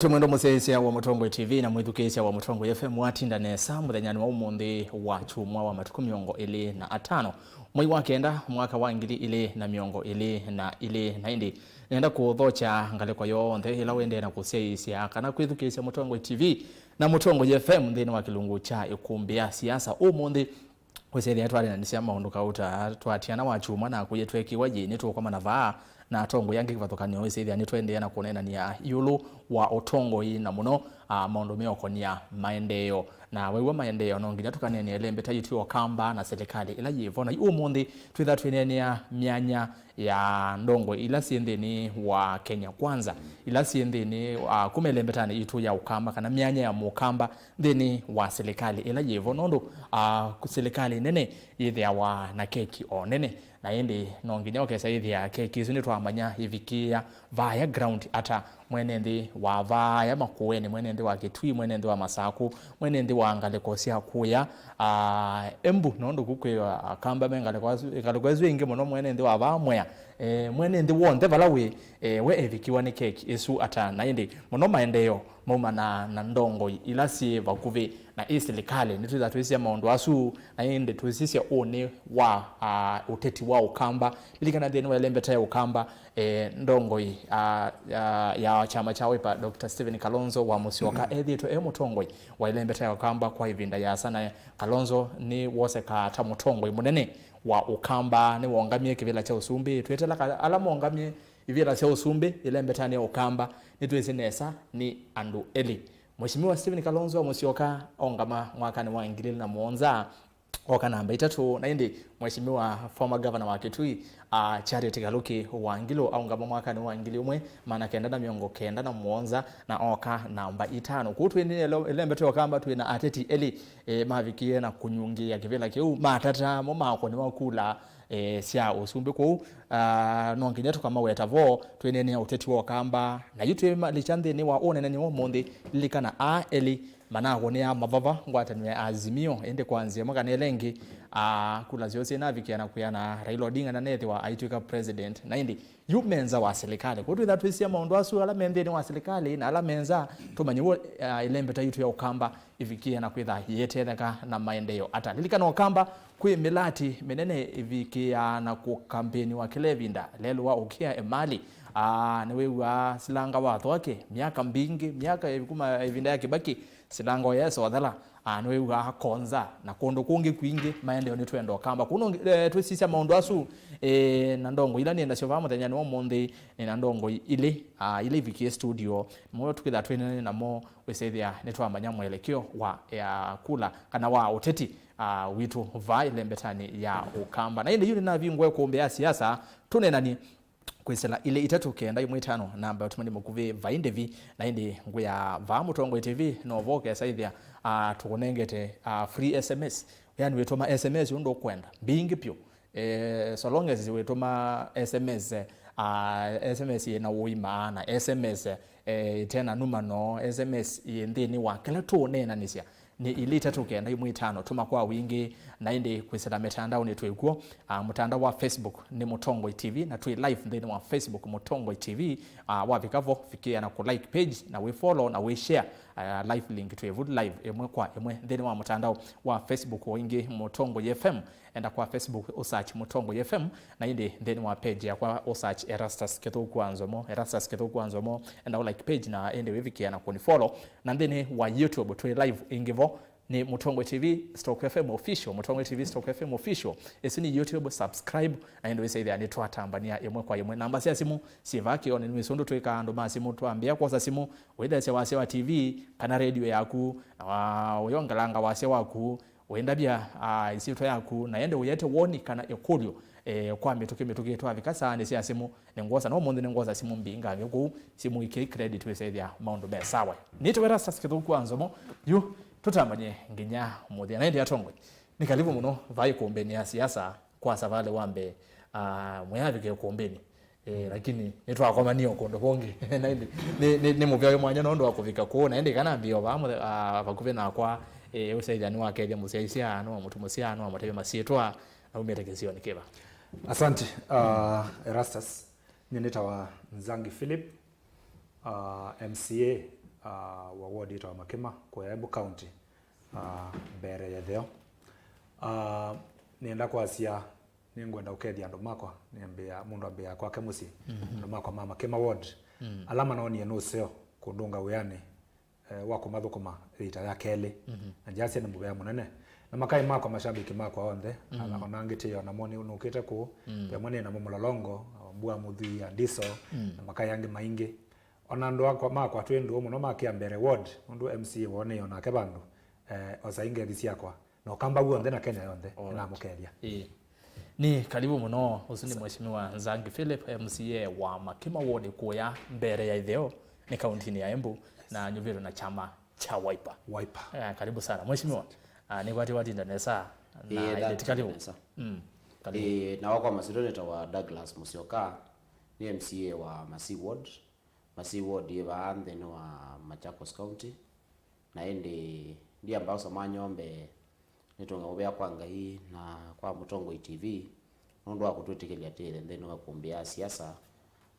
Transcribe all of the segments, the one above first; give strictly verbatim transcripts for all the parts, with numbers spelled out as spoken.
Tũmwendo mũsyaĩĩsya wa Mũtongoi T V na mwĩthukĩĩsya wa Mũtongoi F M, watinda nesa mũthenyanĩ wa ũmũnthĩ wa kyumwa wa matukũ mĩongo ĩlĩ na atano, mwei wa kenda, mwaka wa ngili ilĩ na mĩongo ĩlĩ na ilĩ. Na ĩndĩ nenda kũũthokya ngalĩko yonthe ĩla wendee na kũsyaĩĩsya kana kwĩthukĩĩsya Mũtongoi T V na Mũtongoi F M nthĩnĩ wa kĩlungu kya ĩkũmbĩ ya siasa ũmũnthĩ. Wĩsĩthĩa nĩtwaneenanĩsya maũndũ kauta twatiana wa kyumwa na kũye twekiwa yĩ nĩtũkomana vaa na atongoi angĩ kĩvathũkany'o. Wĩsĩthĩa nĩtũendee na kũneenania ĩũlũ wa ũtongoi na mũno, a, maũndũ meũkonia maendeeo. Na wew'a maendeeo, no nginya tũkaneenea ĩlembeta yitũ ya ũkamba na silikalĩ ĩla yĩvo. Na yu ũmũnthĩ twĩtha twĩneenea myanya ya ndongoi ila syĩ nthĩnĩ wa Kenya Kwanza, ila syĩ nthĩnĩ, a, kuma ĩlembetanĩ yitũ ya ũkamba, kana myanya ya mũkamba nthĩnĩ wa silikalĩ ĩla yĩvo, nũndũ, a, silikalĩ nene yĩthĩawa na keki o nene. Na ĩndĩ no nginya ũkesa yĩthĩa keki ĩsu nĩtwamanya ĩvikĩĩa vaaya ground ata. Mwene nthĩ wa vaaya Makueni, mwene nthĩ wa Kitui, mwene nthĩ wa Masaku, mwene nthĩ wa ngalĩko sya kũya, a, Embu, nũndũ ku kwĩ, a, Akamba me ngalĩko asu, ngalĩko ĩsu ĩngĩ mũno, mwene nthĩ wa vaa Mwea, e, mwene nthĩ w'onthe vala wĩ, e, we evikiwa nĩ keki ĩsu ata. Na ĩndĩ mũno maendeeo maumanaa na ndongoi ila syĩ vakuvĩ na ĩ silikalĩ. Nĩtwĩtha twĩsisya maũndũ asu, na ĩndĩ twĩsisya ũnĩ wa, a, ũteti wa ũkamba. Lilikana nthĩnĩ wa ĩlembeta ya ũkamba, e, ndongoi, a, ya, ya kyama kya Wiper, Doctor Stephen Kalonzo wa Musyoka, ethĩĩtwe e mũtongoi wa ĩlembeta ya ũkamba kwa ĩvinda yĩasa, na Kalonzo nĩwosekaa ta mũtongoi mũnene wa ũkamba. Nĩwongamie kĩvĩla kya ũsumbĩ. Twĩtela ka-, ala mongamie ivĩla sya ũsumbĩ ĩlembetanĩ ya ũkamba, nĩtwĩsĩ nesa nĩ andũ elĩ. Mheshimiwa Stephen Kalonzo wa Musyoka ongama mwakanĩ wa ngili ilĩ na mũonza, oka namba itatũ, na ĩndĩ Mheshimiwa former governor wa Kitui, a, Charity Kaluki Wangilu aungama mwakanĩ wa ngili ĩmwe maana kenda na mĩongo kenda na mũonza na oka namba itano. Kũu twĩ nĩ ĩlo-, ĩlembeta ya ũkamba twĩ na ateti elĩ, e, mavikie na kũnyungĩĩa kĩvĩla kĩu, matata mo makũnĩwa kula, e, sya ũsumbĩ kũu. A, no nginya tũkamaweta vo twĩneenea ũteti wa ũkamba. Na yu twĩmalikya nthĩnĩ wa ũneenany'a wa ũmũnthĩ, lilikana aa elĩ manakũnĩa mavava ngwatanĩo ya Azimio, ĩndĩ kwa nzĩa ĩmwe kana ĩla ĩngĩ, a, kula syoo syĩnavikĩa na kwĩana Raila Odinga na nethĩwa aitw'ĩka president. Na ĩndĩ yu me nza wa silikalĩ. Kwoou twĩtha twĩsisya maũndũ asu, ala me nthĩnĩ wa silikalĩ na ala me nza, tũmanye w'o, a, ĩlembeta yitũ ya ũkamba ĩvikĩĩa na kwĩtha yĩetetheka na maendeeo ata. Lilikana ũkamba kwĩ mĩlati mĩnene ĩvikĩĩaa na kũkampeniwa kĩla ĩvinda. Lelũ wa ũkĩa emali, a, nĩwĩw'aa silanga wa Thwake myaka mbingĩ, myaka kuma ĩvinda ya Kĩbakĩ, silanga ũyesa ũthela, a, nĩwĩw'aa Konza na kũndũ kũngĩ kwingĩ maendeeo nĩtwenda ũkamba. Kũu no, e, twĩsisya maũndũ asu, e, na ndongoi ila nĩnasyo vaa mũthenyanĩ wa ũmũnthĩ, nĩna ndongoi ilĩ, a, ila ivikie studio. Mo tũkĩtha twĩnene namo, wĩsĩthĩa nĩtwamanya mwelekeo wa, ya kula kana wa ũteti, a, witũ vaa ĩlembetanĩ ya ũkamba. Na ĩndĩ yu nĩnavingũa ĩkũmbĩ ya siasa, tũneenanie kwĩsĩla ilĩ itatũ kenda ĩmwe itano, namba ya ũtũmani mũkuvĩ vai ndĩvi. Na ĩndĩ ngwĩa vaa Mũtongoi T V, no vo ũkesa ĩthĩa, a, tũkũnengete, a, free S M S. Yani wĩtũma S M S ũndũ ũkwenda, mbingĩ pyũ. Eh, so long as wĩtũma S M S, ah, S M S yĩna ũima na S M S, eh, ĩtena numano, S M S yĩ nthĩnĩ wa kĩla tũũneenanĩsya, nĩ ilĩ itatũ kenda ĩmwe itano. Tũma kwa wingĩ, na ĩndĩ kwĩsĩla mĩtandaonĩ twĩ kw'o. Ah, mũtandao wa Facebook nĩ Mũtongoi T V, na twĩ live nthĩnĩ wa Facebook Mũtongoi T V. Ah, wavika vo, vikĩa na kũ like page, na wĩ follow, na wĩ share. Ah, live link twĩ vu live ĩmwe kwa ĩmwe nthĩnĩ wa mũtandao wa Facebook, o ĩngĩ Mũtongoi F M. Enda kwa Facebook, ũ search Mũtongoi F M, na ĩndĩ nthĩnĩ wa page yakwa, ũ search Erastus Kĩthũku wa Nzomo, Erastus Kĩthũku wa Nzomo, enda ũ like page, na ĩndĩ wĩvikĩa na kũni follow. Na nthĩnĩ wa YouTube, twĩ live ĩngĩ vo, nĩ Mũtongoi T V stroke F M Official, Mũtongoi T V stroke F M Official. Ĩsu nĩ YouTube, subscribe, na ĩndĩ wĩsĩthĩa nĩtwatambania ĩmwe kwa ĩmwe. Namba sya simũ syĩ vaa kĩonĩ, nĩwĩsĩ ũndũ twĩkaa andũ ma simũ, twambĩa kwosa simũ, wĩthesya wasya wa T V kana radio yaku, na wa-, ũyongelanga wasya waku, wĩndavya, ah, ĩsyĩtwa yaku, na ĩndĩ ũyete woni kana ĩkũlyo, eh, kwa mĩtũkĩ mĩtũkĩ. Twavika saanĩ sya simũ, nĩngwosa, no ũmũnthĩ nĩngwosa simũ mbingangĩ, kũu simũ ikĩi credit wĩsethĩa maũndũ me sawa. Nĩtwe Erastus Kĩthũku wa Nzomo, yu tũtamanye nginya mũthya. Na ĩndĩ atongoi, nĩ kalivu mũno vai ĩkũmbĩnĩ ya siasa. Kwa savalĩ wa mbee, ah, mwĩavike ĩkũmbĩnĩ. Eh, lakini nĩtwakomanie o kũndũ kũngĩ. Na ĩndĩ nĩ, nĩ, nĩ mũvea wĩ mwanya nũndũ wa kũvika kũu. Na ĩndĩ kana mbio vaa mũthe-, ah, vakuvĩ nakwa, eh, ũsyaithya nĩwakethya mũsyaisya, nĩwamũtũmũsya, nĩwamũtavya masyĩtwa, na umĩte kĩsionĩ kĩva? Asante, ah, Erastus. Nyie nĩtawa Nzangi Philip, ah, M C A uh, wa ward ĩtawa Makima, kũya Embu County, uh, mbere ya ĩtheo. Uh, nĩenda kwasya, nĩngwenda ũkethya andũ makwa, nĩambĩa, mũndũ ambĩaa kwake mũsyĩ, andũ makwa ma Makima ward, ala manonie nĩ ũseo kũndũnga wĩanĩ, eh, wa kũmathũkũma ĩita ya kelĩ. Na ndyasya nĩ mũvea mũnene. Na makaĩ makwa, mashabiki makwa onthe, ona, ona ngĩtĩĩa namo nĩ nũkĩte kũu, vamwe nĩ namo Mũlolongo, Mbua Mũthwii, Andiso, na makaĩ angĩ maingĩ. Ona andũ akwa, makwa twĩ ndũũ mũno ma Kĩambere ward, nũndũ M C A woo nĩ onake vandũ, eh, osa ingethi syakwa. Na Ũkamba w'onthe na Kenya yonthe, nĩnamũkethya. Ĩĩ. Nĩ karibu mũno, ũsu nĩ Mheshimiwa Nzangi Philip, M C A wa Makima ward kũya mbere ya ĩtheo nĩ kaunti-inĩ ya Embu, na nyuvĩtwe na kyama kya Wiper. Wiper. Eh, karibu sana, Mheshimiwa. Ah, nĩkwatĩ watinda nesa, na Ĩĩ, ĩndĩ ti karibu. Nesa. Mm, karibu. Ĩĩ, na wakwa masitũ nĩtawa Douglas Musyoka, nĩ M C A wa Masii ward. Masii ward yĩ vaa nthĩnĩ wa Machakos County. Na ĩndĩ ndiamba ũsoma nyombe, nĩtũnge mũvea kwa Ngai na kwa Mũtongoi T V nũndũ wa kũtwĩtĩkĩlya twĩthe nthĩnĩ wa ĩkũmbĩ ya siasa.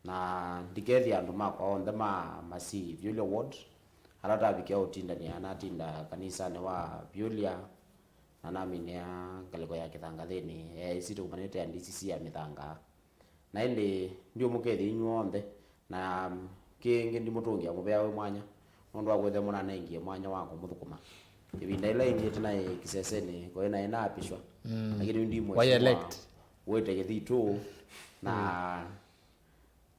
Na ndikethya andũ makwa onthe ma Masii Vyũlya ward, ala tavikĩa ũtindanĩa, natinda kanisanĩ wa Vyũlya, na naminĩa ngalĩko ya Kĩthangathĩnĩ, A I C tũkumanĩte ya D C C ya Mĩthanga. Na ĩndĩ ndiũmũkethya inyw'onthe, na kĩngĩ ndimũtũngĩa mũvea wĩ mwanya, nũndũ wa kwĩthĩa mũnanengie mwanya wa kũmũthũkũma. Ĩvinda ĩla ĩngĩ tĩnaĩ kĩsesenĩ, koĩ naĩ naapishwa. Mm. Lakini ndimwĩsĩwa wĩte kĩthitũ, na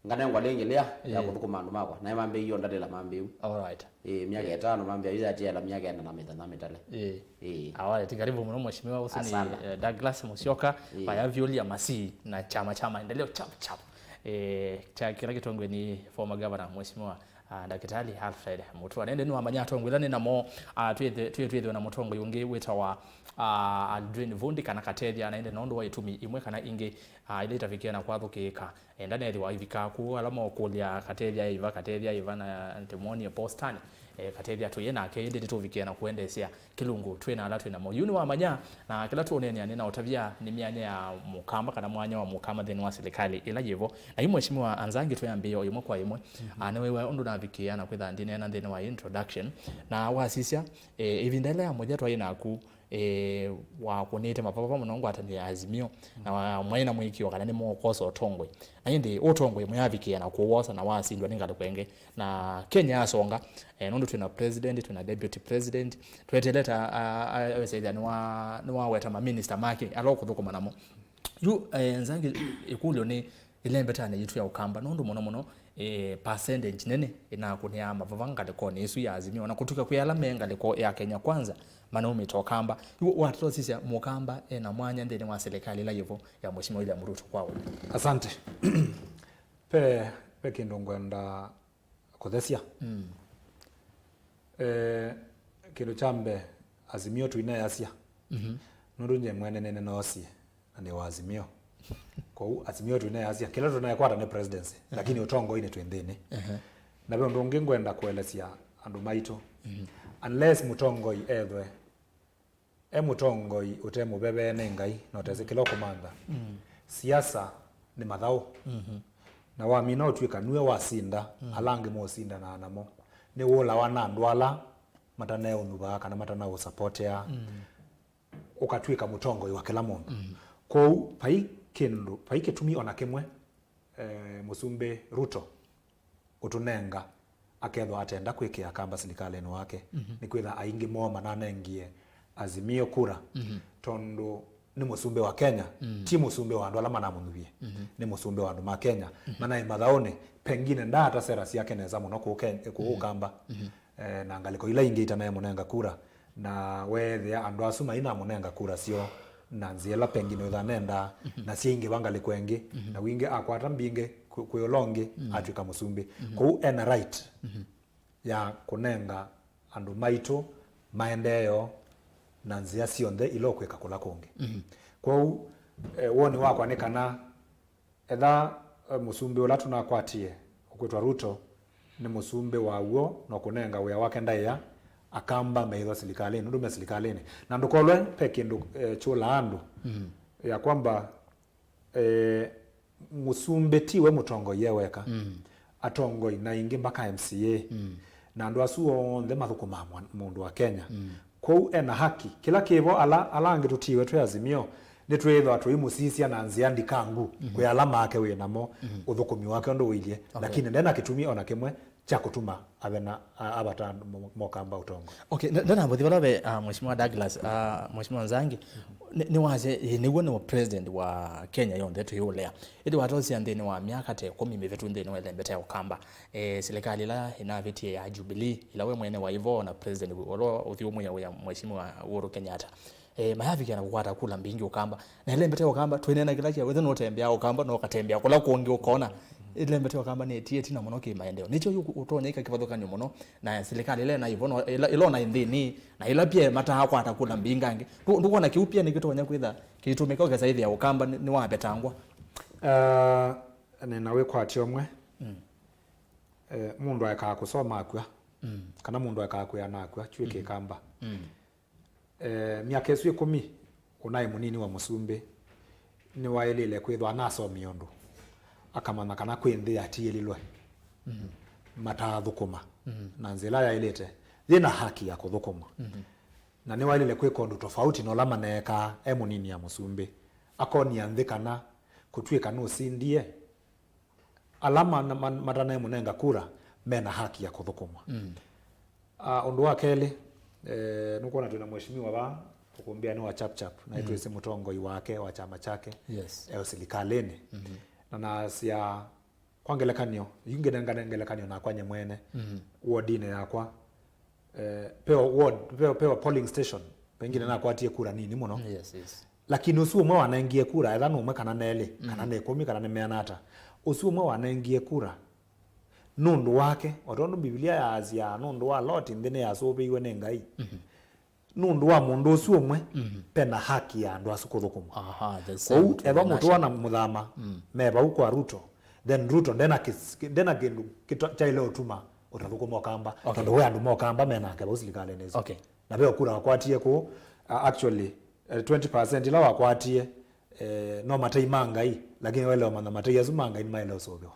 nganengwa lĩngĩ lĩa ya kũthũkũma andũ makwa. Naĩ mambĩie ũndatĩla mambĩu. All right. Ĩĩ, myaka ĩtano mambĩa yu yatiela myaka ĩna na mĩthenya mĩtale. Ĩĩ. Ĩĩ. Awa, ti karibu mũno mheshimiwa, ũsu nĩ, eh, Douglas Musyoka, vaya Vyũlya Masii na kyama kya maendeleo chap chap. Eh, kya kĩla kĩtongwe nĩ former governor mheshimiwa, ah, Ndakĩtalĩ Alfred Mutua. Na ĩndĩ nĩwamanya atongwe ĩla nĩ namo, ah, twĩthĩwe na mũtongoi ũngĩ wĩtawa, ah, Aldrin Vundi kana Katethya, na ĩndĩ nũndũ wa itumi imwe kana ingĩ, ah, ila itavikie na kwathũkĩĩka. Enda nethĩwa ivika kũu, ala mokũlya, Katethya ĩva, Katethya ĩva, na nĩtũmwonie postani, eh, Katethya tũyĩ nake, ĩndĩ nĩtũvikie na kũendeesya kĩlungu twĩ na ala twĩ namo. Yu nĩwamanya, na kĩla tũũneenea nĩ na ũtavya nĩ myanya ya Mũkamba kana mwanya wa Mũkamba nthĩnĩ wa silikalĩ ĩla yĩvo. Na yu Mheshimiwa Anzangi twĩambĩĩa o ĩmwe kwa ĩmwe, ah, nĩwĩw'a ũndũ navikĩĩa na kwĩtha ndineena nthĩnĩ wa introduction. Na wasisya, eh, ĩvinda ĩla ya mũthya twaĩ naku, eh, wakũnĩte mavava mũno ngwatanĩo ya Azimio, na wa-, mwaĩ na mũĩkĩĩo kana nĩmũkwosa ũtongoi. Na ĩndĩ ũtongoi mwavikĩĩa na kũwosa na wasindwa nĩ ngalĩko ĩngĩ. Na Kenya yasonga, eh, nũndũ twĩ na president, twĩ na deputy president, tweteele ta, a, a, wĩsĩthya nĩwa-, nĩwaweta maminista make, ala ũkũthũkũma namo. Yu, eh, Nzangi, ĩkũlyo nĩ, ĩlembetanĩ yitũ ya Ũkamba, nũndũ mũno mũno, eh, percentage nene ĩnakũnĩaa mavava ngalĩkonĩ ĩsu ya Azimio, na kũtuka kwĩ ala me ngalĩko ya Kenya Kwanza manaumĩte Ũkamba. Yu watũsisya Mũkamba ena mwanya nthĩnĩ wa silikalĩ ĩla yĩvo ya Mheshimiwa William Ruto kwa we? Asante. Pe, pe kĩndũ ngwenda kũthesya. Mm. Eh, kĩndũ kya mbee, Azimio tũineasya. Mhm. Nũndũ nye mwene nĩnĩnoosie, na nĩ wa Azimio. Kwoou Azimio tũineasya. Kĩla tũnekwata nĩ presidency, lakini ũtongoinĩ twĩ nthĩnĩ. Ehe. Na ve ũndũ ũngĩ ngwenda kũelesya andũ maitũ. Mhm. Unless mũtongoi ethwe e mũtongoi ũte mũvevee nĩ Ngai na ũtesĩ kĩla ũkũmantha. Mm. Siasa nĩ mathaũ. Mhm. Na wamina ũtw'ĩka nue wasinda, mm, ala angĩ mosindanaa namo, nĩwũlawa na andũ ala mataneũnyuvaa kana matanaũsapotea, mm, ũkatw'ĩka mũtongoi wa kĩla mũndũ. Mm. Kwoou vai kĩndũ, vai kĩtumi ona kĩmwe, eh, Mũsumbĩ Ruto ũtũnenga, akethwa atenda kwĩkĩa Akamba silikalĩnĩ wake, mhm, nĩkwĩtha aingĩ moo mananengie Azimio kura, mhm, tondũ nĩ mũsumbĩ wa Kenya, mhm, ti mũsumbĩ wa andũ ala manamũnyuvie, mhm, nĩ mũsumbĩ wa andũ ma Kenya, mhm, manaĩ mathaũnĩ, pengine ndaata sera syake nesa mũno kũũ Ken-, kũũ, mhm, Ũkamba, mhm, eh, na ngalĩko ila ingĩ itanaemũnenga kura. Na weethĩa andũ asu mainamũnenga kura syoo na nzĩa ĩla pengine wĩtha nendaa, mhm, na syaingĩva ngalĩko ĩngĩ, mhm, na wingĩ akwata mbingĩ kwĩ, kwĩ ũla ũngĩ, mhm, atw'ĩka mũsumbĩ. Mhm. Kwoou ena right, mhm, ya kũnenga andũ maitũ maendeeo na nzĩa syonthe ila ũkwĩka kũla kũngĩ. Mhm. Kwoou, eh, woni wakwa nĩ kana Etha, eh, mũsumbĩ ũla tũnakwatie ũkwĩtwa Ruto nĩ mũsumbĩ wa w'o na ũkũnenga wĩa wake ndaĩa, Akamba meĩthwa silikalĩnĩ, nũndũ me silikalĩnĩ. Na ndũkolwe ve kĩndũ, eh, kyũlaa andũ, mm, ya kwamba, eh, mũsumbĩ ti we mũtongoi e weka. Mm. Atongoi na aingĩ mpaka M C A. Mm. Na andũ asu onthe mathũkũmaa mwa-, mũndũ wa Kenya. Mm. Kwoou ena haki. Kĩla kĩvo ala, ala angĩ tũtiwe twĩ Azimio, nĩtwĩthwa tũimũsisya na nzĩa ndikangu, mhm, kwĩ ala make wĩ namo, mhm, ũthũkũmi wake ũndũ ũilye. Okay. Lakini ndena kĩtumi ona kĩmwe kya kũtuma avena, a-, avata andũ mo-, mokamba ũtongo. Okay, nda-, ndanavũthi vala ve, ah, Mheshimiwa Douglas, ah, Mheshimiwa Nzangi, nĩ, nĩwasya, ĩ, nĩw'o nĩ president wa Kenya yonthe tũyĩũlea. Ĩndĩ watosya nthĩnĩ wa myaka ta ĩkũmi mĩvĩtu nthĩnĩ wa ĩlembeta ya ũkamba, eh, silikalĩ ĩla ĩnavĩtie ya Jubilee, ĩla we mwene waĩ vo na president ũla ũthiũmũĩa wĩa Mheshimiwa Uhuru Kenyatta, eh, mayavikĩa na kũkwata kula mbingĩ ũkamba. Na ĩlembeta ya ũkamba, twĩneena kĩla kĩao, wĩthĩa nũtembeaa ũkamba, no ũkatembea kũla kũngĩ ũkona. Ĩlembeta ya ũkamba nĩtie ĩtina mũno kĩ maendeeo. Nĩkyo yu ũtonya ĩka kĩvathũkany'o mũno na silikalĩ ĩla ĩnaĩ vo, no, ĩla, ĩla ũnaĩ nthĩnĩ, na ĩla pia ĩmataa kwata kula mbingĩ angĩ. Ndũ-, ndũkwona kĩu pia nĩkĩtonya kwĩtha kĩitũmĩka ũkesa ĩthĩa ũkamba nĩ, nĩwavetangwa? Ah, nĩna wĩkwatyo ũmwe. Mm. Eh, mũndũ aekaa kũsoma akw'a, mm, kana mũndũ aekaa kwĩa na akw'a, kyuĩ, mm, kĩkamba. Mm. Eh, myaka ĩsu ĩkũmi ũnaĩ mũnini wa mũsumbĩ, nĩwaĩlĩle kwĩthwa anasomie ũndũ, akamanya kana kwĩ nthĩ yatiĩlilwe, mm, mataathũkũma, mm, na nzĩa ĩla yaĩlĩte, yĩna haki ya kũthũkũma. Mm. Na nĩwaĩlĩle kwĩka ũndũ tofauti na ũla maneekaa e mũnini ya mũsumbĩ, akonia nthĩ kana kũtw'ĩka nũsindie, ala ma-, ma-, matanaemũnenga kura mena haki ya kũthũkũmwa. Mm. Ah, ũndũ wa kelĩ, eh, nũkwona twĩna mheshimiwa va, ũkũmbĩa nĩ wa Chap Chap, na, mm, twĩsĩ mũtongoi wake wa kyama kyake, yes, e ũsilikalĩnĩ. Mm-hmm. Na nasya, kwa ngelekany'o, yu ngĩnengane ngelekany'o nakwa nye mwene, mm-hmm, wodinĩ yakwa, eh, peo ward, peo, peo polling station, pengine, mm, nakwatie kura nini mũno. Yes, yes. Lakini ũsu ũmwe wanengie kura, etha nĩ ũmwe kana nelĩ, kana, mm, nĩ ĩkũmi kana nĩ meana ata, ũsu ũmwe wanengie kura nũndũ wake, o tondũ Mbivilia yaasya nũndũ wa Loti nthĩ nĩyasũvĩiwe nĩ Ngai. Mhm. Nũndũ wa mũndũ ũsu ũmwe, mhm, pena haki ya andũ asu kũthũkũma. Aha, the same. Kwoou, ethwa mũtũa na mũthama, mm, me vau kwa Ruto, then Ruto ndena kĩs-, ndena kĩndũ kĩto-, kyaĩle ũtuma ũtathũkũma ũkamba, okay, tondũ we andũ ma ũkamba menake vau silikalĩnĩ ĩsu. Okay. Na ve kura wakwatie kũu, uh, actually, eh, twenty percent ila wakwatie, eh, no matei ma Ngai, lakini waĩle ũmanya matei asu ma Ngai nĩmaĩle ũsũvĩwa.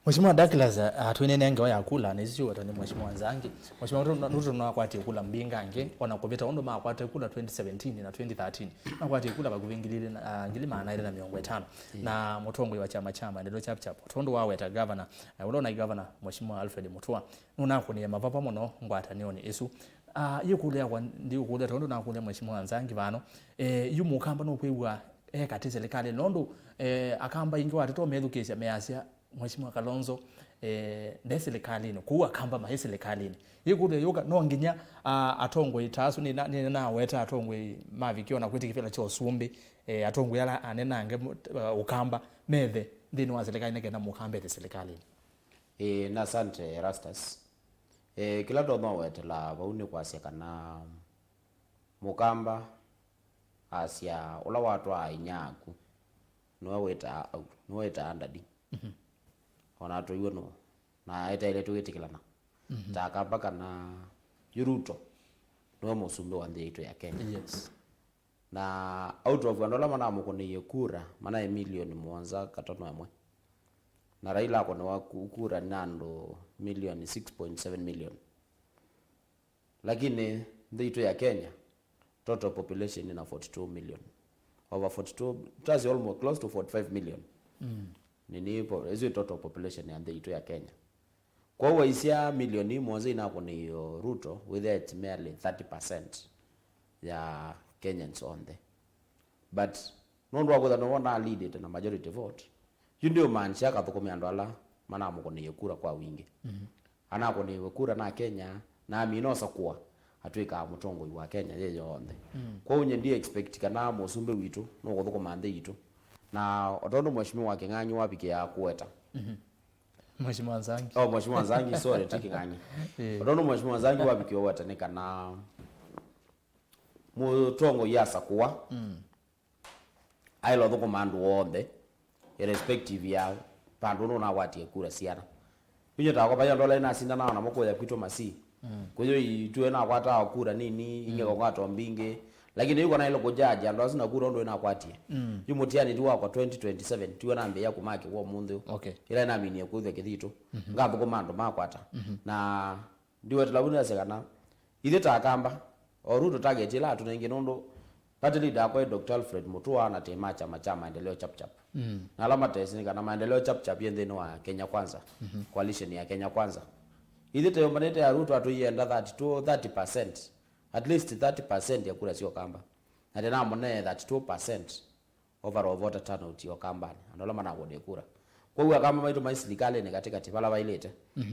Mheshimiwa Douglas, uh, twĩnene ngewa ya kula, na isu siwetwa nĩ Mheshimiwa Nzangi. Mheshimiwa Ruto, Ruto nĩwakwatie kula mbingangĩ, ona kũvĩta ũndũ makwatie kula twenty seventeen na twenty thirteen. Makwatie kula vakuvĩ ngili ilĩ na, uh, ngili maana elĩ na mĩongo ĩtano. Mm. Na mũtongoi wa kyama kya maendeleo Chap Chap, tondũ waweta governor, uh, ũla ũnaĩ governor, Mheshimiwa Alfred Mutua, nũnakũnie mavava mũno ngwatanĩonĩ ĩsu. Ah, yĩkũlyo yakwa ndiũkũlya tondũ nakũlya Mheshimiwa Nzangi vano. Eh, yu mũkamba nũkwĩw'a e katĩ silikalĩnĩ, nũndũ, eh, akamba aingĩ wateta ũmethukĩĩsya measya Mheshimiwa Kalonzo, eh, nde silikalĩnĩ, kũu akamba maĩ silikalĩnĩ. Yĩkũlyo yũka, no nginya, ah, atongoi ta asu nĩna-, nĩnaweta atongoi mavikie ona kwĩtĩkĩla kya ũsumbĩ, eh, atongoi ala anenange mu-, uh, ũkamba methe nthĩnĩ wa silikalĩ nĩ kenda mũkamba ethe silikalĩnĩ. Ĩĩ, na asante Erastus. Eh, kĩla ndonya ũwetela vau nĩ kwasya kana mũkamba asya ũla watwaa inyia aku nĩwe wĩtaa au, nĩwe wĩtaa ndadi. Mhm. Ona tũiwe nũ, na etaĩle tũwĩtĩkĩlana. Mhm. Ta akamba kana yu Ruto nĩwe mũsumbĩ wa nthĩ yaitũ ya Kenya. Yes. Na out of andũ ala manamũkũnĩie kura, manaĩ milioni mũonza katono ĩmwe. Na Raila akũnĩwa ku-, kura nĩ andũ milioni six point seven million. Lakini nthĩ itũ ya Kenya, total population ĩna forty two million. Over forty two, that's almost close to forty five million. Mm. Nini po-, ĩsu total population ya nthĩ itũ ya Kenya. Kwoou waisya milioni mũonza inakũnĩie Ruto, wĩthĩa it's merely thirty percent ya Kenyans onthe. But nũndũ wa kwĩtha nĩwe ũnaleadĩte na majority vote, yu ndĩũmaanisya akathũkũme andũ ala manamũkũnĩie kura kwa wingĩ. Mhm. Anakũnĩiwe kura na Kenya, na amina ũsakũa, atw'ĩkaa mũtongoi wa Kenya yĩ yonthe. Mm. Kwoou nye ndi expect kana mũsumbĩ witũ nũkũthũkũma nthĩ itũ. Na o tondũ Mheshimiwa Kĩng'ang'i wavikĩaa kũweta, mhm. Mheshimiwa Nzangi. Oh, Mheshimiwa Nzangi, sorry, ti Kĩng'ang'i. Eh. O tondũ Mheshimiwa Nzangi wavikie ũweta nĩ kana mũtongoi asakũa, mm, aĩle ũthũkũma andũ onthe, irrespective ya vandũ nũnakwatie kura siana. Inye takwa vai andũ ala inasindana namo kũya kwitũ Masii. Mm. Kwĩthĩwa itue nakwataa kura nini, ingĩ, mm, kong'ato mbingĩ. Lakini yu konaĩle kũjaji andũ asu na kura ũndũ inakwatie. Mm. Yu mũtiani ti wakwa twenty twenty-seven, tiwe nambĩĩa kũmakĩwa ũmũnthĩ ũũ. Okay. Ĩla inaminie kwĩthwa kĩthitũ. Mhm. Ngathũkũma andũ makwata. Mhm. Na Ndiwetela vu nĩasya kana ithyĩ ta Akamba, o Ruto target ĩla atũnengie, nũndũ party leader akwa e Doctor Alfred Mutua na tĩ ma kyama kya Maendeleo Chap Chap. Mm. Na ala matesĩ nĩ kana Maendeleo Chap Chap yĩ nthĩnĩ wa Kenya Kwanza, coalition ya Kenya Kwanza. Ithyĩ tũyũmbanĩte ya Ruto atũienda thirty-two, thirty percent, at least thirty percent ya kura sya Ũkamba. Na tĩnamũnee thirty-two percent overall voter turnout ya Ũkambanĩ, andũ ala manavotee kura. Kwoou Akamba maitũ mai silikalĩnĩ katĩkatĩ vala vailĩte.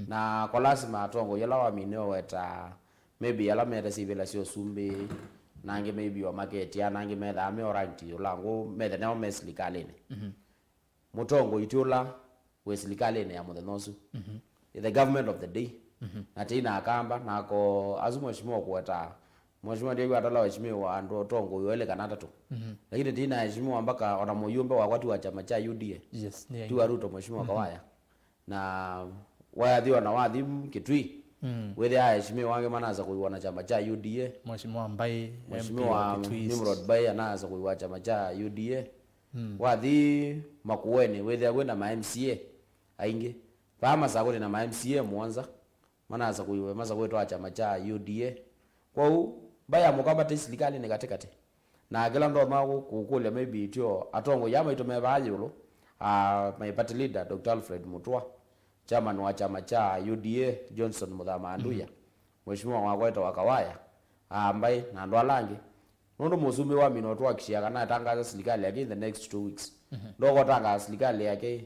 Na kwa lasima atongoi ala wamine ũweta, maybe ala mete syĩvĩla sya ũsumbĩ, na angĩ maybe o maketi, na angĩ methaa me o ranked ĩũla ngũ, methe nao me silikalĩnĩ. Mũtongoi ti ũla wĩ silikalĩnĩ ya mũthenya ũsu. The government of the day. Na tĩi na Akamba, nako asu mheshimiwa kũweta, mheshimiwa ndiw'a atala waheshimiwa andũ atongoi elĩ kana atatũ. Lakini tĩi na heshimiwa mpaka ona mũyũmbe wakwa ti wa kyama kya U D A. Yes, nĩ ti wa Ruto, mheshimiwa Kawaya. Na wathi ona wathi Kitui, wĩthĩa aheshimiwa angĩ manasa kũiwa na kyama kya U D A. Mheshimiwa Mbai, M P wa Mheshimiwa Kitui East. Nimrod Mbai anasa kũiwa kyama kya U D A. Wathi Makueni, wĩthĩa kwĩna ma M C A aingĩ. Vaa Masakũni na ma M C A mũonza manasa kũiwa, masakũĩtwa kyama kya U D A. Kwoou mbai ya Mũkamba tĩ silikalĩnĩ katĩkatĩ. Na kĩla ndonya kũ-, kũkũlya maybe tyo atongoi aa maitũ me vaa ĩũlũ, ah, my party leader Doctor Alfred Mutua, chairman wa kyama kya U D A Johnson Muthama Anduya, mheshimiwa wakwa wĩtawa Kawaya, ah, mbai na andũ ala angĩ. Nũndũ mũsumbĩ wamina ũtwakishia kana atangaza silikalĩ yake in the next two weeks. Ndokotangaza silikalĩ yake,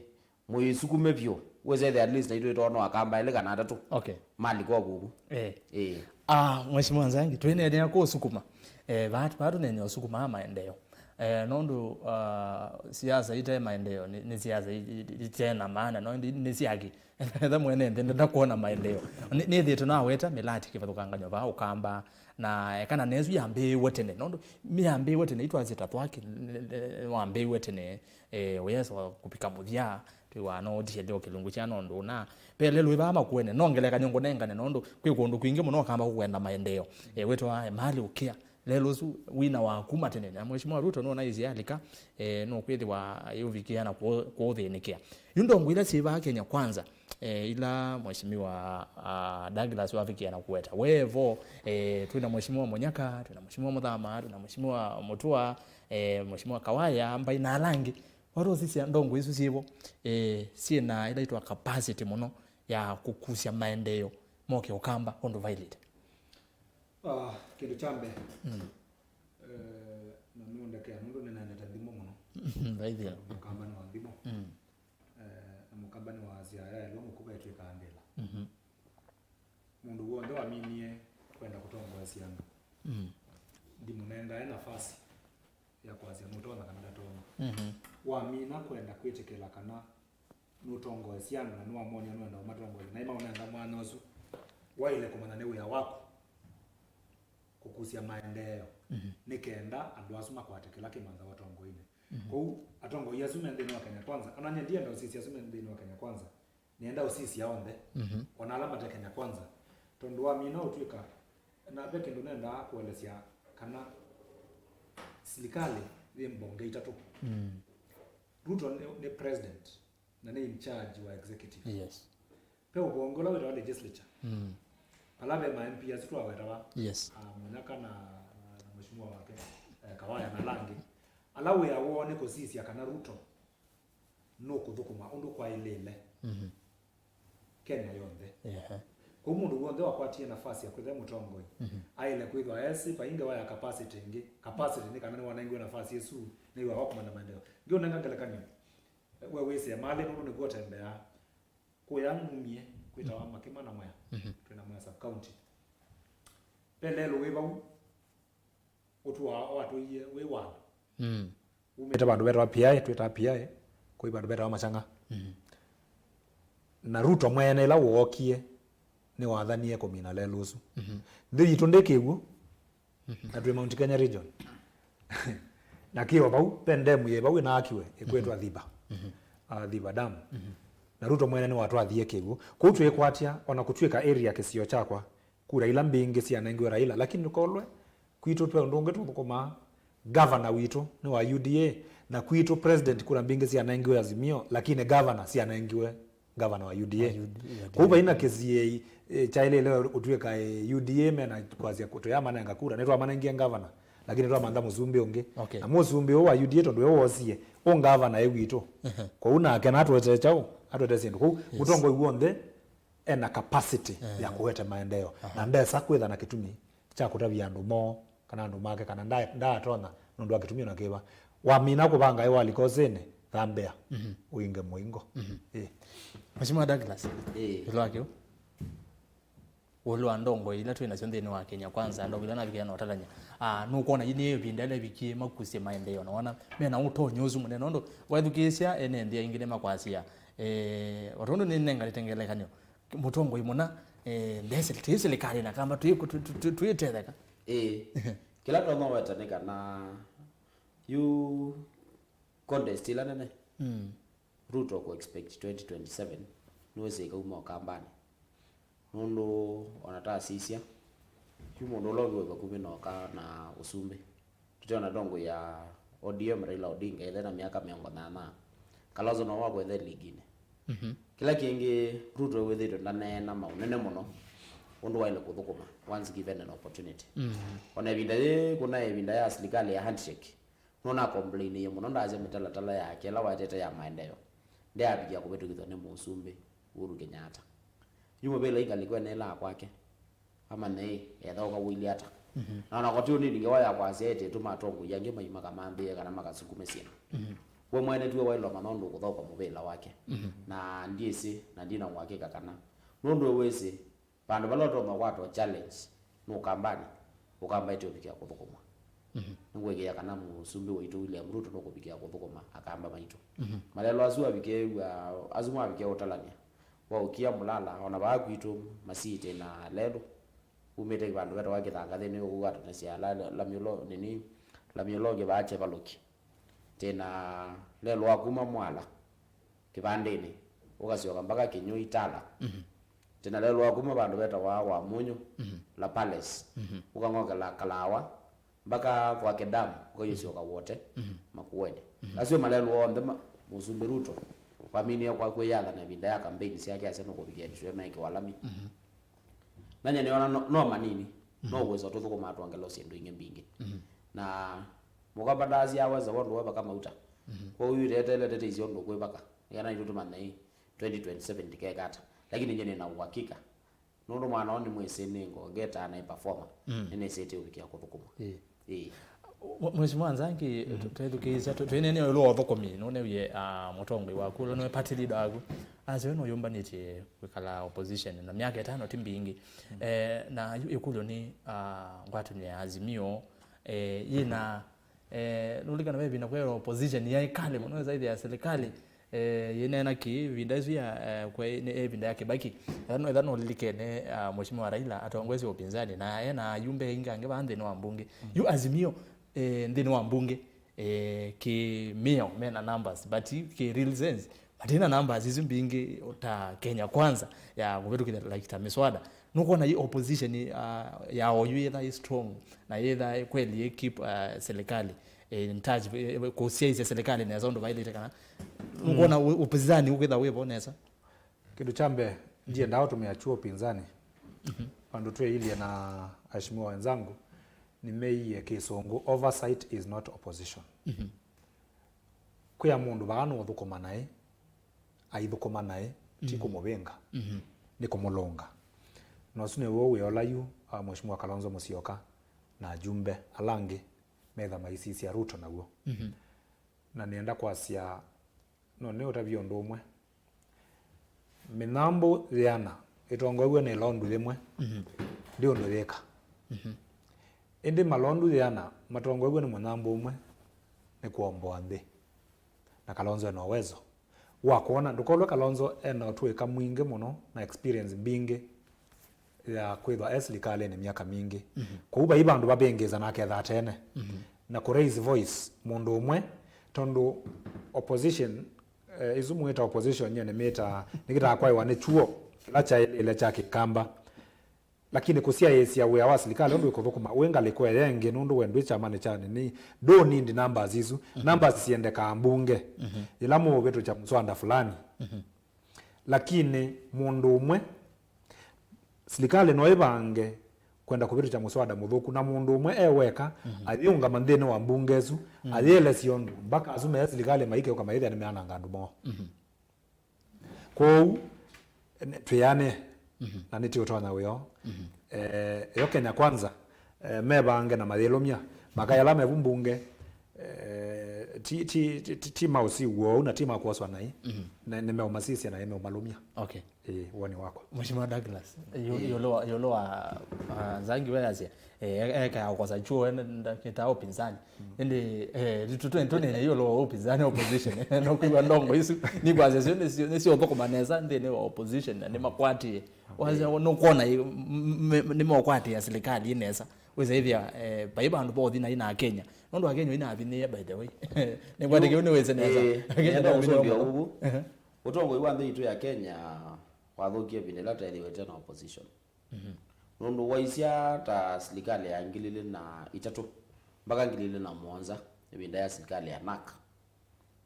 mũisukume vyũ. Wĩsethĩa at least naitũ ĩtono Akamba elĩ kana atatũ. Okay. Malika ũvuku. Eh. Eh. Ah, Mheshimiwa Nzangi, twĩneenea kũsukuma. Eh, vaa, vaa tũneenea ũsukuma maendeleo. Eh, nũndũ, ah, siasa ite maendeleo nĩ, nĩ siasa i-, i-, ite na maana, no ndi, nĩ syaki. Etha mwene nthĩ ndenda kuona maendeleo. Nĩ, nĩthĩĩtwe naweta mĩlati kĩvathũkanganyo vaa Ũkamba, na ekana nesu yambĩĩwe tene. Nũndũ yambĩĩwe tene, itwasye ta Thwaki, wambĩĩwe tene, eh, ũyesa kũvika mũthya, twĩwaa no ũtisye lyo kĩlungu kya nũndũ ũna. Pele lwĩ vaa Makueni, no ngelekany'o ngũnengane, nũndũ kwĩ kũndũ kwingĩ mũno Ũkamba kũkwenda maendeleo. Eh, wĩtawa Emali Ũkĩa, lelũ ũsu wina wa kuma tene, na Mheshimiwa Ruto nũnaisye alika, eh, nũkwĩthĩwa yũvikĩa na kũ-, kũũthĩnĩkĩa. Yu ndongo ila syĩ vaa Kenya Kwanza, eh, ila Mheshimiwa, ah, Douglas wavikĩa na kũweta. Wevo, eh, twĩna Mheshimiwa Munyaka, twĩna Mheshimiwa Muthama, twĩna Mheshimiwa Mutua, eh, Mheshimiwa Kawaya, Mbai na ala angĩ. Watosisya ndongo isu syĩvo, eh, syĩna ila itwa capacity mũno ya kũkusya maendeeo moke Ũkamba ũndũ vailĩte. Ah, kĩndũ kya mbee, eh, na nũndekea nũndũ nĩnaendete nthimo mũno. Vaithia. Mũkamba nĩ wa nthimo. Eh, na Mũkamba nĩ wa siaya ĩlwa mũkuva ĩtwĩkaa ndĩla. Mũndũ w'onthe waminie kwenda kũtongoesya andũ, ndimũnengae nafasi ya kwasya nũtonya kana ndatonya. Wamina kwenda kwĩtĩkĩla kana nũtongoesya andũ na nĩwamonia nũenda ũmatongoesya, na imaũnenga mwanya ũsu, waĩle kũmanya nĩ wĩa waku kũkusya maendeeo nĩ kenda andũ asu makwate kĩla kĩmanthawa ũtongoinĩ. Kwoou atongoi asu me nthĩnĩ wa Kenya Kwanza, ona nyie ndienda ũsisya asu me nthĩnĩ wa Kenya Kwanza, nĩenda ũsisya onthe, ona ala mate Kenya Kwanza, tondũ wamina ũtw'ĩka, na ve kĩndũ nendaa kũelesya kana silikalĩ yĩ mbonge itatũ. Ruto nĩ, nĩ president na nĩ in charge wa executive. Yes. Ve ũvonge ũla wĩtawa legislature. Ala ve ma M P asu twawetawa. Yes. Ah, Munyaka na, na, na mheshimiwa wake, eh, Kawaya na ala angĩ. Ala wĩa woo nĩ kũsisya kana Ruto nũkũthũkũma ũndũ kwaĩlĩle Kenya yonthe. Ehe. Kwoou mũndũ w'onthe wakwatie nafasi ya kwĩthĩa mũtongoi, aĩle kwĩthwa esĩ vaingĩ wa ya capacity ĩngĩ. Capacity nĩ kana nĩwanengiwe nafasi ĩsu nĩ wĩa wa kũmanya maendeeo. Ngĩũnenga ngelekany'o, we wĩsĩ Emali nũndũ nĩkw'o ũtembeaa. Kũya numie kwĩtawa Makima na Mwea. Twĩ na Mwea sub county. Ve lelũ wĩ vau, ũtũaa watũie wĩ walo. Umĩte vandũ vetawa P I, twĩtaa P I, kwĩ vandũ vetawa Machang'a. Na Ruto mwene ĩla wookie, nĩwathanie kũmina lelũ ũsu. Nthĩ yitũ ndĩ kĩw'ũ, na twĩ Mount Kenya region. Na kĩ o vau, ve ndemu yĩ vau ĩnaakiwe, ĩkwĩtwa Thiba. Ah, Thiba Dam. Na Ruto mwene nĩwatwathie kĩw'ũ. Kũu twĩkwatya, ona kũtw'ĩka area kĩsio kyakwa, kura ila mbingĩ syanengiwe Raila, lakini ndũkolwe, kwitũ ve ũndũ ũngĩ tũthũkũmaa. Gavana witũ nĩ wa U D A, na kwitũ president kura mbingĩ syanengiwe Azimio, lakini gavana syanengiwe ngavana wa U D A. Wa U D A. Kwoou vai na kĩsiĩi, eh, kyaĩlĩle ũtw'ĩka, eh, U D A mena kwasya kũ-, tũyamanenga kura, nĩtwamanengie ngavana, lakini twamantha mũsumbĩ ũngĩ. Okay. Na mũsumbĩ ũũ wa U D A tondũ we woosie, ũ ngavana e witũ. Ehe. Kwoou nake natwete kyaũ, atwete syĩndũ. Kwoou, yes, mũtongoi w'onthe ena capacity, ehe, ya kũete maendeeo. Aha. Na ndesa kwĩtha na kĩtumi kya kũtavya andũ moo, kana andũ make, kana nda-, ndaatonya nũndũ wa kĩtumi ona kĩva. Wamina kũvanga ĩ walika ũsĩnĩ, thambĩa, mhm, ũinge mũingo. Mhm. Ĩ. Mheshimiwa Douglas, ĩ, ĩũlũ wa kĩu, ĩũlũ wa ndongoi ila twĩ nasyo nthĩnĩ wa Kenya Kwanza, ndongoi ila navikĩa na ũtalany'a, ah, nũkwona yĩ nĩ ĩvinda ĩla ĩvikie makusye maendeeo, na wona mena ũtonyi ũsu mũnene, nũndũ wethukĩĩsya ene nthĩ aingĩ nĩmakwasya, eh, o tondũ nĩnenganĩte ngelekany'o, mũtongoi mũna, eh, ndesĩ, twĩ silikalĩ na kamba twĩ-, tũ-, tũ-, tũ-, twĩtetheka. Ĩĩ. Kĩla tonya weta nĩ kana yu contest ĩla nene, mm, Ruto kũ expect twenty twenty-seven nĩwĩsĩ ĩkauma Ũkambanĩ. Nũndũ ona tasisya, yu mũndũ ũla ũviwe vakuvĩ na ũka na ũsumbĩ. Tũteona ndongoi ya O D M Raila Odinga ethe na myaka mĩongo nyanya. Kalonzo no wakwethe liginĩ. Mhm. Kĩla kĩngĩ, Ruto wĩthĩtwe ndaneena maũnene mũno ũndũ waĩle kũthũkũma once given an opportunity. Mhm. Ona ĩvinda yĩĩ, kũna ĩvinda ya silikalĩ ya handshake, nũna complainĩie mũno, ndasya mĩtalatala yake ĩla waetete ya maendeeo ndeavikia kũvĩtũkĩthw'a nĩ mũsumbĩ Uhuru Kenyatta. Yu mũvĩla ingalĩko ene ĩla kwake. Amanye ĩ, etha ũkawĩlye ata. Mhm. Na ona koti ũnini ngewa ya kwasya ĩtĩ ĩtuma atongoi angĩ maima kamanthĩe kana makasukume syĩndũ. Mhm. We mwene tiwe waĩlwa manya ũndũ ũkũthaũka mũvĩla wake. Mhm. Na ndyĩsĩ, na ndina ũakĩka kana. Nũndũ wĩsĩ, vandũ vala ũtonya kwatwa challenge, nũkambanĩ, ũkamba ĩtĩ ũvikĩa kũthũkũmwa. Mhm. Nĩngwĩkĩa kana mũsumbĩ waitũ William Ruto nũkũvikĩa kũthũkũma akamba maitũ. Mhm. Malelo asu avikĩe w'a, asu mavikĩe ũtalany'a. Waũkia mũlala, ona vaa kwitũ masiitĩ na lelũ, umĩte vandũ vetawa Kĩthangathĩnĩ ũkũgwatanĩsya la, la, Lamyolo, nini, Lamyolo kĩvaa Chevalũki. Tena lelũ wa kuma Mwala kĩvandĩnĩ, ũkasyoka mpaka Kĩnyũi Tala. Mhm. Tena lelũ wa kuma vandũ vetawa wa Mũnyũ, mhm, La Palace, mhm, ũkang'okela Kalawa, mpaka kwake dam, ũkaiũsyoka Wote, mhm, Makueni. Mhm. Asu malelũ onthe ma-, Mũsumbĩ Ruto waminie kwa kwĩyathana ĩvinda ya campaign syake asya nũkũvikĩa ĩtĩtwe meĩkĩwa lami. Mhm. Nanye nĩona no, no manini, no, mhm, wĩsa tũthũkũmaa twongela syĩndũ ingĩ mbingĩ. Mhm. Na mũkamba ndaasya wesa wondũ wa vaka mauta. Mhm. Kwoou yu teteele teteisye ũndũ kwĩ vaka. Nĩkana itũ tũmanye ĩ twenty twenty-seven ndikeka ata. Lakini nye nĩna uhakika. Nũndũ mwana ũũ nĩmwĩsĩ nĩngongeta na performer. Mm. Nĩnĩsĩte ũvikĩa kũthũkũma. Ĩĩ. Ĩĩ. Mwe-, Mheshimiwa Nzangi, mm, tũ-, twethukĩĩsya, tũ-, twĩneenea ĩũlũ wa ũthũkũmi, nũnewie, ah, mũtongoi waku, ũla nĩwe party leader waku. Asya we nũyũmbanĩtye kwĩkala opposition, na myaka ĩtano ti mbingĩ. Mm. Eh, na yu ĩkũlyo nĩ, ah, ngwatanĩo ya Azimio, eh, yĩna, eh, nũlikana ve ĩvinda kwĩ opposition yaĩ kalĩ mũno ĩsaĩthĩ ya serikali, eh, yĩneena kĩ ĩvinda ĩsu ya, eh, kwĩ, nĩ ĩvinda ya Kibaki. Ethano, ethano lilikene, ah, Mheshimiwa Raila atongoesye upinzani, na ena ayumbe aingĩ angĩ vaa nthĩnĩ wa mbunge. Mm. Yu Azimio, eh, nthĩnĩ wa mbunge, eh, kĩ mĩao mena numbers, but kĩ real sense, matina numbers isu mbingĩ ta Kenya Kwanza ya kũvĩtũkĩthya, like, ta miswada. Nũkwona ĩ opposition, ah, ya oyu yĩtha ĩ strong, na yĩtha kweli ĩ keep, ah, serikali, eh, in touch, eh, kũsyaisya serikali nesa ũndũ vaĩlĩte kana. Mm. Nũkwona u-, upinzani ũkwĩtha wĩvo nesa? Kĩndũ kya mbee, ndiendaa ũtũmĩa chuo upinzani. Mhm. Vandũ twĩilyĩ na aheshimiwa wenzangu, nĩmeie kĩsũngũ, oversight is not opposition. Mhm. Kwĩa mũndũ vaa nũũthũkũma naĩ, aithũkũma naĩ, ti, mhm, kũmũvĩnga, mhm, nĩ kũmũlũnga. Na ũsu nĩw'o wĩa ũla yu, ah, Mheshimiwa Kalonzo Musyoka na ajumbe ala angĩ metha maisisya Ruto naw'o. Mhm. Na nĩenda kwasya, no nĩ ũtavye ũndũ ũmwe. Mĩnyambũ yĩana ĩtongoew'e nĩ ĩlondu yĩmwe, mhm, ndĩ ũndũ yĩka. Mhm. Ĩndĩ malondu yĩana matongoew'e nĩ mũnyambũ ũmwe nĩ kũomboa nthĩ. Na Kalonzo ena ũwezo wa kwona, ndũkolwe Kalonzo ena ũtũĩka mwingĩ mũno na experience mbingĩ ya kwĩthwa e silikalĩnĩ myaka mingĩ. Mhm. Kwoou vai vandũ vavĩngĩza na aketha atene. Mhm. Na kũ raise voice mũndũ ũmwe, tondũ opposition, eh, isu mwĩta opposition, nyie nĩmĩtaa, nĩkĩtaa kwaĩwa nĩ chuo kĩla kyaĩlĩle kya Kĩkamba. Lakini kũsyaĩĩsya wĩa wa silikalĩ ũndũ ĩkũthũkũma wĩ ngalĩko ĩya ĩngĩ, nũndũ we ndwĩ kyamanĩ kya nini, ndũ need numbers isu. Mhm. Numbers siendekaa mbunge. Mhm. Yĩla mũũvĩtũkya mswada fulani, mhm, Lakini mũndũ ũmwe, silikalĩ no ĩvange kwenda kũvĩtũkya mũswada mũthũku, na mũndũ ũmwe e weka, mhm, ayĩũngama nthĩnĩ wa mbunge ĩsu, mhm, ayĩelesya ũndũ mpaka asu me silikalĩ maikĩũka mayĩthĩa nĩmeananga andũ moo. Mhm. Kwoou, n-, twĩanĩe, mhm, na nĩtũũtonya wĩoo. Mhm. Eh, yo Kenya Kwanza, eh, mevange na mayĩlũmya. Makaĩ ala mevu mbunge, eh, ti, ti, ti, ti, ti ma ũsiw'o ũu na ti ma kwoswa naĩ. Mhm. Na nĩmeũmasisya na nĩmeũmalũmya. Okay. Ĩĩ, woni wakwa. Mheshimiwa Douglas, yu-, ĩĩ, ĩũlũ wa, ĩũlũ wa, ah, Nzangi we asya, eh, e-, eka ya kũkosa chuo, ene ndakĩtaa ũpinzani. Mm. Ĩndĩ, eh, tu-, tu-, tũnene ĩũlũ wa ũpinzani, opposition. Nũkwĩw'a ndongo isu, nĩkwasya syo nĩsyo, nĩsyo ũthũkũma nesa nthĩnĩ wa opposition, na nĩmakwatie. Okay. Wasya nũkwona ĩ-, m-, m-, nĩmokwatia silikalĩ nesa. Wĩsa ĩthĩa, eh, vai vandũ vothi na ina Kenya. Nũndũ wa Kenya ina avinyĩe, by the way. Nĩkwatĩkĩu nĩwĩse nesa. Ĩĩ, Kenya nenda nĩavinyĩe ũsũmbĩa mũno. Ũu. Ehe. Ũtongoi wa nthĩ itũ ya Kenya wathũkie ĩvinda ĩla twethĩĩwe tena opposition. Mhm. Nũndũ waisya ta silikalĩ ya ngili ilĩ na itatũ mpaka ngili ilĩ na mũonza, ĩvinda ya silikalĩ ya NARC,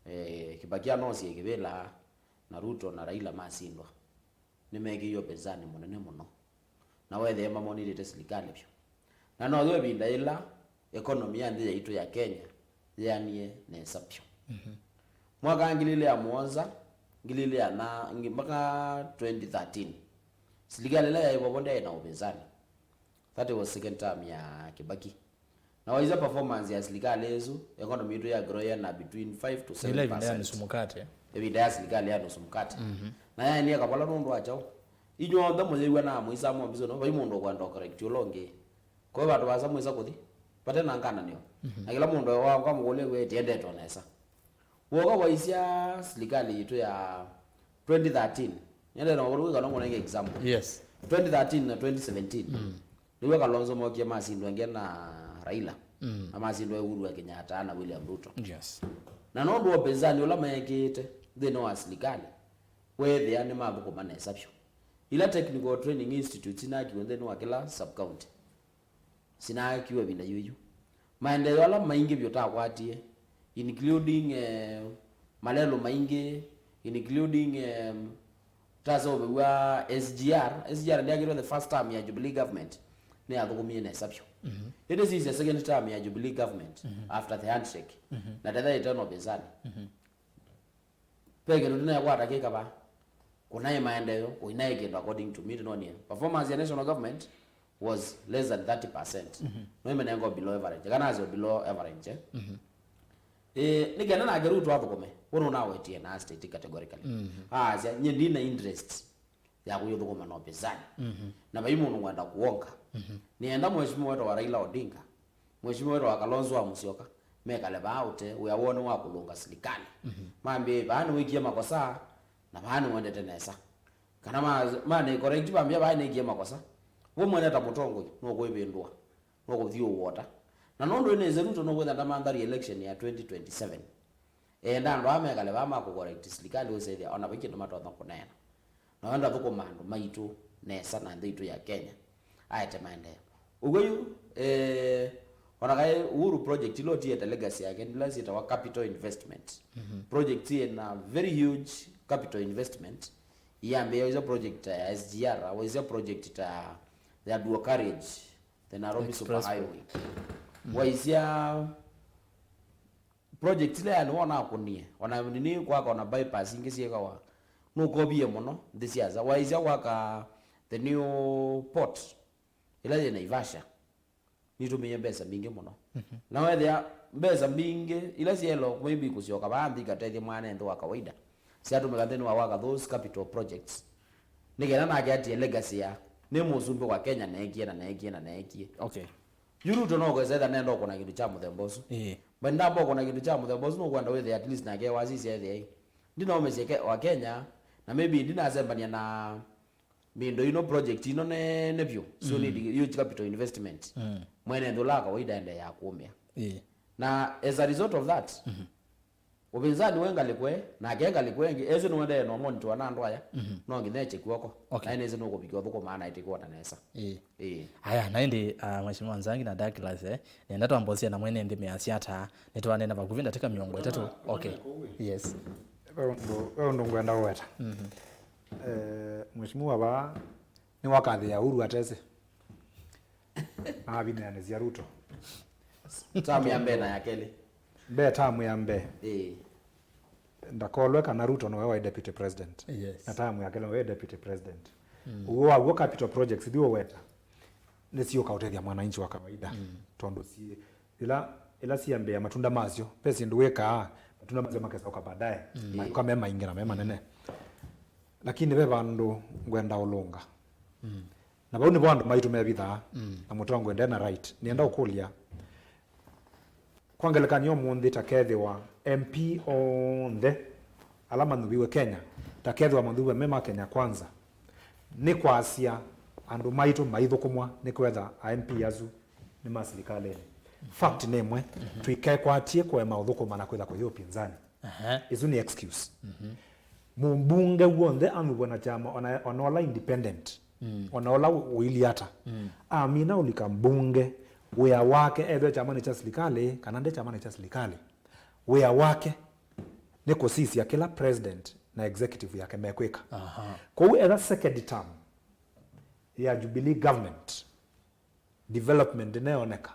eh, Kibaki anosie kĩvĩla na Ruto na Raila masindwa, nĩmekĩie ũpinzani mũnene mũno, na weethĩa mamonithĩte silikalĩ vyũ. Na noyo ĩvinda yĩla economy ya nthĩ yaitũ ya Kenya yeanie nesa vyũ. Mhm. Mwaka wa ngili ilĩ ya mũonza, ngili ilĩ ya na, ngi-, mpaka twenty thirteen, silikalĩ ĩla yaĩ vovo ndyaĩ na ũpinzani. That was second term ya Kibaki. Na waisya performance ya silikalĩ ĩsu, economy itũ ya grow yena between five to seven percent. Ĩla ĩvinda ya nusu mkate. Ĩvinda ya silikalĩ ya nusu mkate. Mhm. Na yaenie kavala nũndũ wa kyaũ? Inyw'onthe mũyĩw'a na mũisaa mwaviso no, vai mũndũ ũkwenda correct ũla ũngĩ. Kwa hiyo vandũ vaasa mwĩsa kũthi vate na ngananĩo. Mhm. Na kĩla mũndũ wa, kwa mũkũlya we tiendetwe nesa. W'oka waisya silikalĩ yitũ ya twenty thirteen. Nyende na ũndũ kana ngũnenge example. Yes. Twenty thirteen na twenty seventeen. Mm. Nĩw'o Kalonzo mokie masindwa ĩngĩ na Raila. Mm. Na masindwa Uhuru wa Kenyatta na William Ruto. Yes. Na nũndũ wa ũpinzani ũla meekĩĩte nthĩnĩ wa silikalĩ, weethĩa nĩmathũkũma nesa vyũ. Ila technical training institutes inakiwe nthĩnĩ wa kĩla sub county sinaakiwe ĩvinda yĩu. Maendeeo ala maingĩ vyũ takwatie, including, eh, malelũ maingĩ, including, em, taseũvĩw'a S G R. S G R ndyaakĩtwe the first term ya Jubilee government, nĩyathũkũmie nesa vyũ. Mhm. Ĩndĩ sisya second term ya Jubilee government, mhm, after the handshake, mhm, na tetha ĩtena ũpinzani. Mhm. Ve kĩndũ tũnekwata kĩkava. Kũnaĩ maendeeo, kũinaĩ kĩndũ according to me, tũnonie. Performance ya national government was less than thirty percent. Mhm. No imenengo below average. Kana asyo below average, eh? Mhm. Eh, nĩ kenda nake Ruto athũkũme. Wona ũnawetie na state categorically. Mhm. Asya, "Nye ndina interest ya kũyũthũkũma na ũpinzani." Mhm. Na vai mũndũ ngwenda kuonga. Mhm. Nĩenda mheshimiwa wetu wa Raila Odinga, mheshimiwa wetu wa Kalonzo wa Musyoka, mekale vaa ũte wĩa woo nĩ wa kũlũnga silikalĩ. Mhm. Mambie, "Vaa nĩwĩkie makosa, na vaa nĩwendete nesa." Kana ma, ma nĩ correct, mambia, "Vaa nĩkie makosa." We mwene ta mũtongoi, nũkwĩvĩndũa, nũkũthi ũwota. Na nũndũ ĩnĩse Ruto nũkwĩtha ndamanthari election ya twenty twenty-seven. Enda andũ aa mekale vaa ma kũcorrect silikalĩ ũsethĩa ona vai kĩndũ matonya kũneena. Na wenda thũkũma andũ maitũ nesa na nthĩ itũ ya Kenya. Aete maendeeo. Ũw'o yu, eh, ona kaĩ Uhuru project ila ũtiĩte legacy yake, ila syĩtawa capital investment. Mhm. Project ina very huge capital investment. Iyambĩĩa waisya project ta ya S G R, waisya project ta ya dual carriage, the Nairobi Expressway. Superhighway. Mhm. Waisya project ila yani wona akũnie, ona nini kwaka ona bypass ingĩ syĩkawa. Nũkovie mũno nthĩ sya nza. Waisya kwaka the new port, ila yĩ Naivasha. Nitũmĩie mbesa mbingĩ mũno. Mhm. Na wethĩa mbesa mbingĩ ila syaĩlwe maybe kũsyoka vaa nthĩ ikatethye mwana nthĩ wa kawaida, syatũmĩka nthĩnĩ wa waka those capital projects. Nĩ kenda nake atie legacy ya, "Nĩ mũsumbĩ wa Kenya, neekie na neekie na neekie." Okay. Yu Ruto no kwesa etha nenda ũkũna kĩndũ kya mũthemba ũsu. Ĩĩ. But ndamba ũkũna kĩndũ kya mũthemba ũsu, nũkwenda wĩthĩa at least nake wasisya ethĩa ĩ, ndinaũmĩsya Ke-, wa Kenya, na maybe ndinasembania na mindo ino, project ino nene vyũ. So, mm, need huge capital investment. Mm. Mwene nthĩ ũla wa kawaida endeea kũũmĩa. Ĩĩ. Na as a result of that, mhm, ũpinzani we ngalĩko ĩ, nake ngalĩko ĩngĩ, ese nĩwendeee no monitor na andũ aya, mhm, no nginya eche kw'oko. Okay. Na ese nũkũvikia ũthũkũma na ĩtĩkĩwa na nesa. Ĩĩ. Ĩĩ. Aya, na ĩndĩ, ah, Mheshimiwa Nzangi na Douglas, eh, nenda twambosia na mwene nthĩ measya ata, nĩtwaneena vakuvĩ ndatĩka mĩongo ĩtatũ. Okay. Yes. Ve ũndũ, ve ũndũ ngwenda ũweta. Mhm. Eh, Mheshimiwa vaa nĩwakathĩa Uhuru atesĩ. Avineanĩsya Ruto. Tamu ya mbee na ya kelĩ. Mbee tamu ya mbee. Ĩĩ. Ndakolwe kana Ruto nowe waĩ deputy president. Yes. Na tamu ya kelĩ nowe deputy president. Ũw'o waw'o capital projects ithyĩ ũweta nĩsiũka ũtethya mwananchi wa kawaida. Tondũ si ila ila siambĩa matunda masyo, ve syĩndũ wĩkaa, matunda masyo makesa ũka baadaye. Mayũka me maingĩ na me manene. Lakini ve vandũ ngwenda ũlũnga. Na vau nĩvo andũ maitũ mevithaa, na mũtongoi nde na right. Nĩenda ũkũlya, kwa ngelekany'o ũmũnthĩ ta kethĩwa M P onthe ala manyuviwe Kenya, ta kethĩwa manyuviwe me ma Kenya Kwanza, nĩ kwasya andũ maitũ maithũkũmwa nĩ kwetha a M P asu nĩ ma silikalĩnĩ. Fact nĩ ĩmwe, tũikekwatie kũema ũthũkũma na kwĩtha kũthi ũpinzani. Aha. Ĩsu nĩ excuse. Mũmbunge w'onthe anyuvwa na kyama, ona, ona ũla independent, ona ũla ũilyĩ ata, amina ũlika mbunge, wĩa wake, ethwe kyamanĩ kya silikalĩ kana nde kyamanĩ kya silikalĩ, wĩa wake nĩ kũsisya kĩla president na executive yake mekwĩka. Aha. Kwoou etha second term ya Jubilee government, development ĩneoneka,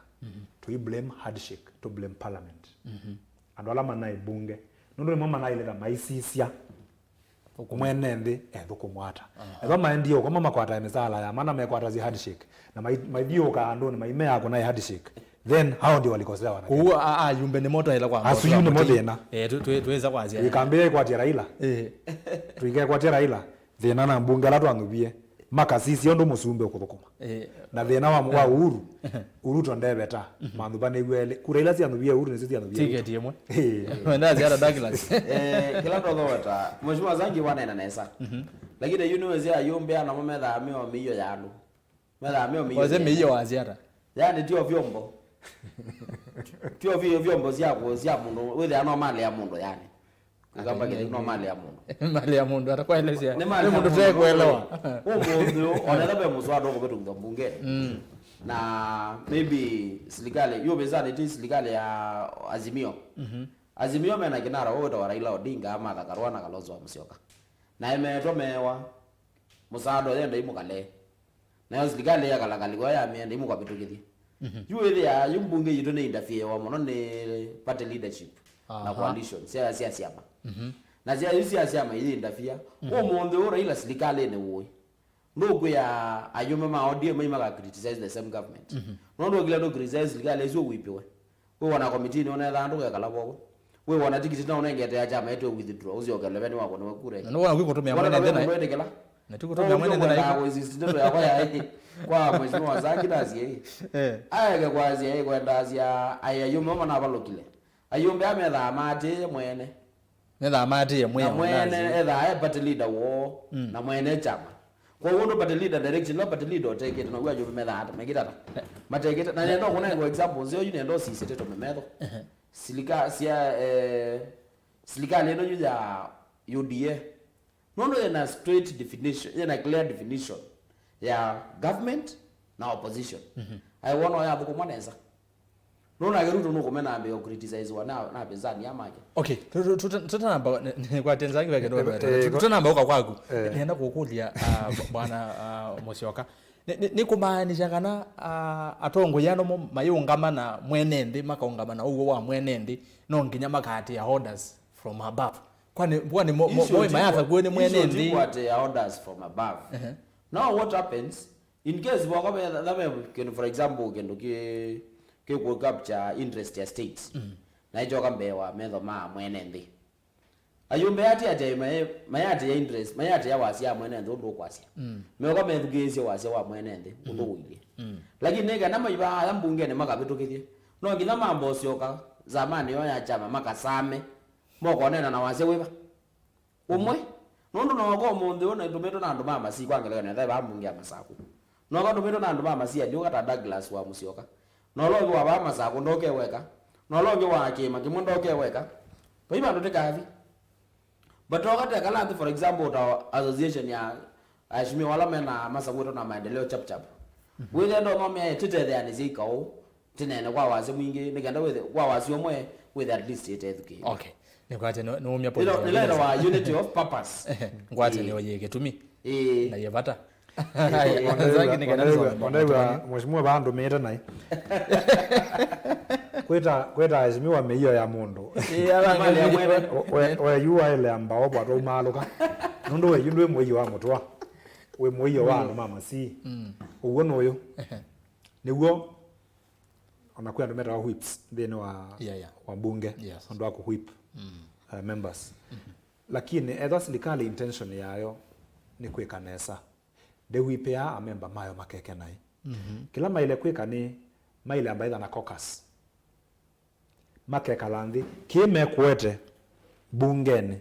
tũi blame handshake, tũ blame parliament. Andũ ala manaĩ mbunge, nũndũ nĩmo manaĩle ta maisisya mwene nthĩ ethũkũmwa ata. Ethwa maendie ũkoma makwatae mĩsaala ya mana mekwatasya handshake, na mai- maithiũũka andũnĩ maimeaa kũnaĩ handshake, then hao ndio walikosea wanakenya. Kũu a- a- ayumbe nĩmo twaĩla kwamba asu yu nĩmo thĩna. Eh, tũ- tũ- twĩsa kwasya Tũikambĩĩa ĩkwatya Raila, Eh, tũikekwatia Raila. Thĩna na mbunge ala twanyuvie makasisya ũndũ mũsumbĩ ũkũthũkũma. Eh, na thĩna wa, wa Uhuru, Ruto ndeveta. Manyuvanĩw'e elĩ. Kura ila syanyuvie Uhuru nĩsyo syanyuvie Ruto. Tiketi ĩmwe. Eh. Wenda Ziara Douglas. Eh, kĩla tũthoweta, Mheshimiwa Zangi wanena nesa. Lakini yu nĩwĩsĩ ayumbe namo methaa meo mĩio ya andũ. Methaa meo mĩio. Wase mĩio wa Ziara. Yani tio vyombo. Tio vyo vyombo sya ku- sya mũndũ, wĩthĩa no mali ya mũndũ yani. Kũkamba kĩthĩ no mali ya mũndũ. Mali ya mũndũ, atakwaelesya. Nĩ mali ya mũndũ mũndũ. Tekuelewa. Ũmũnthĩ ũyũ, ona ĩla ve mũswada ũkũvĩtũkithwa mbungeni. Na maybe silikalĩ, yu vĩsanĩtĩ silikalĩ ya Azimio. Azimio mena kinara ũũ wĩtawa Raila Odinga, Martha Karua na Kalonzo wa Musyoka. Na emetwa mewa, mũsaada ũyenda imũkale. Nayo silikalĩ ya kalakali kwa ya mĩenda imũkavĩtũkĩthye. Yu ĩthĩaa yu mbunge yitũ nĩ interfere mũno nĩ party leadership na coalition sya sya syama. Na sya yu sya syama iyi interfere. Ũmũnthĩ ũũ Raila silikalĩnĩ ũĩ. Ndũkwĩa ayũme ma O D M mai maka criticize the same government. Nũndũ ũkila ndũ criticize silikalĩ ĩsu ũipiwe. Wĩwona komitinĩ ũnethaa ndũkekala voko. Wĩwona tikiti na ũnengete ya kyama ĩtwe withdraw, ũsyoke leveni wako nĩwe kura. Na nĩwona kwĩ kũtũmĩa mwene nthĩ na wĩtĩkĩla. Na ti kũtũmĩa mwene nthĩ na kũinsist ndeto yakwa ya ĩ kwa mheshimiwa Zangi na asyai. Eh. Aeke kwasya ĩ kwenda asya ai ayũme manavalũkile. Ayũmbe amethaa maatĩĩe mwene. Methaa maatĩĩe mwĩao. Na mwene ethaa e party leader woo, na mwene kyama. Kwa ũndũ party leader direction, no party leader ũtekĩte, na wia ayũmbe methaa ata, mekĩte ata. Matekĩte, na nenda ũkũnenga examples, yo yu nenda ũsisye tũme metho. Silika-, sia, eh, silikalĩ ĩno yu ya U D A. Nũndũ yĩna straight definition, yĩna clear definition ya government na opposition. Aiwona ũyathũkũmwa nesa. Nũnake Ruto nũkũmena ambĩĩa kũcriticizewa na, na apinzani ya make. Okay, tu- tu- tu- tutanamba nĩkwatenzangi veke Eh, eh, tutanamba ũka kwaku. Eh. Nĩenda kũkũlya ah, b- bwana ah, Musyoka. Nĩ- nĩ- nĩkũmaanisha kana ah, atongoi ano mo- mayũngama na mwene nthĩ, makaũngama na ũw'o wa mwene nthĩ, no nginya makaatĩa orders from above? Kwani kwani mo- mo- Issue moĩ ti- mayatha kuo nĩ mwene issue ti nthĩ? Kuatĩa orders from above. Ehe. Now what happens, in case voko ve- tha ve kĩndũ, for example, kĩndũ kĩ kĩkũ capture interest ya states, na ĩkyoka mbee wa metho ma mwene nthĩ, ayũmbe ati ati maye- mayatĩa interest, mayatĩa wasya wa mwene nthĩ ũndũ ũkwasya. Meoka methukĩĩsye wasya wa mwene nthĩ ũndũ ũilyĩ. Lakini nĩ kana maivaa aya mbungeni makavĩtũkĩthye, no nginya mambe ũsyoka zamanĩ yo ya kyama makasame, mokonena na wasya wĩva? Ũmwe, nũndũ nooka ũmũnthĩ ũũ nĩtũmĩtwe na andũ ma Masii, kwa ngelekany'o, etha vaa mbunge ya Masaku. Nooka ndũmĩtwe na andũ ma Masii alyũka ta Douglas wa Musyoka. Na ũla ũngĩ wa vaa Masaku ndoke weka. Na ũla ũngĩ wa kĩĩma kĩmwe ndoke weka. Vai vandũ tĩkathi. But oka tekala nthĩ, for example, ta association ya aheshimiwa ala mena masakũĩtwe na maendeleo chap chap. Wĩthĩa ndothomea ĩ, tĩtetheanĩsye ikaũ. Tĩneene kwa wasya mwingĩ, nĩ kenda wĩthe, kwa wasya ũmwe, wĩthe at least ĩtethukĩĩe. Okay. Nĩkwatya nĩ- nĩumya point ya nĩlenda wa unity of purpose. Ngwatya nĩ ũyĩ kĩtumi. Ĩĩ. Na yevata. Ondaigua- Zaki nĩ kana ondaigua- nĩsome ondaigua mũtumani. Mheshimiwa vandũmĩĩte naĩ. Kwĩta kwĩta mheshimiwa mĩio ya mũndũ. Ĩĩ, ala Mali ya mwene. We- we- we yu waĩlea mbao bwatwa umaalũka. Nũndũ we yu ndwĩ mũio wa mũtũa. Wĩ mũio wa andũ ma masii. Ũguo nũyũ. Nĩguo ona kwĩ andũ metawa whips nthĩnĩ wa, yeah, yeah, wa mbunge, yes, ũndũ wa kũwhip, mm, uh, members. Mm-hmm. Lakini ethwa silikalĩ intention yayo nĩ kwĩka nesa, ndĩwhipĩaa amemba mayo makeke naĩ. Mm-hmm. Kĩla maĩle kwĩka nĩ maĩle amba ĩtha na caucus, makekala nthĩ, kĩĩ mekũete mbungenĩ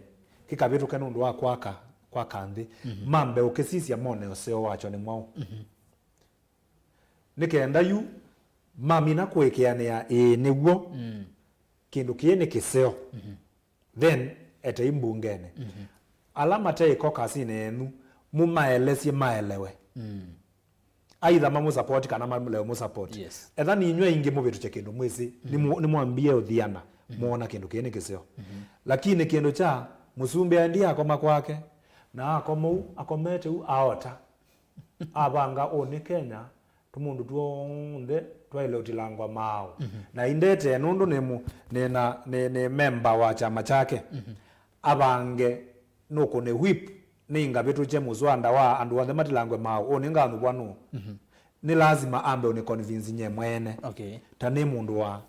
kĩkavĩtũke nũndũ wa kwaka, kwaka nthĩ, mm-hmm, mambe ũkĩsisya mone ũseo wakyo nĩ mwaũ. Mm-hmm. Nĩ kenda yu mamina kũĩkĩanĩa ĩĩ nĩw'o, mm, kĩndũ kĩĩ nĩ kĩseo, mm-hmm, then etei mbungenĩ. Mm-hmm. Ala mate ĩkokasinĩ yenyu, mũmaelesye maelewe. Mm. Aitha mamũsapoti kana malewe mũsapoti. Yes. Etha ninyw'e aingĩ mũvĩtũkye kĩndũ mwĩsĩ, mm, nĩmũ- nĩmwambie ũthiana, mm-hmm, mwona kĩndũ kĩĩ nĩ kĩseo. Mm-hmm. Lakini kĩndũ kya mũsumbĩ aendie akoma kwake, na akoma ũu, akomete ũu aota. Avanga ũnĩ Kenya, tũmũndũ tw'onthe twaĩle ũtilangwa maaũ. Mhm. Na indetee nũndũ nĩ mũ- nĩ na- nĩ- nĩ memba wa kyama kyake. Mhm. Avange nũkũnĩ whip, nĩingavĩtũkye mũswanda wa andũ onthe matilangwe maaũ. Ũnĩ nganũvwa nũũ? Mhm. Nĩ lazima ambe ũnĩ convince nye mwene. Okay. Ta nĩ mũndũ wa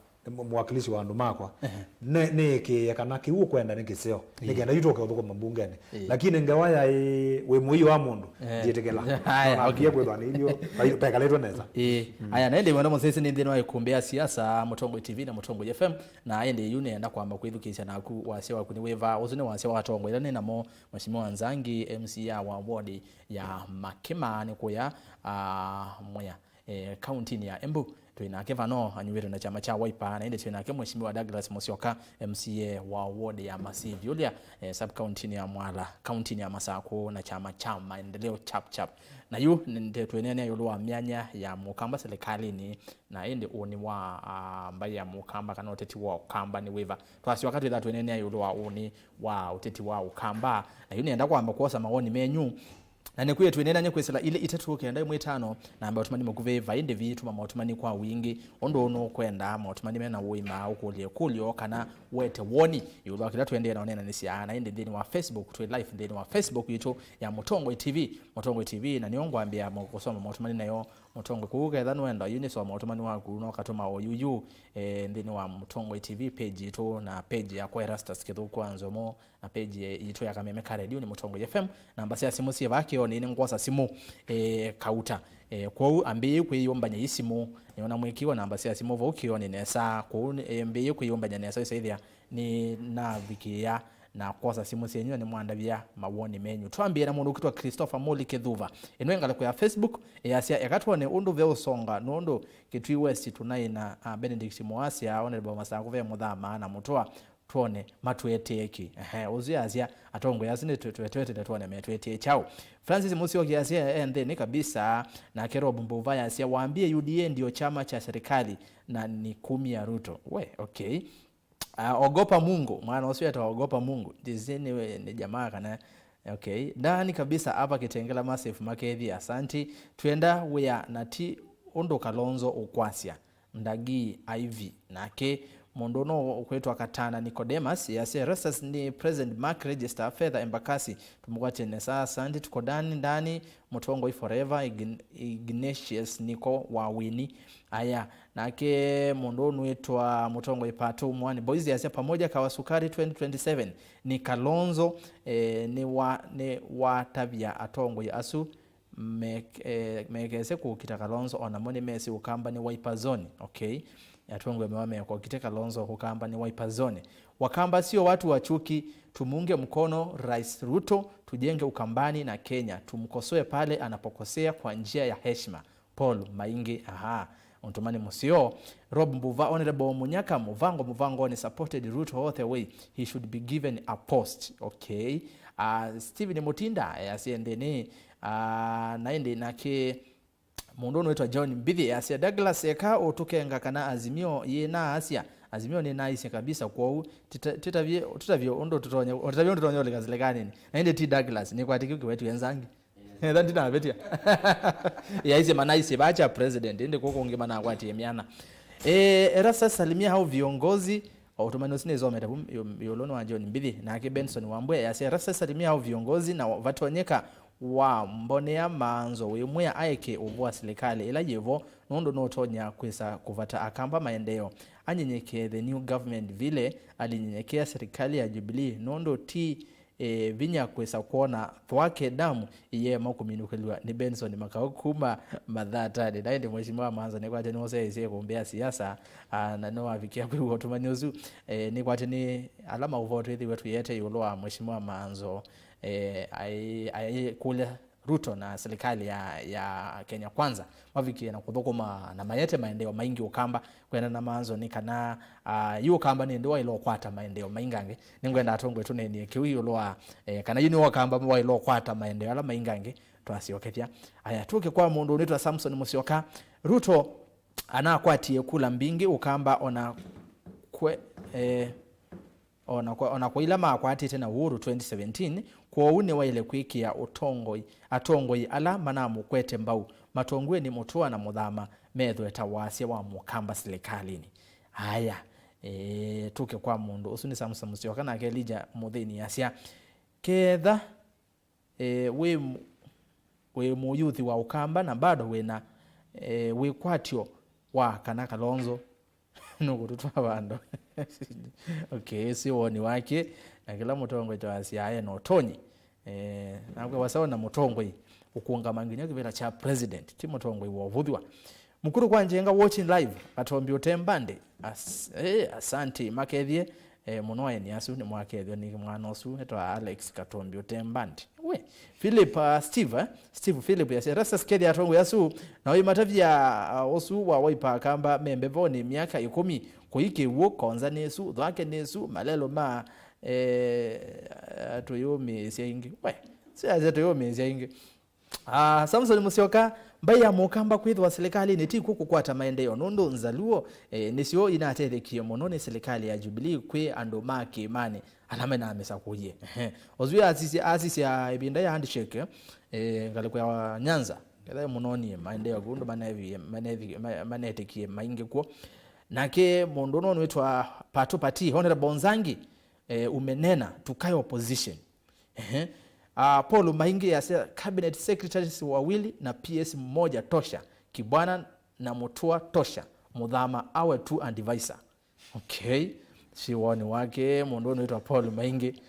mwakilishi wa andũ makwa, ehe, nĩ- nĩĩkĩĩe kana kĩu ũkwenda nĩ kĩseo, ĩĩ, nĩ kenda yu tũke ũthũkũma mbungenĩ. Ĩĩ. Lakini ngewa yaĩ wĩ mũio wa mũndũ, eh, ndiĩtĩkĩla. Aya, okay. Nambie kwĩthwa nĩ ilio pekalĩtwe nesa. Ĩĩ. Mm. Aya, na ĩndĩ mwenda mũsisi nĩ nthĩnĩ wa ĩkũmbĩ ya siasa, Mũtongoi T V na Mũtongoi F M, na ĩndĩ yu nĩenda kwamba kwĩthukĩĩsya naku wasya waku nĩ wĩva. Ũsu nĩ wasya wa atongoi ĩla nĩ namo, Mheshimiwa Nzangi, M C A wa ward ya Makima, nĩ kũya, ah, Mwea, eh, kauntinĩ ya Embu. Twĩ nake vano anyuĩtwe na kyama kya Wiper, na ĩndĩ twĩ nake Mheshimiwa Douglas Musyoka, M C A wa ward ya Masiviulia, eh, sub-county-nĩ ya Mwala, kauntinĩ ya Masakũ, na kyama kya Maendeleo Chap Chap. Na yu nde- twĩneenea ĩũlũ wa myanya ya Mũkamba silikalĩnĩ, na ĩndĩ ũnĩ wa, ah, mbaĩ ya Mũkamba kana ũteti wa Ũkamba nĩ wĩva. Twasyoka twĩtha twĩneenea ĩũlũ wa ũnĩ wa ũteti wa Ũkamba. Na yu nĩenda kwamba kwosa mawoni menyu. Na nĩkwĩe twĩneenany'e kwĩsĩla ilĩ itatũ kenda ĩmwe ĩtano, namba ũtũmani mũkuvĩ vai ndĩvi, tũma maũtũmani kwa wingĩ. Ũndũ ũũ nũkwenda maũtũmani mena ũima, ũkũlye ĩkũlyo kana wete woni ĩũlũ wa kĩla tũendee na ũneenanĩsya. Na ĩndĩ nthĩnĩ wa Facebook, twĩ live nthĩnĩ wa Facebook yitũ ya Mũtongoi T V, Mũtongoi T V, na nĩyo ngwambĩa mo- kũsoma maũtũmani nayo Mũtongoi. Kũu ketha nũenda yu nĩsoma ũtũmani waku, no katũma o yuyu, eh, nthĩnĩ wa Mũtongoi T V page yitũ na page yakwa Erastus Kĩthũku wa Nzomo, na page yitũ ya Kameme ka Radio nĩ Mũtongoi F M. Namba sya simũ syĩ vaa kĩonĩ, nĩ ngwosa simũ, eh, kauta. Eh, kwoou ambĩĩi kwĩyũmbany'a ii simũ, nĩona mwĩkĩwa namba sya simũ vau kĩonĩ nesa. Kwoou, eh, mbĩĩi kwĩyũmbany'a nesa, ĩsaĩthĩa nĩnavikĩĩa na kwosa simũ syenyu na nĩmwandavya mawoni menyu. Twambĩĩe na mũndũ ũkwĩtwa Christopher Moli Kĩthuva. Ĩno ĩ ngalĩko ya Facebook, ĩyasya, eka twone ũndũ ve ũsonga, nũndũ Kitui West tũnaĩ na, ah, Benedict Mwasya, Honorable Masaku ve Mũthama na Mũtũa, twone matwetee kĩ. Ehe, ũsu yasya, atongoi asu nĩ twe- twe- twetete twone metwetee kyaũ. Francis Musyoki asya, e nthĩnĩ kabisa, nake Rob Mbuva yasya, waambie U D A ndio chama cha serikali na ni kumi ya Ruto. We, okay. Ah, ogopa Mungu, mwana ũsu etawa Ogopa Mungu. Ndĩsĩ nĩ, nĩ jamaa kana, okay. Ndani kabisa hapa Kitengela Massive Makethi, asanti. Twenda wĩa na ti ũndũ Kalonzo ũkwasya. Ndagi Ivy. Nake mũndũ ũno ũkwĩtwa Katana Nicodemus, yasya, Erastus nĩ President Mark Register, Fedha Embakasi, tũmũkwatye nesa, asanti. Tuko ndani, ndani, Mũtongoi forever, Ign- Ignatius Niko wa Wini. Aya, nake mũndũ ũnũĩtwa Mũtongoi Pato Mwani Boys yasya, pamoja kawa sukari twenty twenty-seven ni Kalonzo, eh, nĩ wa- nĩ watavya atongoi asu me- eh, mekese kũkita Kalonzo, onamo nĩmesĩ Ũkamba nĩ Wiper zone. Okay. Atongoi mewa mekokite Kalonzo Ũkamba nĩ Wiper zone. Wakamba sio watu wa chuki, tumuunge mkono Rais Ruto, tujenge Ukambani na Kenya, tumkosoe pale anapokosea kwa njia ya heshima. Paul Maingi, aha, ũtũmani mũseo. Rob Mbuva, Honorable Munyaka, mũvango mũvangoni, supported Ruto all the way. He should be given a post. Okay. Uh, Steven Mutinda, eh, asye nthĩnĩ, uh, na ĩndĩ nake mũndũ ũnũĩtwa John Mbithi, asya, Douglas, eka ũtũkenga kana Azimio yĩna asya Azimio nĩnaisye kabisa, kwoou tita- titavye titavye ũndũ tũtonya titavye ũndũ tũtonya ũlika silikanĩnĩ. Na ĩndĩ ti Douglas, nĩkwatĩkie kĩwetũ enzangi. Etha ndinavĩtya. Yaisye manaisye vacha president, ĩndĩ kũkũ ũngĩ manakwatie myana. Eh, Erastus, salimia hao viongozi. O ũtũmani ũsu nĩsomete vu ĩũlũ nĩ wa John Mbithi, nake Benson Wambua yasya, Erastus, salimia hao viongozi na vatonyeka wa mbonea maanzo wĩmwĩa aeke ũvũa silikalĩ ĩla yĩvo, nũndũ nũtonya kwĩsa kũvata Akamba maendeeo. Anyenyekee the new government vile alinyenyekea serikali ya Jubilee, nũndũ ti e, vinya kwĩsa kwona Thwake Dam ĩyeema kũminũkĩlw'a nĩ Benson Makau kuma Mathatanĩ. Na ĩndĩ Mheshimiwa Maanzo nĩkwatĩ nĩũseĩsye ĩkũmbĩ ya siasa, a, na nĩwavikia kwĩw'a ũtũmani ũsu. E, nĩkwatĩ nĩ ala maũvoo twĩthĩwe tũyĩete ĩũlũ wa Mheshimiwa Maanzo, e, aĩ- aĩ kũlya Ruto na serikali ya, ya Kenya Kwanza mavikie na kũthũkũma na mayete maendeeo maingĩ Ũkamba. Kwenda na Maanzo nĩ kana, ah, yu Ũkamba nĩ ndĩ waĩle ũkwata maendeeo maingangĩ. Nĩngwenda atongwe tũnenie kĩu ĩũlũ wa, eh, kana yu nĩ Ũkamba waĩle ũkwata maendeeo ala maingangĩ twasyokethya. Aya, tũke kwa mũndũ ũnĩtwa Samson Musyoka. Ruto anakwatie kula mbingĩ Ũkamba ona kwe, eh, ona kwa, ona kwa ila makwatĩte na Uhuru twenty seventeen, kwoou nĩwaĩle kwĩkĩa ũtongoi, atongoi ala manamũkwete mbau, matongueni Mũtũa na Mũthama, methwe ta wasya wa Mũkamba silikalĩnĩ. Aya, e, tũke kwa mũndũ ũsu nĩ Samson Musyoka nake Elijah Mũthĩni asya, ketha e, wĩ, wĩ mũyuthi wa Ũkamba na bado wĩna, e, wĩkwatyo wa kana Kalonzo nũkũtũtwaa vandũ. Okay, ũsu woni wake, na kĩla mũtongoi twasya aĩ na ũtonyi. E, nakwe waseo na mũtongoi ũkũngama nginya kĩvĩla kya president, ti mũtongoi wa ũvũthw'a. Mukuru kwa Njenga watching live, Katombi Utembande. As, eh, asante, makethie, eh, mũno aeni asu, nĩmwakethio nĩ mwana ũsu, etwa Alex Katombi Utembande. We, Philip, uh, Steve, eh? Steve Philip, yes, Erastus kethia atongo yasu, na ũimatavya, uh, ũsu wa Wiper Akamba membe voni myaka ĩkũmi, kũikĩw'o, konza nĩsu, thwake nĩsu, malelo ma, eh, atũyũmĩĩsya ingĩ. We, siasya tũyũmĩĩsya ingĩ. Ah, Samson Musyoka, mbai ya Mũkamba kwĩthĩwa silikalĩnĩ ti kw'o kũkwata maendeeo, nũndũ Nzaluo, eh, nĩsyo inatethekie mũno nĩ silikalĩ ya Jubilee kwĩ andũ ma kĩĩmanĩ ala mena mĩsakũie. Ehe. Ũsu asisya, asisya ĩvinda ya handshake, eh, ngalĩko ya Nyanza, ketha mũnonie maendeeo kũndũ manevie, manethi-, ma-, manetĩkie maingĩ kw'o. Nake mũndũ ũno wĩtwa Patu Pati, Honorable Nzangi, eh, umenena, tukae opposition. Ehe. Ah, Paul Maingi yasya cabinet secretaries wawili na P S mmoja tosha. Kibwana na Mutua tosha. Muthama awe tu advisor. Okay. Si woni wake mũndũ ũnĩtwa Paul Maingi.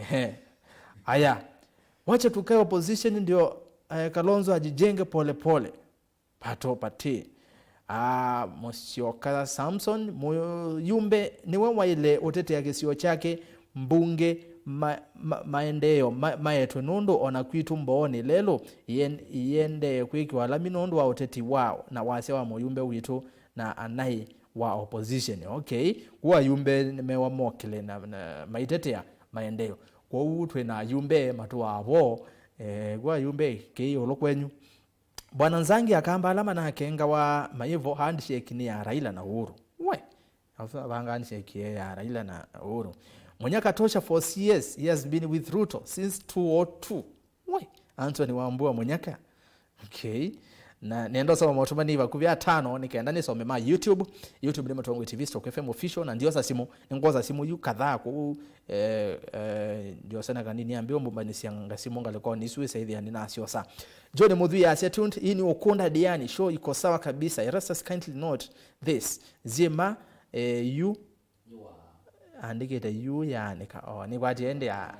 Ehe. Aya. Wacha tukae opposition ndio, eh, Kalonzo ajijenge pole pole. Pato Pati. Ah, Musyoka Samson, mũyumbe nĩwe waĩle ũtetea kĩsio kyake, mbunge, ma, ma, maendeeo ma, maetwe nũndũ ona kwitũ Mbooni lelũ ĩen-, ĩendee kwĩkĩwa lami nũndũ wa ũteti wa na wasya wa mũyumbe witũ na anaĩ wa opposition. Okay, kwoou ayumbe nĩmewa mokĩle na, na maitetea maendeeo. Kwoou twĩ na ayumbe matũaa vo, eh, kwoou ayumbe kĩ ĩũlũ kwenyu. Bwana Nzangi akamba ala manakengawa maivo handshake nĩ ya Raila na Uhuru. We, asu avanga handshake ya Raila na Uhuru. Munyaka tosha for C S, he has been with Ruto since two oh two. We, Anthony Wambua Munyaka. Okay. Na nenda soma motuma nĩ vakuvĩ atano nĩ kenda nĩsome ma YouTube. YouTube nĩ Mũtongoi T V stroke F M official na ndiosa simu, nĩngosa simu yu kadhaa kũu, eh, eh, ndiosana kanini ambio mbumbanisya ngasimũ ngalĩkonĩ isu ĩsaithĩa nĩnasyosa. John Mũthui asya, tuned in Ukunda Diani, show iko sawa kabisa. Erastus, kindly note this. Ziema, eh, yu andĩkĩte yu yaanĩka. Oh, nĩkwatie ĩndĩ ya,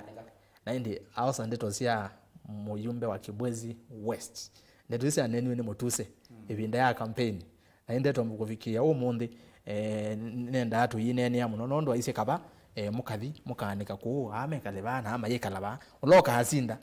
na ĩndĩ aosa ndeto sya mũyumbe wa Kibwezi West. Ndeto isu syaneniwe nĩ Mũtuse ĩvinda ya campaign. Na ĩndĩ tombu kũvikĩĩa ũmũnthĩ, eh, nendaa tũyĩneenea mũno, nũndũ aisye kava, eh, mũkathi, mũkaanĩka kũũ, aa mekale vaa, na aa mayĩkala vaa. Ũla ũkaasinda,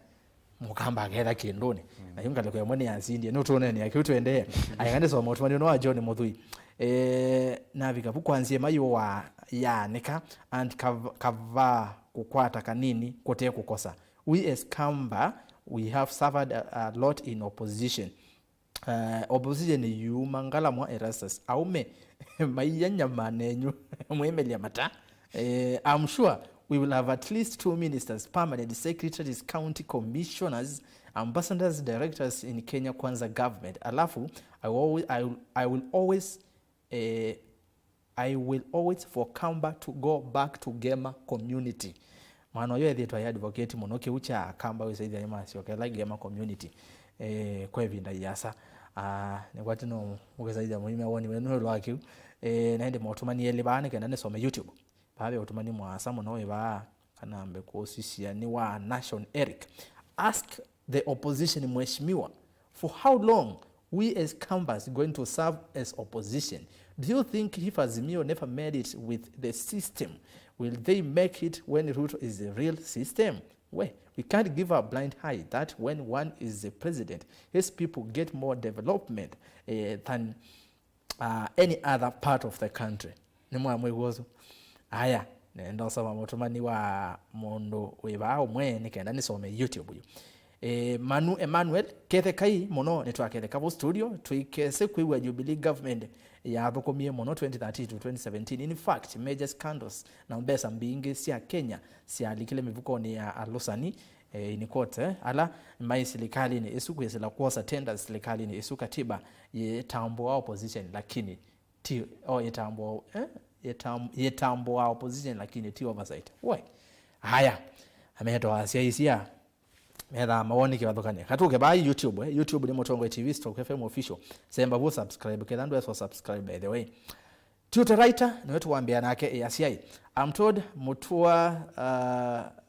Mũkamba aketha kĩndũnĩ. Mm. Na yu ngalĩko ĩmwe nĩyasindie, nũtũneenea kĩu tũendee. Aya, nĩsoma ũtũmani ũno wa John Mũthui. Eh, navika vu kwanzie mayũ wa yaanĩka, and kav-, kavaa kũkwata kanini kũte kũkosa. We as Kamba, we have suffered a, a lot in opposition. Uh, opposition yuma ngalamwa Erastus. Aume maiya nyama nenyu. Mwemelya mata. Eh, I'm sure we will have at least two ministers, permanent secretaries, county commissioners, ambassadors, directors in Kenya Kwanza government. Alafu, I will always, I will, I will always, eh, I will always for Kamba to go back to Gema community. Mwana ũyũ ethĩĩtwe ayĩ advocate mũno kĩu kya Kamba wĩsaithya nĩmasyokela Gema community, eh, kwa ĩvinda iasa. Ah, nĩkwati no mũkĩsaithya mũime woni wenyu ĩũlũ wa kĩu. Eh, na ĩndĩ maũtũmani elĩ vaa nĩ kenda nĩsome YouTube. Vaa ve ũtũmani mũasa mũno wĩ vaa, kana ambe kũsisya nĩ wa Nation Eric. Ask the opposition, Mheshimiwa, for how long we as Kambas going to serve as opposition? Do you think if Azimio never made it with the system, will they make it when Ruto is the real system? We, we can't give a blind eye that when one is the president, his people get more development, eh, than uh, any other part of the country. Nĩmwamwĩw'a ũsu? Aya, nenda ũsoma mũtũmani wa mũndũ wĩ vaa ũmwe nĩ kenda nĩsome YouTube yu. E, Manu Emmanuel, kethekai mũno, nĩtwaketheka vo studio, tũikese kwĩw'a Jubilee government yathũkũmie mũno twenty thirteen to twenty seventeen. In fact, major scandals na mbesa mbingĩ sya Kenya syalikile mĩvukonĩ ya alũsani, eh, in court, eh, ala maĩ silikalini ĩsu kwĩsĩla kwosa tenders silikalini ĩsu katiba yĩtambũa opposition, lakini ti, o, yĩtambũa, eh, yĩtam-, yĩtambũa opposition, lakini ti oversight. We. Haya. Ametwa asyaisya. Methaa mawoni kĩvathũkany'o. Katũke vaa YouTube, eh, YouTube nĩ Mũtongoi T V stroke F M official. Semba vu subscribe, ketha ndwesa subscribe, by the way. Tutor writer, nĩwe tũwambĩa nake, eh, asyai. I'm told Mutua, uh,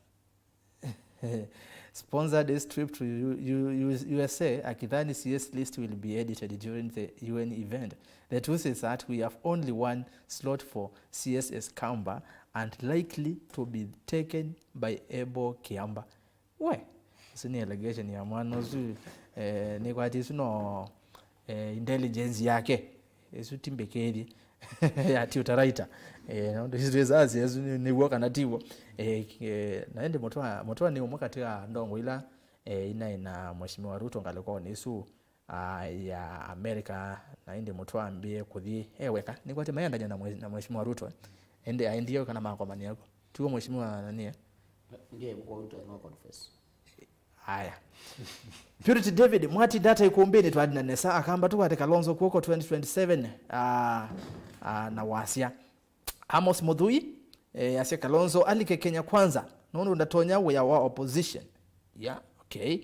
sponsored this trip to U-, U-, U-, U S A, akidhani C S list will be edited during the U N event. The truth is that we have only one slot for C S as Kamba and likely to be taken by Ebo Kiamba. We, ũsu nĩ allegation ya mwana ũsu, eh, nĩkwati ĩsu no, eh, intelligence yake. Ĩsu ti mbĩkĩthye ya tutor writer. Eh, na ũndũ ĩsu twĩsasya ĩsu nĩ, nĩw'o kana tiw'o. Eh, eh, na ĩndĩ Mũtwa, Mũtwa nĩ ũmwe katĩ wa ndongo ila, eh, inaĩ na Mheshimiwa Ruto ngalĩkonĩ ĩsu, ah, ya America, na ĩndĩ Mũtwa ambĩe kũthi e weka. Nĩkwati mayendany'a na mwe-, na Mheshimiwa Ruto, eh. Ĩndĩ aendie kana makomania ku. Tiw'o Mheshimiwa nanie? Ndiye kwa Ruto no confess. Aya. Purity David, mwati data ikumbini twadina nesa, akamba tukwate Kalonzo kw'oko twenty twenty-seven, ah, ah, na wasya. Amos Muthui, eh, asya Kalonzo alike Kenya Kwanza, nũndũ ndatonya wĩa wa opposition. Yeah, okay.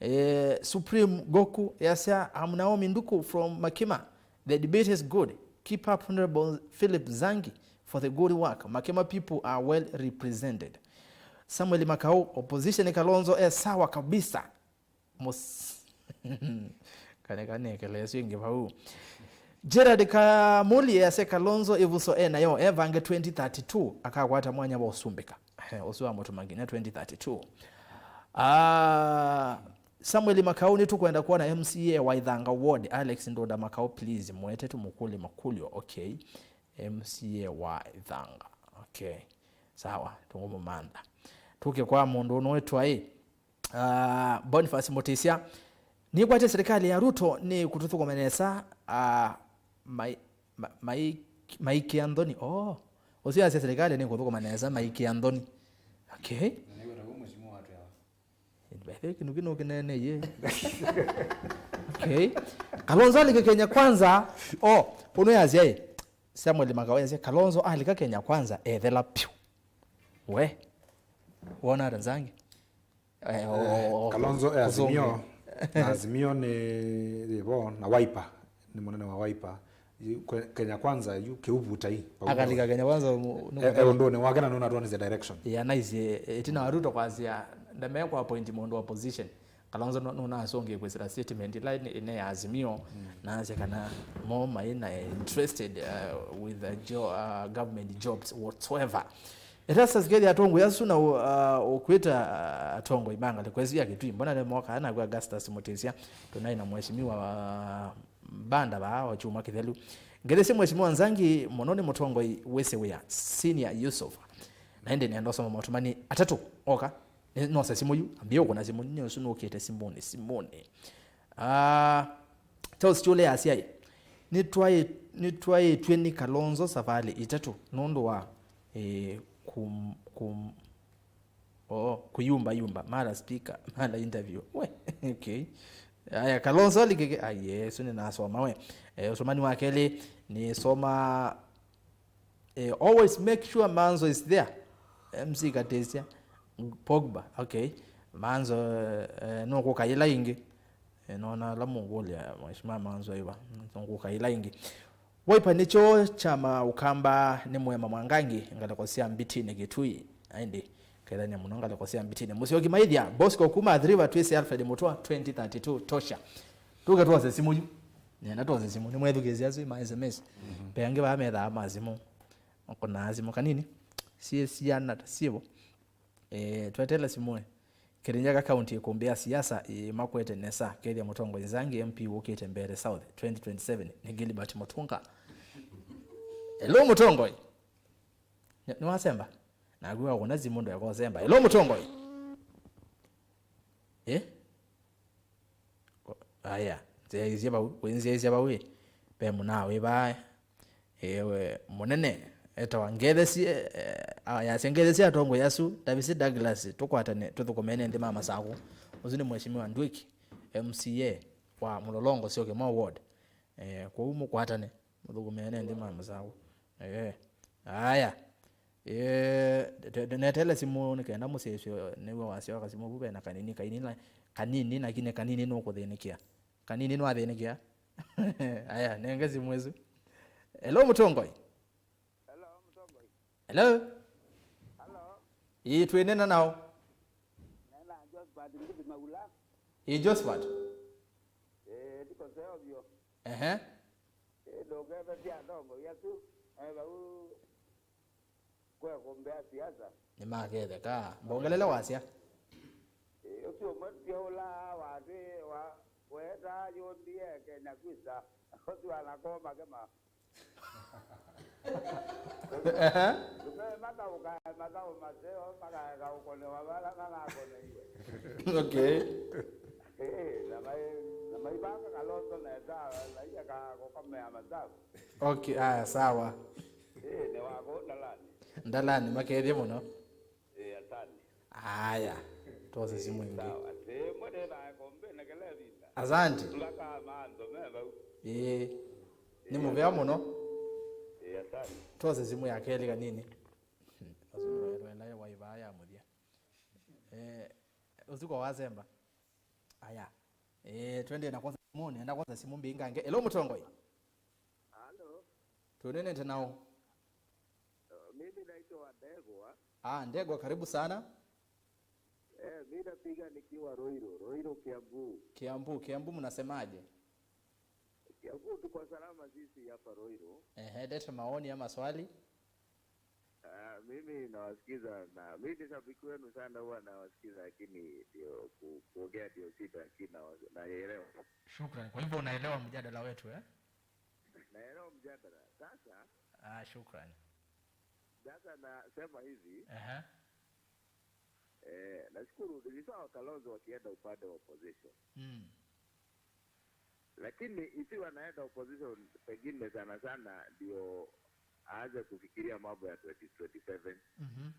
Eh, Supreme Goku, yasya, I'm Naomi Nduku from Makima. The debate is good. Keep up, Honorable Philip Zangi, for the good work. Makema people are well represented. Samuel Makau, opposition Kalonzo e sawa kabisa. Mus-, kane kane keleso ingi vau. Gerard Kamuli ase Kalonzo ivuso e nayo evange twenty thirty-two akakwata mwanya wa usumbika. He, usu wa mutu manginya twenty thirty-two. Ah, Samuel Makau, nĩtũkwenda kuona M C A wa Ithanga Ward, Alex Ndunda Makau, please, mwete tũmũkũlye makũlyo. Okay. M C A wa Ithanga. Okay. Sawa, tũngũmũmantha. Tũke kwa mũndũ ũnũ wĩtwa ĩ, ah, Boniface Mutisya. Nĩkwatya serikali ya Ruto nĩ kũtũthũkũma nesa, ah, mai-, ma-, mai-, maikĩa nthoni. Oh. Ũsu asya serikali nĩ kũthũkũma nesa maikĩa nthoni. Okay. Na nĩwĩta wĩ mheshimiwa watu yawa. By the way, kĩndũ kĩno kĩneeneie. Okay. Kalonzo alike Kenya Kwanza. Oh, ũnũ yasya ĩ. Samuel Makau yasya, Kalonzo alika Kenya Kwanza, ethela piũ. We. Wona ata Nzangi? Eh, o-, o-, o-, Kalonzo e Azimio. Na Azimio nĩ Ribo na Wiper. Nĩ mũnene wa Wiper. Yu-, kwe-, Kenya Kwanza, yu kĩuvutai. Akalika Kenya Kwanza mu-, e, e ũndũnĩ wake na nũnatwanisye direction. Ya nice, eh, ĩtina wa Ruto kwasya, ndamekwa appoint mũndũ wa position. Kalonzo nũ-, nũnasũngĩe kwĩsĩla statement ila ĩnĩ, ĩnĩ ya Azimio, na asya kana mo maĩ na interested, uh, with the jo-, uh, government jobs whatsoever. Erastus, kethĩa atongoi asu na ũ-, uh, ũkwĩta, uh, atongoi ma ngalĩko ĩsu ya Kitui, mbona nĩmokaa naku Augustus Mutisya, tũnaĩ na mheshimiwa, uh, Banda vaa o kyumwa kĩthelu. Ngetheesye Mheshimiwa Nzangi mũno, nĩ mũtongoi wĩsĩ wĩa, Senior Yusuf. Na ĩndĩ nenda ũsoma maũtũmani atatũ oka. Nĩ, nosa simũ yu, ambie ũkũna simũ, nĩ ũsu nũkĩte simũnĩ, simũnĩ. Ah, Charles Chule asya ĩ, "Nĩtwaĩ-, nĩtwaĩtw'e nĩ Kalonzo savalĩ itatũ nũndũ wa, eh, kum-, kum-, oh, kũyumbayumba, mara speaker, mara interview." We, okay. Aya, Kalonzo alikĩke, aye, ũsu nĩnasoma we. Eh, ũsomani wa kelĩ, nĩsoma Eh, always make sure Manzo is there. M C Katĩsya, Pogba, okay. Manzo, eh, nũkũka yĩla ĩngĩ. Eh, nona ala mũkũlya, Mheshimiwa Manzo ĩva. Nũkũka yĩla ĩngĩ. Waipa nĩ kyoo kya ma Ũkamba nĩ Mwema Mwangangi, ngalĩko sya Mbitinĩ Kitui. Aindi, kethania mũno ngalĩko sya Mbitinĩ. Mũsyoki maithya, Bosco kuma Athi River, twĩsĩ Alfred Mũtwa, twenty thirty-two, tosha. Tuke twose simũ yu. Nenda twose simũ, nĩmwethukĩĩsya asu ma S M S. Mhm. Ve angĩ vaa methaa ma simũ. Kũnaa simũ kanini. Siĩ siana ta syĩvo. Eh, twetele simũ ĩ. Kirinyaga County ĩkũmbĩ ya siasa ĩmakwete nesa. Kethya mũtongoi Nzangi M P wũkĩte Mbeere South twenty twenty-seven nĩ Gilbert Mutunga. Hello, mũtongoi. Nĩ-, nĩwasemba? Naku wakũna simũ ndwekosemba. Hello, mũtongoi. Eh? Ko-, aya, nzyaisye vau, kwĩnzyaisya vau ĩ, ve mũnaa wĩ vaa, ĩwe mũnene, etawa Ngethesie, eh, ayasya, "Ngethesie atongoi asu, Davisi Douglas, tũkwatane, tũthũkũmene nthĩ ma Masakũ." Ũsu nĩ Mheshimiwa Ndwiki, M C A wa Mũlolongo Syokimau Ward. Eh, kwoou mũkwatane, mũthũkũmene nthĩ ma Masakũ. Eh, aya. Eh, te-, te-, netele simũ nĩ kenda mũsyaĩsye nĩw'e wasya kasimũ vu vena kanini, kanini, kanini, lakini kanini nũkũthĩnĩkĩa. Kanini nwathĩnĩkĩa. Aya, nenge simũ ĩsu. Hello, mũtongoi. Hello, mũtongoi. Hello. Hello. Ĩĩ, twĩnena nao. Nena Josephat Nguthi Maula. Ĩĩ, Josephat. Eh, ndikoseo vyo. Ehe. Ĩĩ, ndũkethasya atongoi asu me vau kwe kũmbĩa siasa. Nĩmaketheka. Mbongelele wasya. Ĩĩ, ũsu ũmwe tũtyaũlaa watwĩ wa wetaa yũndie Kenya Kwanza. Ũsu anakoma kema. Ehe. Nĩmataũkaa mathaũ maseo makaeka ũkonewa vala manakoneiwe. Okay. Ĩĩ, na mai-, na maivanga Kalonzo nesa, laia ka kũkomea mathaũ. Okay, aya, sawa. Ĩĩ, nĩ wa kũu Ndalani. Ndalani, makethye mũno. Ĩĩ, asante. Aya, twose simũ ĩngĩ. Sawa. Ĩĩ, mwe nĩ thae kombe na kĩla ĩvinda. Asante. Tũlakaa maanzo me vau. Ĩĩ. Nĩ mũvea mũno. Ĩĩ, asante. Twose simũ ya kelĩ kanini. Asu nĩwaĩlwa ĩla waivaa ya mũthya. Eh, ũsu kwa wasemba. Aya. Eh, twendee na kwosa simũ, nenda kwosa simũ mbingangĩ. Hello, mũtongoi. Halo. Tũnenete nao. Uh, mimi naitwa Ndegwa. Ah, Ndegwa, karibu sana. Eh, mi napiga nikiwa Ruiru, Ruiru, Kiambu. Kiambu, Kiambu mnasemaje? Kiambu tuko salama sisi hapa Ruiru. Ehe, leta maoni ama swali. Ah, mimi nawasikiza na mi ni shabiki wenu sana, huwa nawasikiza, lakini ndio ku-, kuongea ndio shida, lakini na-, naelewa. Shukrani. Kwa hivyo unaelewa mjadala wetu, eh? Naelewa mjadala. Sasa, ah, shukrani. Sasa nasema hivi. Aha. Eh, nashukuru ni sawa Kalonzo wakienda upande wa opposition. Mm. Lakini isiwe anaenda opposition, pengine sana sana ndio aanze kufikiria mambo ya twenty twenty-seven. Mhm.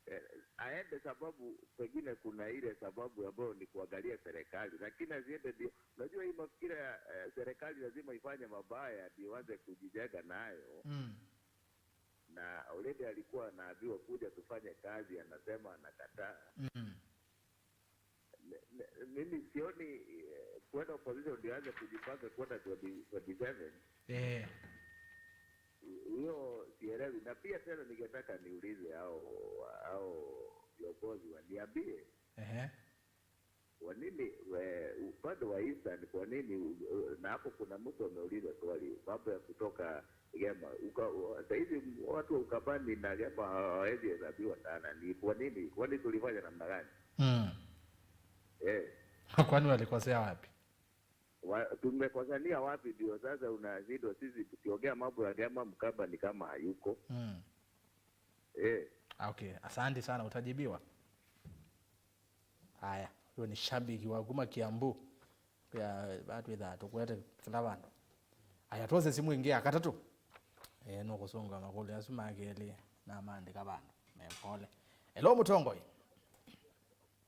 Eh, aende sababu pengine kuna ile sababu ambayo ni kuangalia serikali, lakini asiende ndio. Unajua hii mafikira ya, eh, serikali lazima ifanye mabaya ndio anze kujijenga nayo. Mm. Na already alikuwa anaambiwa kuja tufanye kazi, anasema anakataa. Mm. Ne-, ne-, mimi sioni, eh, kwenda opposition ndio aanze kujipanga kwenda twenty twenty-seven. Eh. Hiyo sielewi. Na pia tena ningetaka niulize hao, hao viongozi waniambie. Ehe. Kwa nini, we, upande wa Eastern, kwa nini, u-, u-, na hapo kuna mtu ameuliza swali, mambo ya kutoka Gema, uka-, u-, saizi watu wa Ukambani na Gema hawawezi hesabiwa sana. Ni kwa nini? Kwani tulifanya namna gani? Mm. Eh. Kwani walikosea wapi? Wa-, tumekosania wapi ndio sasa unashindwa sisi tukiongea mambo ya Gema Mkamba ni kama hayuko? Mm. Eh. Ah, okay. Asante sana, utajibiwa. Haya, huyo ni shabiki wa kuma Kiambu. Ya, vatwĩthaa tũkwete kĩla vandũ. Aya, twose simũ ĩngĩ ya katatũ. Eh, nũkũsũnga makũlyo asu ma kelĩ na maandĩka vandũ mekole. Hello, mũtongoi.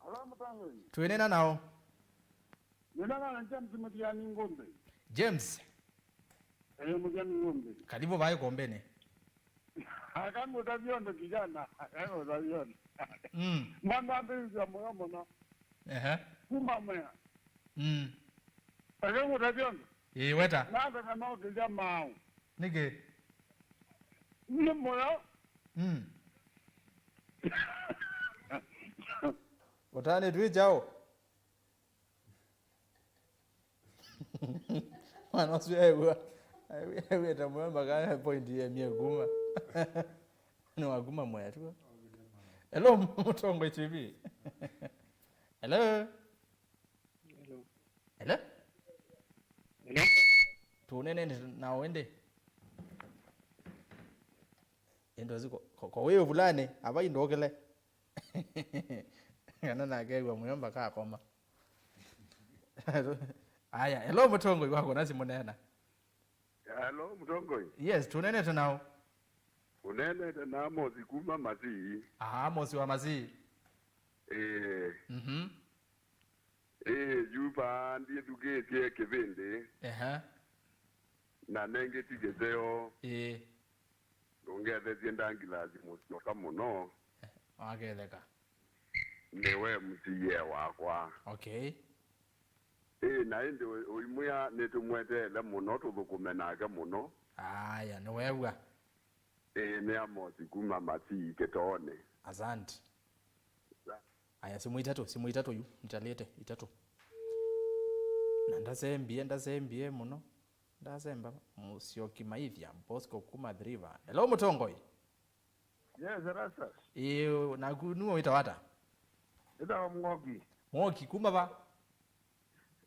Hello, mũtongoi. Twĩnena nao. Nĩnena na James Mũtiani Ngũmbĩ. James. Eh, Mũtiani Ngũmbĩ. Karibu vai kombeni. Akangũtavya ũndũ kijana, akangũtavya ũndũ. Mm. Mwana ambĩĩsya mũyo mũno. Ehe. Kuma mwea. Mm. Akangũtavya ũndũ. Ĩĩ, weta. Nathana no kĩlya maũ. Nĩkĩ? Nĩ mũyo. Mm. Ũtanĩtw'ĩ kyaũ? Mwana ũsu ew'a, ew'ĩte mũyo mpaka point yemie kuma. Nĩwakuma mwea tu. Hello, Mũtongoi T V. Hello. Hello. Hello. Hello. Tũnene na wende. Endo ziko ko, ko wewe fulani, ava indokele. Kana nake ew'a mũyo mpaka akoma. Aya, hello, Mũtongoi, wako nasi mũnena. Hello, Mũtongoi. Yes, tũnenete nao. Ũnenete na Amos kuma Masii. Aha, Amos wa Masii. Eh. Mhm. Eh, yu vaa ndiĩthukĩĩsye kĩvĩndĩ. Ehe. Na nengĩ ti kĩseo. Ĩĩ. Ndũngethesye ndangilasi mũsyoka mũno. Waketheka. Nĩwe M C A wakwa. Okay. Ĩĩ, na ĩndĩ ũ-, ũimwĩa nĩtũmweteele mũno, tũthũkũme nake mũno. Aya, nĩwew'a. Ĩĩ, nĩ Amosi kuma Masii Kĩtoonĩ. Asante. Aya, simũ itatũ, simũ itatũ yu, nitalĩte itatũ. Na ndasembie, ndasembie mũno. Ndasemba, Mũsyoki Maithya, Bosco kuma Three River. Hello, Mũtongoi. Yes, Erastus. Ĩĩ, naku nĩwe wĩtawa ata? Nĩtawa Mwoki. Mwoki, kuma va?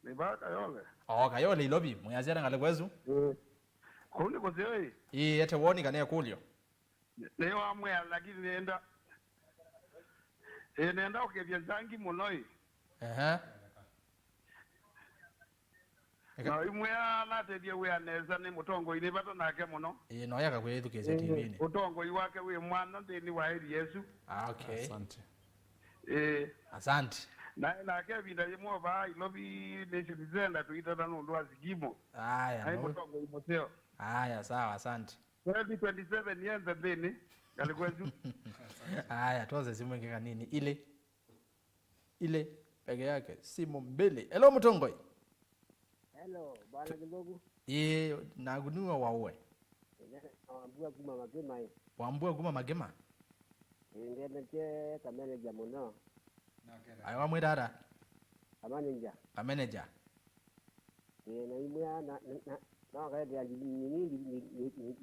Nĩ va Kayole. O, Kayole, Ilovi. Mwĩasya ata ngalĩko ĩsu? Ĩĩ. Kũu nĩ kũseo ĩ? Ĩĩ, ete woni kana ĩkũlyo. Nĩ wamwĩa, lakini nenda. Ĩĩ, nenda ũkethya Nzangi mũno ĩ. Ehe. Eka- Na imwe ala atethye wĩa nesa nĩ mũtongoi nĩ vata nake mũno. Ĩĩ, no yaka kwĩthukĩĩsya T V-nĩ. Ũtongoi wake wĩ mwanya nthĩnĩ wa area ĩsu. Ah, okay. Asante. Ĩĩ. Asante. Na nake ĩvinda yĩmwe vaa Ilovi Nation Center tũitata nũndũ wa sikimu. Aya, naĩ no. Mũtongoi mũseo. Aya, sawa, asante. Twenty twenty-seven yenze nthĩnĩ, ngalĩko ĩsu. Aya, twose simũ ĩngĩ kanini. Ilĩ. Ile peke yake, simu mbili. Hello, Mũtongoi. Hello, Bwana Kĩthũku. Ĩĩ, naku nĩwe wa ũe? Ĩĩ, Wambua kuma Makĩma ĩ. Wambua kuma Makĩma? Ĩĩ, ngenekye kameneja mũno. Aĩ, wamwĩta ata? Kameneja. Kameneja. Ĩĩ, na imwe na, na, na, na wakaethĩa nini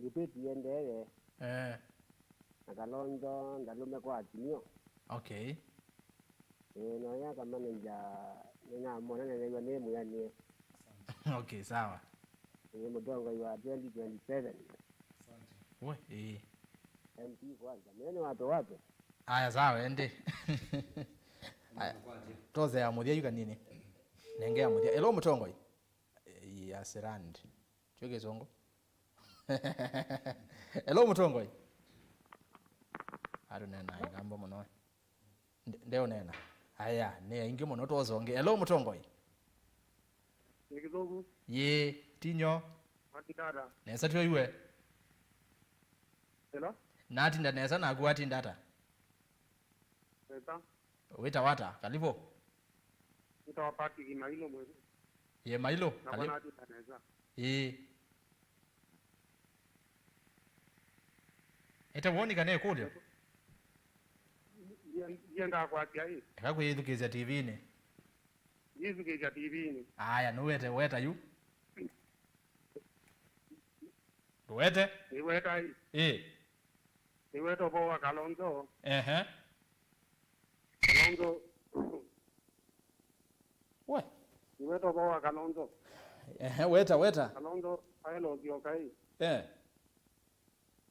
nĩtwĩtie ndee. Eh. Na Kalonzo ndalume kwa atumio. Okay. Ĩĩ, na ũya kameneja nĩnamwona na nĩw'a nĩ mwĩanĩe. Okay, sawa. Ĩĩ, mũtongoi wa twenty twenty-seven. We, ĩĩ. M P kwanza. Mene wato wato. Aya, sawa, ende. Aya, tose ya mũthya yu kanini. Nenge ya mũthya. Hello, Mũtongoi. Ĩĩ, ya Serand. Kyo Kĩsũngũ. Hello, Mũtongoi. Atũneena ĩkambo mũno. Nde-, ndeũneena. Aya, nĩ aingĩ mũno twosonge. Hello, Mũtongoi. Nĩ Kĩthũku. Yĩ, tinyo. Matindata. Nesa twĩ iwe. Hello? Natinda nesa naku watinda ata? Nesa. Wĩtawa ata? Kalivo. Nĩtawa Patrick Mailo mwĩthĩ. Ye Mailo, na kali-, bwana atinda nesa. Ĩĩ. Ete woni kana ĩkũlyo? Ndiendaa kwasya ĩ. Eka kwĩthukĩĩsya T V-nĩ. Ndiĩthukĩĩsya T V-nĩ. Aya, nũwete weta yu. Ndũwete? Nĩweta ĩ. Ĩĩ. Nĩweta ũvoo wa Kalonzo. Ehe. Kalonzo. We. Nĩweta ũvoo wa Kalonzo. Ehe, weta, weta. Kalonzo aela ũsyoka ĩ. Eh.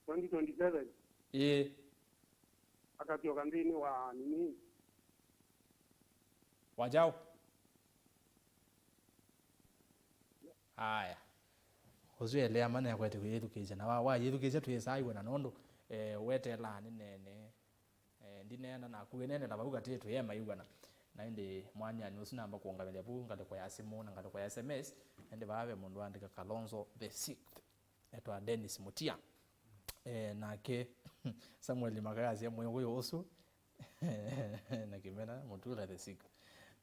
Twenty twenty-seven. Ĩĩ. Akasyoka nthĩnĩ wa nini? Wa kyaũ? Aya. Ũsu elea mana ekwete kwĩyĩthukĩĩsya, na wa, wayĩthukĩĩsya twĩsaa iw'ana nũndũ, eh, weteelaa nĩneene. Eh, ndineena naku, wĩneenela vau katĩ twĩema iw'ana. Na ĩndĩ mwanyanĩ ũsu namba kũũngamĩlya vu ngalĩko ya simũ na ngalĩko ya S M S, ĩndĩ vaa ve mũndũ waandĩka Kalonzo the sixth. Etwa Dennis Mutia. Eh, nake Samuel Makaya asya, "Mwĩkũyũ ũsu na kĩmena, Mutula the sixth."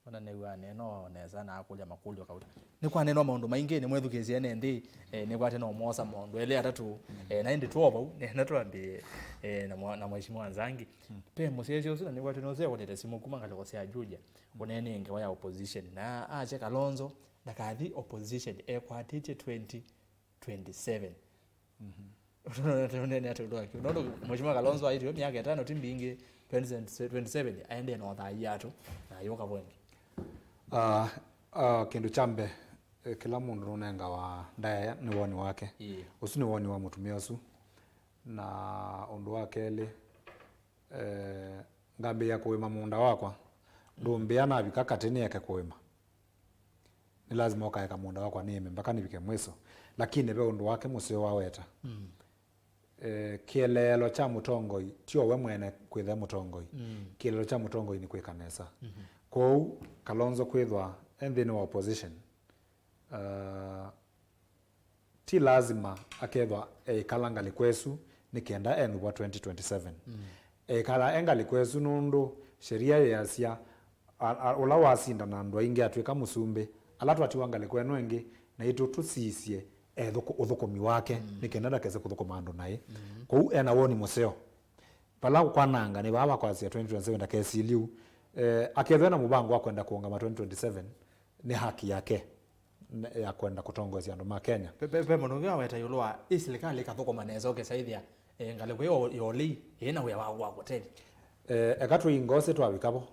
Ona nĩw'aa neno nesa na akũlya makũlyo kauta. Nĩkwanenwa maũndũ maingĩ, nĩmwĩthukĩĩsye ene nthĩ, eh, nĩkwate no mwosa maũndũ elĩ atatũ, eh, na ĩndĩ twoo vau, nenda twambĩe, eh, na mwa-, na Mheshimiwa Nzangi. Pe mũsyaĩĩsya ũsu, na nĩkwate no seũnĩte simũ kuma ngalĩko sya Juja, ũneenee ngewa ya opposition. Na asya Kalonzo ndakathi opposition, ekwatĩtye twenty twenty-seven. Ũnene ata ũndũ wakyo. Nũndũ Mheshimiwa Kalonzo aitwe myaka ĩtano ti mbingĩ, twenty twenty-seven aendee na ũthaia atu na ayũka vwengi. Ah, ah, kĩndũ kya mbee, eh, kĩla mũndũ nũnengawa ndaĩa nĩ woni wake. Ĩĩ. Ũsu nĩ woni wa mũtumĩa ũsu. Na ũndũ wa kelĩ, eh, ngambĩĩa kũĩma mũũnda wakwa. Ndũmbĩa navika katĩ nĩeke kũĩma. Nĩ lazima ũkaeka mũũnda wakwa nĩĩme mpaka nĩvike mwiso. Lakini ve ũndũ wake mũseo waweta. Mm. Eh, kĩeleelo kya mũtongoi ti o we mwene kwĩtha e mũtongoi. Mm. Kĩeleelo kya mũtongoi nĩ kwĩka nesa. Mhm. Kwoou Kalonzo kwĩthwa e nthĩnĩ wa opposition, uh, ti lazima akethwa eĩkala ngalĩko ĩsu nĩ kenda enũvwa twenty twenty-seven. Mm. Eĩkala e ngalĩko ĩsu nũndũ sheria yĩasya, a, a, ũla wasinda na andũ aingĩ atw'ĩka mũsumbĩ, ala twatiwa ngalĩko ĩno ĩngĩ, naitũ tũsisye ethũkũ-, ũthũkũmi wake, mm, nĩ kenda ndakese kũthũkũma andũ naĩ. Mm. Kwoou ena woni mũseo. Vala ũkwananga nĩ vaa vakwasya twenty twenty-seven ndakesiliu. Eh, akethwa ena mũvango wa kwenda kũũngama twenty twenty-seven, nĩ haki yake ne-, ya kwenda kũtongoesya andũ ma Kenya. Pe, pe, pe mũndũ ũngĩ waweta ĩũlũ wa ĩ silikalĩ ĩkathũkũma nesa ũkesaĩthĩa, eh, ngalĩko ĩyo yolei ĩna wĩa wa, wa kũtethya. Eh, eka tũingosĩ twavika vo.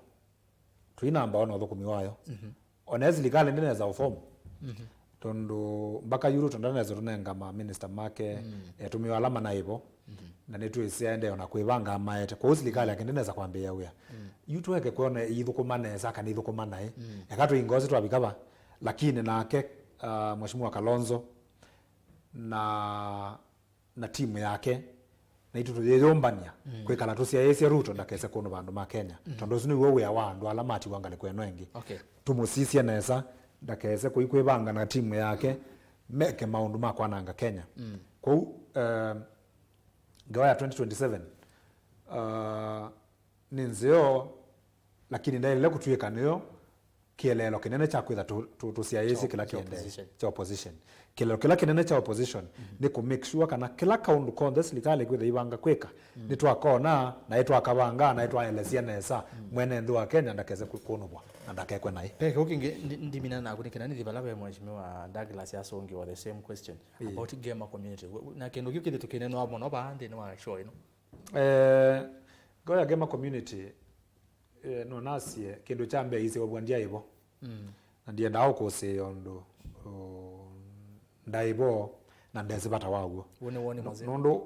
Tũinamba ona ũthũkũmi wayo. Mhm. Ona ĩ silikalĩ ndĩnesa ũform. Mhm. Tondũ mbaka yu Ruto ndanesa tũnenga ma minister make, mm, etũmĩwa ala manaĩ vo. Mhm. Na nĩtwĩsĩ aendee ona kwĩvanga amaete. Kwoou silikalĩ yake ndĩnesa kwambĩĩa wĩa. Mm. Yu tũeke kwona ithũkũma nesa kana ithũkũma naĩ. Mm. Eka tũingosĩ twavika va. Lakini nake, ah, Mheshimiwa Kalonzo na na timu yake, naitũ tũyĩyũmbany'a, mm, kwĩkala tũsyaĩĩsye Ruto ndakese kũnũva andũ ma Kenya. Mm. Tondũ ũsu nĩw'o wĩa wa andũ ala matiwa ngalĩko ĩno ĩngĩ. Okay. Tũmũsisye nesa, ndakese kũi kwĩvanga na timu yake, meke maũndũ ma kwananga Kenya. Mm. Kwoou, eh, ngewa ya twenty twenty-seven, uh, nĩ nzeo, lakini ndaĩlile kũtw'ĩka nĩyo kĩeleelo kĩnene kya kwĩtha tũ-, tũ-, tũsyaĩĩsye kya kĩla kya kĩendee opposition. Kya opposition. Kĩeleelo kĩla kĩnene kya opposition, mhm, nĩ kũ make sure kana kĩla kaũndũ konthe silikalĩ kwĩtha ivanga kwĩka, mm, nĩtwakona, na ĩtwakavanga, na ĩtwaelesya nesa, mm, mwene nthĩ wa Kenya ndakese kũ-, kũnũvwa, na ndakekwe naĩ. Pe kĩu kĩngĩ ndi-, ndimina naku nĩ kĩna nĩthi vala ve Mheshimiwa Douglas asũngĩwa the same question, ĩĩ, about gamer community. We-, we-, na kĩndũ kĩu kĩthĩ tũkĩnenwa mũno vaa nthĩnĩ wa show ĩno. Eh, ngoo ya gamer community, eh, no nasye, kĩndũ kya mbee ĩsĩ wavwa ndyaĩ vo. Mm. Na ndiendaa ũkũsĩĩa ũndũ, uh, ndaĩ vo na ndesĩ vata waw'o. Ũũ nĩ woni mũseo. Nũndũ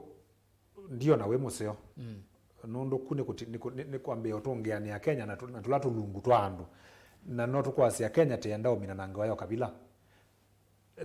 ndiona wĩ mũseo. Mm. Nũndũ ku nĩ kũti-, nĩ kũ-, nĩ, nĩ kwambĩĩa ũtũngĩanĩa Kenya na tũ-, na tũla tũlungu twa andũ. Na no tũkwasya Kenya tĩenda ũmina na ngewa ya ũkavila.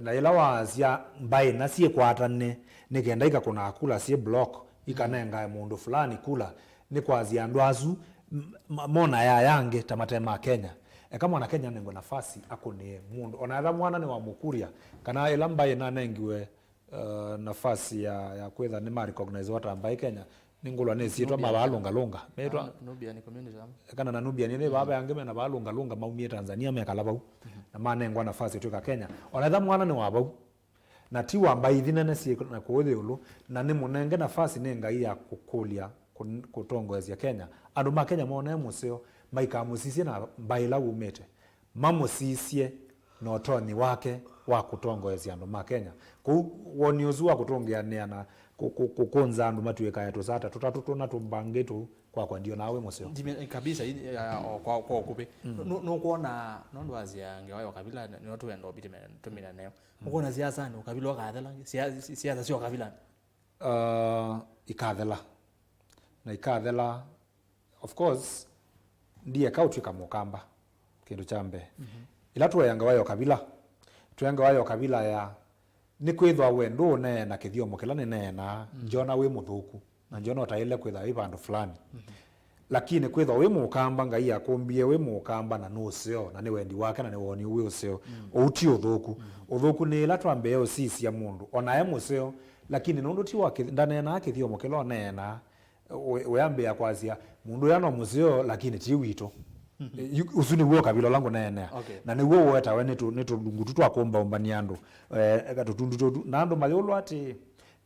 Na yĩla waasya mbaĩ na syĩkwatane, nĩ kenda ikakũnaa kula syĩ block, ikanengae mũndũ fulani kula, nĩ kwasya andũ asu m-, ma-, mona yaya angĩ ta mate ma Kenya. Eka mwana Kenya anengwe nafasi akũnĩe mũndũ. Ona etha mwana nĩwamũkũlya kana ĩla mbaĩ nanengiwe, uh, nafasi ya, ya kwĩtha nĩ ma recognize wa ta mbaĩ Kenya, nĩngũlwa nĩ syĩtwa ma Nubian. Vaalũngalũnga. Metwa Ah, Nu-, Nubian community ama? Kana na Nubian nĩ vaa ve angĩ mena vaalũngalũnga maumie Tanzania mekala vau. Mhm. Na manengwa nafasi ũtw'ĩka Kenya. Ona etha mwana nĩ wa vau. Na ti wa mbaĩ ithi nene syĩ na kũũ ĩũlũ, na nĩ mũnenge nafasi nĩ Ngai ya kũkũlya kũ-, kũtongoesya Kenya. Andũ ma Kenya mone mũseo, maikamũsisye na mbaĩ ĩla wumĩte. Mamũsisye na ũtonyi wake wa kũtongoesya andũ ma Kenya. Kũu woni ũsu wa kũtũngĩanĩa na kũ-, kũ-, kũkũnza andũ matw'ĩkae tũsata tũtatũ tũna tũmbangĩtũ kwakwa ndionaa wĩ mũseo. Ndime-, kabisa, i-, ya, o, kwa, kwa ũkuvĩ. Mm. Nũ-, nũkwona, nũndũ wa nzĩa ngewa ya ũkavila, nĩyo tũenda ũbitĩme-, tũmĩna nayo. Mm. Ũkwona siasanĩ ũkavila ũkathela, sia-, si-, siasa sya ũkavila? Uh, ikathela. Na ikathela, of course, ndieka ũtw'ĩka mũkamba, kĩndũ kya mbee. Mhm. Ĩla tũea ngewa ya ũkavila, Twengewa yo kavila ya, nĩkwĩthwa we ndũũneena kĩthyomo kĩla nĩneenaa, ndyona wĩ mũthũku, na ndyona ũtaĩle kwĩtha wĩ vandũ fulani. Lakini kwĩthwa wĩ mũkamba, Ngai akũmbie wĩ mũkamba na nũseo, na nĩ wendi wake na nĩ woni wĩ ũseo. Ũu ti ũthũku. Ũthũku nĩ ĩla twambĩĩa ũsisya mũndũ, o na e mũseo, lakini nũndũ ti wa kĩ-, ndaneenaa kĩthyomo kĩla ũneenaa, Ũ-, ũyambĩĩa kwasya, mũndũ ũya no mũseo, lakini ti witũ. Yu-, ũsu nĩw'o kavila ũla ngũneenea. Okay. Na nĩw'o ũetawe nĩ tũ-, nĩ tũlungu tũ twa kũmbaũmbania andũ. Eh, eka tũtundu tũtũ. Na andũ mayũlwa atĩĩ,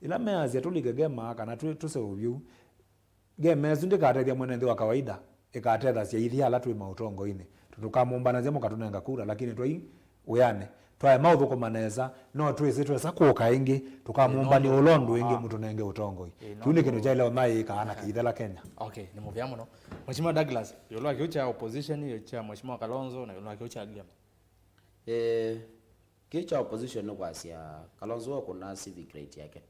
ĩla measya tũlike ngema kana twĩ-, tũseũvye ũu, ngema ĩsu ndĩkatethya mwene nthĩ wa kawaida, ĩkatethasya ithyĩ ala twĩ maũtongoinĩ. Tũkamũmbanasya mũkatũnenga kura, lakini twai wĩanĩ, twaema ũthũkũma nesa, no twĩsĩ twesa kũka ĩngĩ, tũkamũmbany'a ũla ũndũ ĩngĩ mũtũnenge ũtongoi. Kĩu nĩ kĩndũ kyaĩle ũnaĩĩkaa na kĩithela Kenya. Okay, nĩ mũvea mũno. Mheshimiwa Douglas, ĩũlũ wa kĩu kya opposition, kya Mheshimiwa Kalonzo, na ĩũlũ wa kĩu kya Ngema. Eh, kĩu kya opposition nĩ kwasya Kalonzo wakũna civic right yake.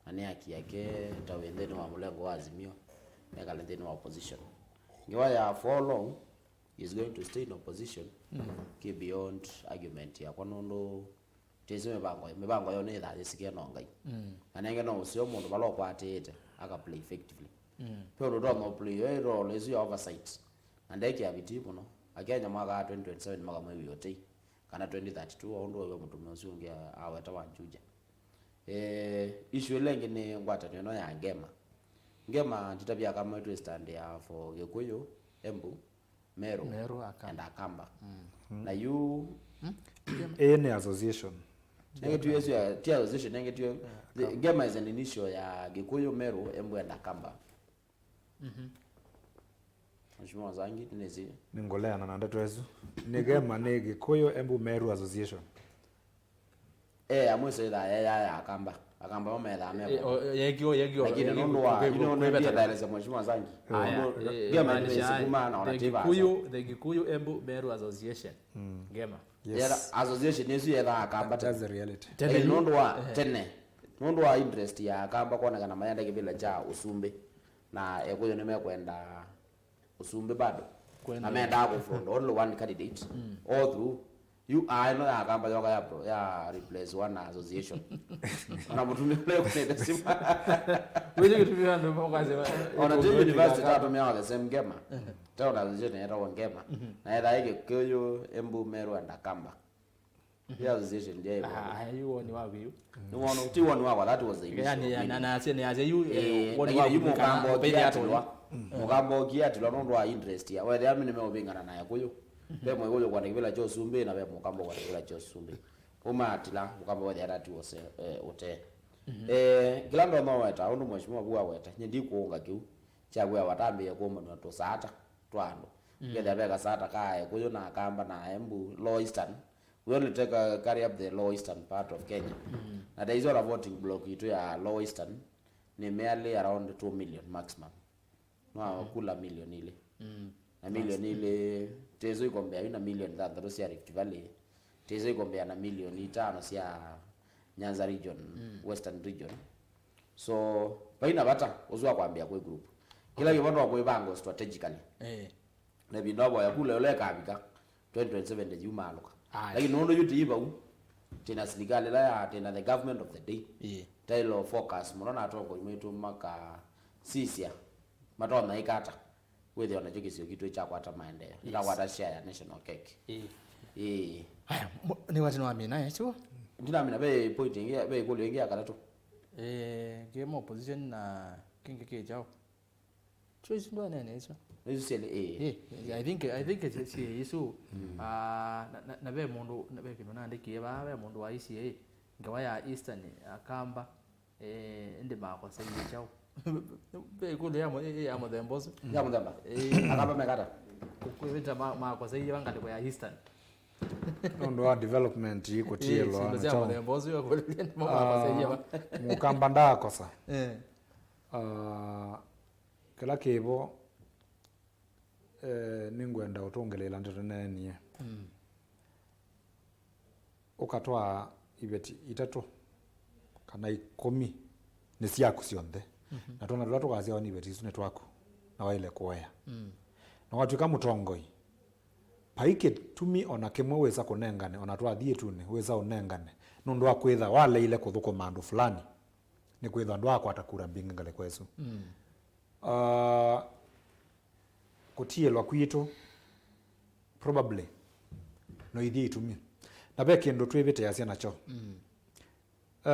Na nĩ haki yake ta wĩ nthĩnĩ wa mũlengo wa Azimio, ekale nthĩnĩ wa opposition. Ngewa ya for how long is going to stay in opposition, kĩ beyond argument yakwa, nũndũ tĩsĩ mĩvango, mĩvango yo nĩ ĩthaa yĩsikie no Ngai. Na nenge no ũseo mũndũ vala ũkwatĩĩte, aka play effectively. Pe ũndũ ũtonya play yo role ĩsu ya oversight. Na ndekĩa vitii mũno. Akenya mwaka wa twenty twenty-seven makamwĩw'ĩa ũtei. Kana twenty thirty-two, o ũndũ wĩw'a mũtũmĩa ũsu ũngĩ a-, aweta wa Juja. Eh, issue ĩla ĩngĩ nĩ ngwatanĩo ĩno ya Ngema. Ngema nditavya kama twĩ stand ya for Gĩkũyũ, Embu, Meru, Meru, Akamba. And Akamba. Na yu ĩĩ nĩ association. Nenge tu yesu ya, ti association, nenge tu, the, Ngema is an initial ya Gĩkũyũ, Meru, Embu and Akamba. Mheshimiwa Mwanzangi, nĩnĩsĩ. Nĩngũleana na ndeto ĩsu. Nĩ Ngema nĩ Gĩkũyũ Embu Meru Association. Eh, amwe sitha ya, ya, ya Akamba. Akamba mamethaa me. Eh, o, yekio, yekio, lakini yekio nũndũ wa, kwe-, you know, kwe-, nũndũ kwe-, ndiendaelesya Mheshimiwa Mwanzangi. Aya, nũndũ eh, Ngema nĩ maanisha, kuma na the Gĩkũyũ, the Gĩkũyũ Embu Meru Association. Ngema. Yes. Yetha, association ĩsu yethaa Akamba. That's the reality. Lakini nũndũ wa tene, nũndũ wa interest ya Akamba kwonekana mayenda kĩvĩla kya ũsumbĩ, na Ekũyũ nĩmekwenda ũsumbĩ bado. Na mendaa kũfront only one candidate all through. Yu aa ĩno ya Akamba yoka ya pro-, ya replace one association. Ona mũtumĩa ũla ũkũnĩte sima. Wĩsĩ kĩtumĩa andũ mokasema, ona ti university tatũmĩawa the same Ngema. Tena association yetawa Ngema. Na etha ĩkĩ Kĩũyũ, Embu, Meru and Akamba. Ĩĩ association ndyaĩ. Ah, yu woni waku yu. Nĩ woni, ti woni wakwa, that was the initial opinion. Yani, na, na, na, na, yu, eh, woni waku yu kana opinion yako. Mũkamba ũkiatilwa nũndũ wa interest ya. Wethĩa mimi nimeũvingana na Ekũyũ. Ve Mũkũyũ kwenda kĩvĩla kya ũsumbĩ na ve Mũkamba kwenda kĩvĩla kya ũsumbĩ. Ũmatila, Mũkamba wethĩa atatiwa ũse-, eh, ũtee. Eh, kĩla ndonya weta, ũndũ mheshimiwa vu aweta, nye ndikũũnga kĩu kya kwĩa watambĩĩe kũũmbanw'a tũsaata twa andũ. Ngethĩa ve kasaata ka Ekũyũ na Akamba na Embu, Lower Eastern. We only take a, carry up the Lower Eastern part of Kenya. Na there is a voting block itũ ya Lower Eastern nĩ merely around two million maximum. No kula million ilĩ. Na million ilĩ, tezo ikombea na million thanthatũ cia Rift Valley. Tezo ikombea na million itano cia Nyanza region, Western region. So, vaina vata ũsu wa kwambia kwĩ group. Kila kĩvondo wa kwĩvanga strategically. Eh. Na ĩvinda wavoya kula ĩla ĩkavika, twenty twenty-seven ndĩyumaalũka. Aye. Lakini nũndũ yu tĩi vau, tĩna silikalĩ ĩla ya, tĩna the government of the day. Ĩĩ. Taĩlo focus mũno na atongoi maitũ makasisya matonya ĩka ata wĩthĩwa nakyo kĩsio kitũ kyakwata maendeeo. Yes. Ĩkakwata share ya national cake. Ĩĩ. Ĩĩ. Haya, mo-, nĩ wati nĩwamina, eh, chuo? Ndinamina, ve point ĩngĩ, ve ĩkũlyo ĩngĩ ya katatũ. Eh, kĩma opposition na kĩngĩ kĩ kyaũ? Choice ndwanene icio. Icio syelĩ, ĩĩ. Eh, I think, I think si, si isu. Ah, na, na, na ve mũndũ, na ve kĩndũ naandĩkie vaa, ve mũndũ wa I C A, ngewa ya Eastern, Akamba, eh, ĩndĩ makosaie kyaũ? Ve ĩkũlyo ya mũ-, ya mũthemba ũsu. Ya mũthemba? Eh. Akamba mekata? Kwĩta ma-, makosaie va ngalĩko ya Eastern. Nũndũ wa development ĩĩ, kũtiĩlwa syĩndũ na sya kyaũ? Mũthemba ũsu, ĩkũlyo nĩmo makosaie va. Ah, Mũkamba ndaakosa. Eh. Ah, Kĩla kĩvo, eh, nĩngwenda ũtũngĩlĩĩla ndeto neenie. Mm. Ũkatwaa iveti itatũ kana ikũmi nĩ syaku syonthe. Mhm. Na twana tũla tũkasyawa nĩ iveti isu nĩ twaku, na waĩle kũea. Mm. Na watw'ĩka mũtongoi, Vai kĩtumi ona kĩmwe wĩsa kũnengane, ona twathi ĩtunĩ, wĩsa ũnengane, nũndũ wa kwĩtha waleile kũthũkũma andũ fulani, nĩ kwĩthwa ndwakwata kura mbingĩ ngalĩko ĩsu. Mm. Uh, kũtiĩlwa kwitũ, probably, no ithyĩ itumi. Na ve kĩndũ twĩvĩtĩasya nakyo. Mm. Uh,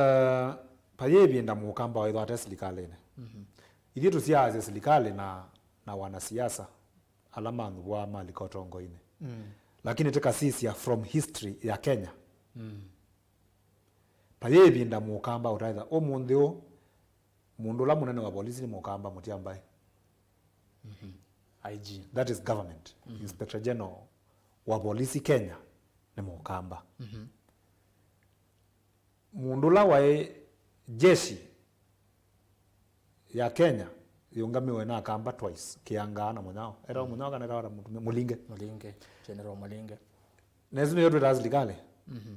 vayĩ ĩvinda mũkamba waĩthwa ate silikalĩnĩ. Mhm. Ithyĩ tũsyaasya silikalĩ na, na wanasiasa ala manthuvũaa malika ũtongoinĩ. Mm. Lakini tũkasisya from history ya Kenya. Mm. Vayĩ ĩvinda mũkamba ũtaĩtha ũmũnthĩ ũũ, mũndũ ũla mũnene wa volisi nĩ mũkamba, mũtiambae. Mhm. I G. That is government. Mhm. Inspector General wa volisi Kenya nĩ mũkamba. Mhm. Mũndũ ũla waĩ jeshi ya Kenya yĩũngamiwe na akamba twice, Kĩangaa na Mũnyao. Etawa Mũnyao kana etawa mũtumĩa? Mũlinge. Mũlinge. General Mũlinge. Na ĩsu nĩyo twĩtaa silikalĩ. Mhm.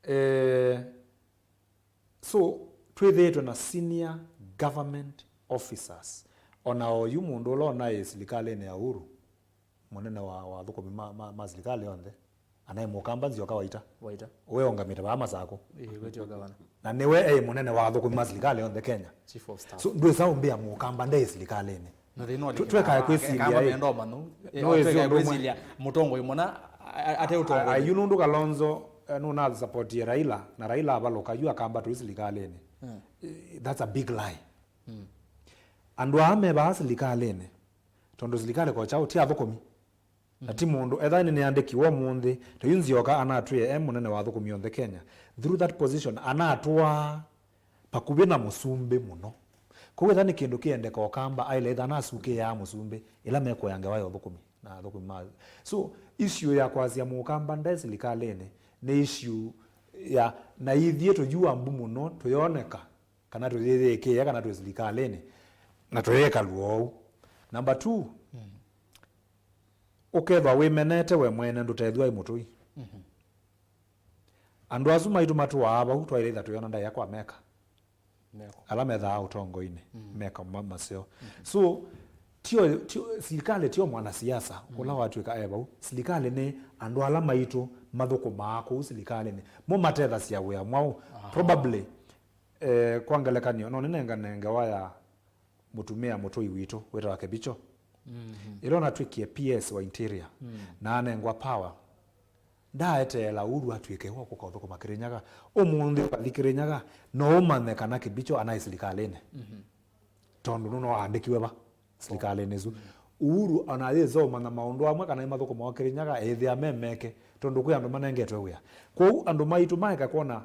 Eh, so, twĩthĩĩtwe na senior government officers. Ona oyu mũndũ ũla onaĩ silikalĩnĩ ya Uhuru, mũnene wa, wa athũkũmi ma, ma, ma silikalĩ yonthe, anaĩ mũkamba nzioka Waita. Waita. Ũwe ũngamĩte vaa Masakũ. Ĩĩ, we tio gavana. Na nĩwe e mũnene wa athũkũmi ma silikalĩ yonthe Kenya. Chief of staff. So, ndwĩsa ũmbĩa mũkamba nde silikalĩnĩ. Na thĩna. Tũ-, twekae kwĩsilya, ĩ. Kamba ĩ, menda ũmanu. Ĩ, no ĩsĩ twekae ũndũ ũmwe kwĩsilya mũtongoi mũna, a-, a-, ate ũtongoi. Ayu nũndũ Kalonzo, eh, nũna supportie Raila, na Raila avalũka, yu akamba twĩ silikalĩnĩ. Mm. Eh, that's a big lie. Mm. Andũ aa me vaa silikalĩnĩ, tondũ silikalĩ ko kyaũ, ti athũkũmi. Na ti mũndũ, etha nĩnĩandĩkiwe ũmũnthĩ, ta yu Nzioka anatwĩe e mũnene wa athũkũmi onthe Kenya. Through that position, anatwaa vakuvĩ na mũsumbĩ mũno. Kwoou etha nĩ kĩndũ kĩendeka, ũkamba aĩle etha anasukĩĩaa mũsumbĩ ĩla mekũea ngewa ya ũthũkũmi na athũkũmi ma. So, issue ya kwasya mũkamba nde silikalĩnĩ nĩ issue ya, na ithyĩ tũyua mbu mũno, tũyoneka kana tũyĩyĩkĩĩa kana twĩ silikalĩnĩ, na tũyĩkalw'a ũu. Number two, mm. Ũkethwa wĩmenete we mwene, ndũtethw'a ĩ mũtũi. Mhm. Andũ asu maitũ matũaa vau, twaĩle ĩtha tũyona ndaĩa kwa meka. Meko. Ala methaa ũtongoinĩ, mm, meka ma-, maseo. Mhm. So, tio, tio, silikalĩ tio mwanasiasa, mm, ũla watw'ĩka e vau. Silikalĩ nĩ andũ ala maitũ mathũkũmaa kũu silikalĩnĩ. Mo matethasya wĩa mwaũ. Aha. Probably, eh, kwa ngelekany'o, no nĩnengane ngewa ya mũtumĩa mũtũi witũ wĩtawa Kebicho. Mhm. Ĩla ũnatw'ĩkie P S wa Interior, mm, na anengwa power, ndaaeteela Uhuru atw'ĩke wa kũka ũthũkũma Kĩrĩnyaga. Ũmũnthĩ ũkathi Kĩrĩnyaga, no ũmanye kana Kebicho anaĩ silikalĩnĩ. Mhm. Tondũ nũno aandĩkiwe va silikalĩnĩ ĩsu. Mm. Uhuru ona yĩsa ũmanya maũndũ amwe kana nĩmathũkũmawa Kĩrĩnyaga, ethĩa memeke, tondũ kwĩ andũ manengetwe wĩa. Kwoou andũ maitũ maeka kwona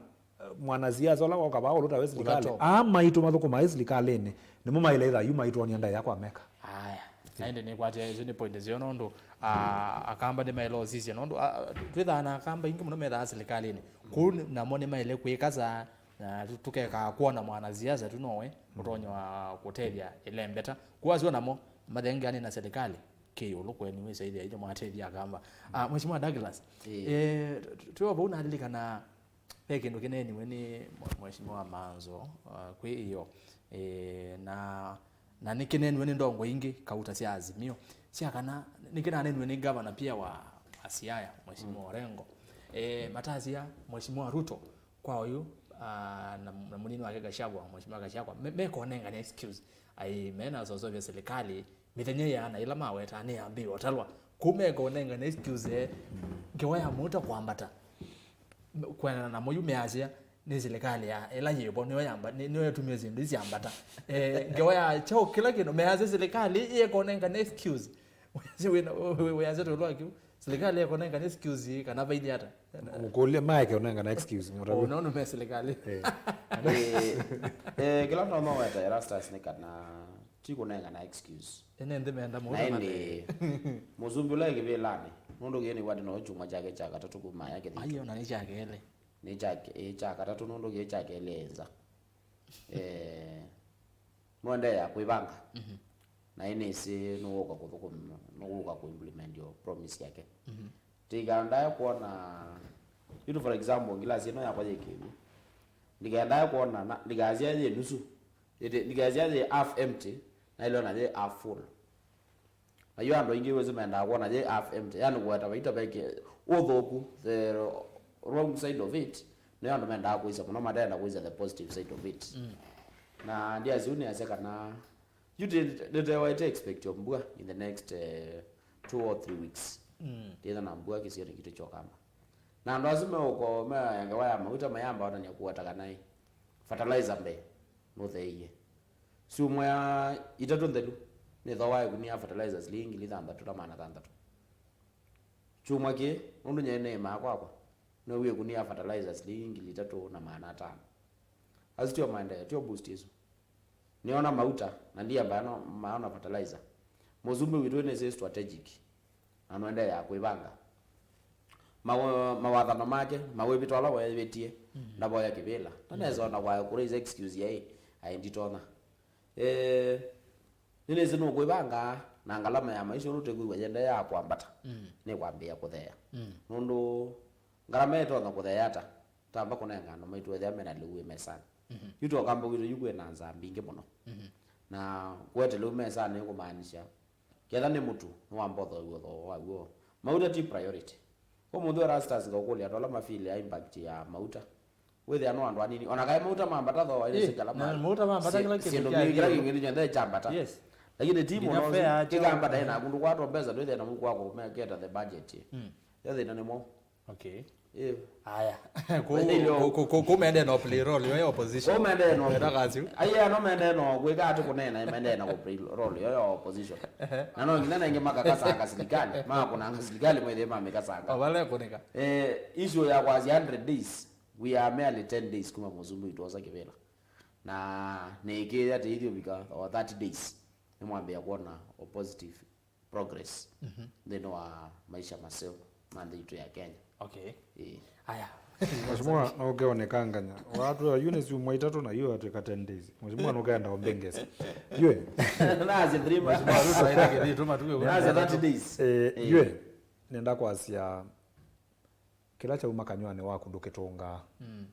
mwanasiasa ũla woka vaa ũlũtawe silikalĩ. Ũlato. Aa maitũ mathũkũmae silikalĩnĩ, nĩmo maĩle ĩtha yu maitwonia ndaĩa kwa meka. Aya. Na ĩndĩ nĩkwatya, isu nĩ point nzeo nũndũ, ah, akamba nĩmaĩle ũsisya nũndũ, ah, twĩthaa na akamba ingĩ mũno methaa silikalĩnĩ. Kũu nĩ-, namo nĩmaĩle kwĩkasa, na tũ-, tũkekaa kwona mwanasiasa tu nowe ũtonya wa kũtethya ĩlembeta. Kwoou asu namo mathengeanĩ na silikalĩ kĩ ĩũlũ kwenyu wĩsaithya ithe mwatethya akamba. Ah, Mheshimiwa Douglas, ĩĩ, eh, t-, t-, twĩ o vau nalilikana ve kĩndũ kĩneeniwe nĩ mwe-, Mheshimiwa Manzo, uh, kwĩ ĩyo, eh, na, na nĩkĩneeniwe nĩ ndongo ingĩ kauta sya Azimio, sya kana nĩkĩnaneeniwe nĩ gavana pia wa, wa Siaya, Mheshimiwa, mm, Orengo. Eh, matasya Mheshimiwa Ruto kwa ũyũ, ah, na, na mũnini wake Gachagua, Mheshimiwa Gachagua, me-, mekonengane excuse. Ai, mena sosovya serikali, mĩthenya yĩana ĩla mawetaa nĩyambĩĩe ũtalwa. Kũu mekonengane excuse, eh, ngewa ya mũuta kwambata. Kwenana namo yu measya, nĩ silikalĩ ya ĩla yĩvo, nĩyo yamba-, nĩ-, nĩyo ĩtumie syĩndũ ii syambata. Eh, ngewa ya kyaũ kĩla kĩndũ, measya silikalĩ ĩkonengane excuse. Wĩasya wĩna, wĩ-, wĩ-, wĩasya tũlwa kĩu. Silikalĩ ĩkonengane excuse kana vaini ata? Mũkũlye maeke ũnengana excuse, mũtavya. Oh, no, no, me silikalĩ. Eh. Eh, eh, kĩla no, no weta Erastus nĩ kana ti kũnengana excuse. Ene nthĩ meenda na mũndũ ĩndĩ, mate. Mũsumbĩ ũla ĩkĩvĩlanĩ, nũndũ kĩĩ nĩw'a ndĩ no kyumwa kyake kya katatũ kuma aya kĩthito. Ai, ona nĩ kya kelĩ. Nĩ kya ke-, ĩ, kya katatũ nũndũ kĩĩ kya kelĩ ĩ nza. Eh, nũendeea kwĩvanga. Mhm. Na ĩ nĩsĩ nũũka kũthũkũma, nũũka kũimplement yo promise yake. Mhm. Tĩkaa ndae kwona, yu for example, ngilasi ĩno yakwa yĩ kĩw'ũ. Ndikaendae kwona, na, ndikasya yĩ nusu. Ĩtĩ, ndikasya yĩ half empty, na ĩlona yĩ half full. Na yu andũ aingĩ wĩsĩ mendaa kwona yĩ half empty, yani kũweta vaita veke ũthũku, the wrong side of it, nĩyo andũ mendaa kwĩsya mũno, matenda kwĩsya the positive side of it. Mm. Na ndiasi yu nĩasya kana yu ndĩtewaĩte expect of mbua in the next, eh, two or three weeks. Mm. Ndĩtha na mbua kĩsionĩ kitũ kya Ũkamba. Na andũ asu meũko meoya ngewa ya mauta mayamba onany'a kũweta kana ĩ, fertilizer mbee nũtheeie. Syumwa ya itatũ nthelu, nĩthooa ĩkunia ya fertilizer silingi ngili thanthatũ na maana thanthatũ. Kyumwa kĩĩ, nũndũ nyie nĩĩmaa kwakwa, nĩw'ie ĩkunia ya fertilizer silingi ngili itatũ na maana atano. Asu tio maendeeo, tio boost isu. Nĩona mauta, na ndiamba no maona fertilizer. Mũsumbĩ witũ nĩsĩ strategic. Na nũendeea kwĩvanga. Mawa-, mawathano make, mawĩvĩto ala weevĩtie, mm, ndavoya kĩvĩla. Na, mm, nesa ona kwa kũraise excuse yaĩ, aĩ nditonya. Eh, nĩnĩsĩ nũkwĩvanga, na ngalama ya maisha ũndũ tĩkwĩw'a yendeea kwambata, mm, nĩkwambĩĩa kũtheea. Mm. Nũndũ ngalama ĩtonya kũtheea ata? Tamba kũnenga andũ maitũ ethĩa mena lĩu wĩ mesanĩ. Mhm. Yu tokamba witũ yu kwĩ na nzaa mbingĩ mũno. Mhm. Na kũete lĩu mesanĩ kũmaanisha, ketha nĩ mũtu, nĩwambothoew'a thooa waw'o. Mauta ti priority. Ũmũnthĩ Erastus ngaũkũlya, tola mafili ya impact ya mauta. Wĩthĩa no andũ anini. Ona kaĩ mauta mambata thooa, ĩĩ, ĩnĩ singala na mali. Mauta mambata, si-, kĩla kĩndũ syĩndũ kya mbingĩ, kĩla kĩndũ kyonthe kyambata. Yes. Lakini ti mũno, nginya fare ya kĩkambata ĩna kũndũ kwatwa mbesa, ndwĩthĩa na mũndũ kwako ũmeketa the budget. Mm. Yo thĩna nĩ mwaũ. Okay. Ĩĩ. Aya. Kũ-, kũ-, kũ-, kũ-, kũ mende no play role yo ya opposition. Kũ mende no. Wenda kazi. Aiya, no mende no kwĩka atĩ kũneena, mende na kũ play role yo ya opposition. Ehe. Na no nginya nenge makakasanga silikali, makũnanga silikali mwĩthĩ mamĩkasanga. Ovale kũnika. Eh, issue ya kwasya hundred days, we are merely ten days kuma mũsumbĩ witũ osa kĩvĩla. Na nĩkĩĩa tĩithio vika o thirty days, nĩmwambĩa kuona o positive progress, mhm, nthĩnĩ wa maisha maseo ma nthĩ itũ ya Kenya. Okay. Ĩĩ. Aya. Mheshimiwa, no ũkeonekanganya. Watwĩa yu nĩ syumwa itatũ na yu atwĩka ten days. Mheshimiwa, nũkenda ũmbengese. Yue. Nasya three months. Mheshimiwa Ruto aina kĩthĩ tuma tuwe. Nasya thirty days. Eh, ĩĩ. Yue. Nenda kwasya kĩla kyauma kanyw'anĩ waku ndũkĩtũngaa. Mm.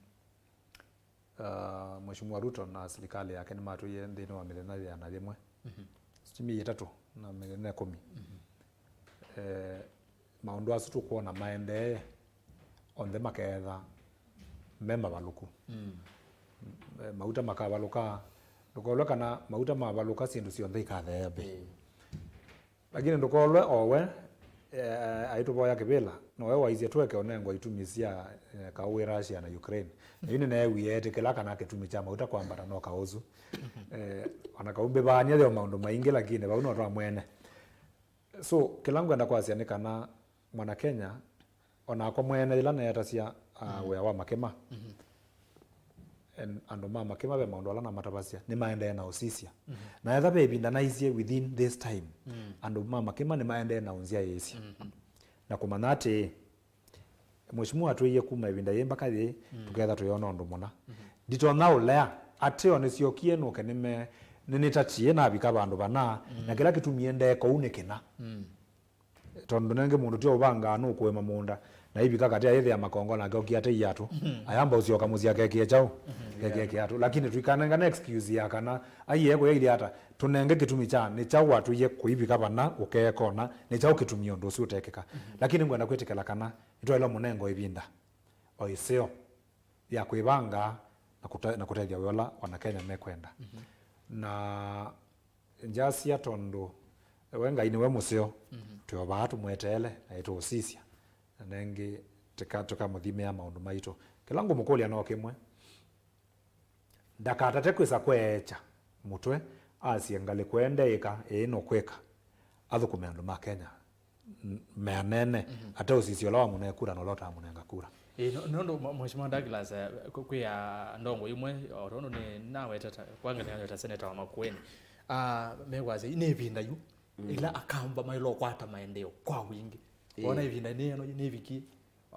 Uh, Mheshimiwa Ruto na silikalĩ yake nĩmatwĩie nthĩnĩ wa mĩthenya yĩana yĩmwe, mhm, sijui mĩĩ ĩtatũ na mĩthenya ĩkũmi. Mhm. Eh, maũndũ asu tũkwona maendee onthe makeetha me mavalũku. Mm. Eh, mauta makavalũka, ndũkolwe kana mauta mavalũka syĩndũ syonthe ikatheea mbee. Mm. Lakini ndũkolwe o we, eh, aitũvoya kĩvĩla, nowe waisye tũeke ũnengwa itumi sya, eh, kaũ wĩ Russia na Ukraine. Na yu nĩneewie etĩkĩla kana kĩtumi kya mauta kwambata no kaũsu. Eh, ona kau mbĩvaany'a yo maũndũ maingĩ, lakini vau no twa mwene. So, kĩla ngwenda kwasya nĩ kana mwana Kenya, onakwa mwene yĩla neetasya, ah, mhm, wĩa wa Makĩma, mhm, en-, andũ ma Makĩma ve maũndũ ala namatavasya, nĩmaendee na ũsisya. Mhm. Na etha ve ĩvinda naisye within this time, mm, andũ ma Makĩma nĩmaendee na ũnzyaĩĩsya. Mhm. Na kũmanya atĩĩ, Mheshimiwa atwĩie kuma ĩvinda yĩĩ mbaka yĩĩ, mm, tũketha tũyona ũndũ mũna. Mhm. Nditonya ũlea, ateo nĩsyokie nũke nĩme-, nĩnĩtatie navika vandũ vana, mm, na kĩla kĩtumie ndee kũu nĩ kĩna. Mm. Tondũ nenge mũndũ ti ũvangaa nũkũĩma mũũnda, na ivika katĩ ayĩthĩa makongo nake okie ate iatũ. Mhm. Ayamba ũsyoka mũsyĩ akekĩe kyaũ? Mhm. Kekĩe kĩatũ. Lakini tũikanengane excuse ya kana aiye kũyailye ata, tũnenge kĩtumi kya nĩ kyaũ watwĩie kũivika vana ũkeekona, nĩ kyaũ kĩtumie ũndũ ũsu ũtekĩka. Mhm. Lakini ngwenda kwĩtĩkĩla kana nĩtwaĩlwe mũnengo ĩvinda o ĩseo ya kwĩvanga na kũte-, na kũtethya wĩa ũla Wanakenya mekwenda. Mhm. Na ngyasya tondũ we Ngai nĩwe mũseo, mhm, twĩ o vaa tũmweteele na ĩtũũsisya, na nengĩ tũka-, tũkamũthimĩa maũndũ maitũ. Kĩla ngũmũkũlya no kĩmwe, ndakatate kwĩsa kweekya mũtwe, asye ngalĩko ĩĩ ndeĩka, ĩĩ nũkwĩka, athũkũme andũ ma Kenya. N-, meanene, mhm, ate ũsisya ũla wamũnee kura na ũla ũtamũnenga kura. Ĩĩ, no-, nũndũ mwe-, Mheshimiwa Douglas, eh, kwĩ, kwĩ a ndongo imwe, o tondũ nĩ nawetete, kwa ngelekany'o ta seneta wa Makueni, ah, mekwasya, nĩ ĩvinda yu, mm, ĩla Akamba maĩle ũkwata maendeeo kwa wingĩ. Ĩĩ. Wona ĩvinda nĩ ĩno nĩvikie,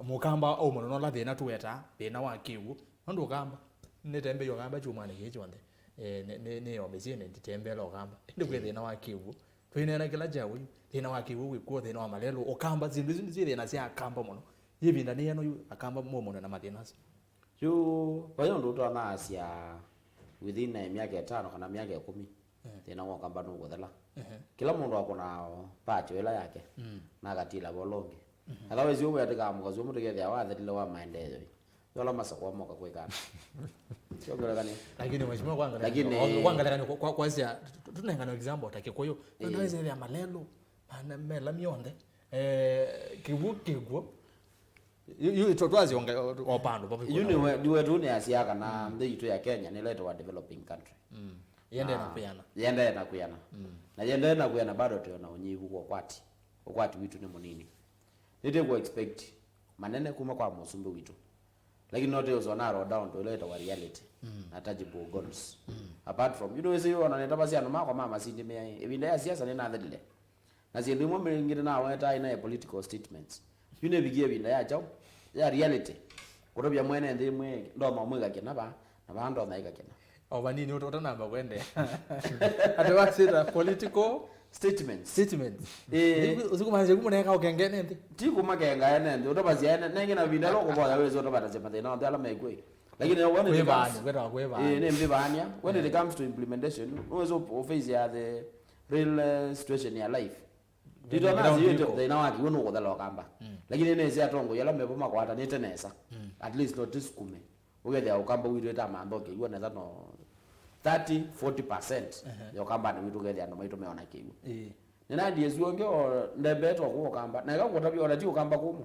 Mũkamba aumana na ũla thĩna tũwetaa, thĩna wa kĩw'ũ. Nũndũ Ũkamba, nĩtembei Ũkamba kyumwanĩ kĩĩ kyonthe. Eh, nĩ, nĩ, nĩ o mĩsyĩnĩ nditembeela Ũkamba. Ĩndĩ kwĩ, ĩĩ, thĩna wa kĩw'ũ. Tũineena kĩla kya ũyu, thĩna wa kĩw'ũ wĩ kw'o, thĩna wa malelũ, Ũkamba, syĩndũ isu nĩ syĩ thĩna sya Akamba mũno. Yĩ ĩvinda nĩ ĩno yu Akamba maumana na mathĩna asu? Yu, vai ũndũ ũtonya asya within, eh, myaka ĩtano kana myaka ĩkũmi, Eh. Thĩna wa Ũkamba nũkũthela. Ehe. Kĩla mũndũ akũnaa part ĩla yake, mm, na akatila vala ũngĩ. Mhm. Otherwise, ũwĩa tĩkamũka, ũsu mũndũ kethĩa wathelile wa maendeeo. Yola masakwa moka kwĩkana. Sio ngelekani. Lakini mheshimiwa, kwa angalia, lakini kwa, kwa angalia kwa, kwa, kwa sia, tu-, tu-, tunengana example ta Kikuyu. Eh. Ndio hizo ya malelo, maana mela mionde. Eh, kiwu kigwo. Yu, yu, twa-, twazionga o, o pandu, papi. Yu kuna nĩwe, nĩwe tu nĩ asia kana, mm, nthĩ itũ ya Kenya nĩ ĩletwa developing country. Mm. Yende na kuyana. Yende na kuyana. Mm. Na yende na kuyana bado tũyona ũnyivu kwa ũkwati. Ũkwati witũ nĩ mũnini. Nĩtĩ ku expect manene kuma kwa mũsumbĩ witũ. Lakini no tĩ ũsona narrow down to ĩla ĩtawa reality, mm, na tangible goals. Mm. Apart from, you know, ĩsĩ ona nĩtavasya andũ makwa ma masindi meaĩ. Ĩvinda ya siasa nĩnathelile. Na syĩndũ imwe mbingĩ nĩnawetaa inaĩ political statements. Yu nĩvikie ĩvinda ya kyaũ? Ya reality. Kũtavya mwene nthĩ mwĩ, ndonya ũmwĩka kĩna vaa, na vaa ndonya ĩka kĩna. O vanini ũta-, ũtanamba kũendeea. Atĩ wasĩta political statements. Statements. Eh. Ũsikumaanisha kumũnenga ũkengene nthĩ. Ti kũmakenga ene nthĩ, ũtavasya ene, nengĩ na ĩvinda ĩla ũkũvoya wĩsĩ ũtavatasya mathĩna onthe ala mekwĩ. Lakini when it comes, kwĩvaania, kwĩtawa kwĩvaania. Eh, nĩ mbivaania. When it comes to implementation, nũwĩsĩ ũ-, ũface ya the real, eh, situation ya life. Tito nasi yote thĩna wa kĩw'ũ nũkũthela Ũkamba. Mm. Lakini nĩsĩ atongoi ala mevo makwatanĩte nesa. Mm. At least no tisukume. Ũkethĩa Ũkamba witũ ĩtamantha ũkĩw'ũ nesa no thirty, forty percent, ehe, ya Ũkambanĩ witũ ũkethĩa andũ maitũ meona kĩw'ũ. Ĩĩ. Nĩna D S ũngĩ o ndembetwe kũũ Ũkamba. Na eka ngũtavya ona ti Ũkamba kũmũ.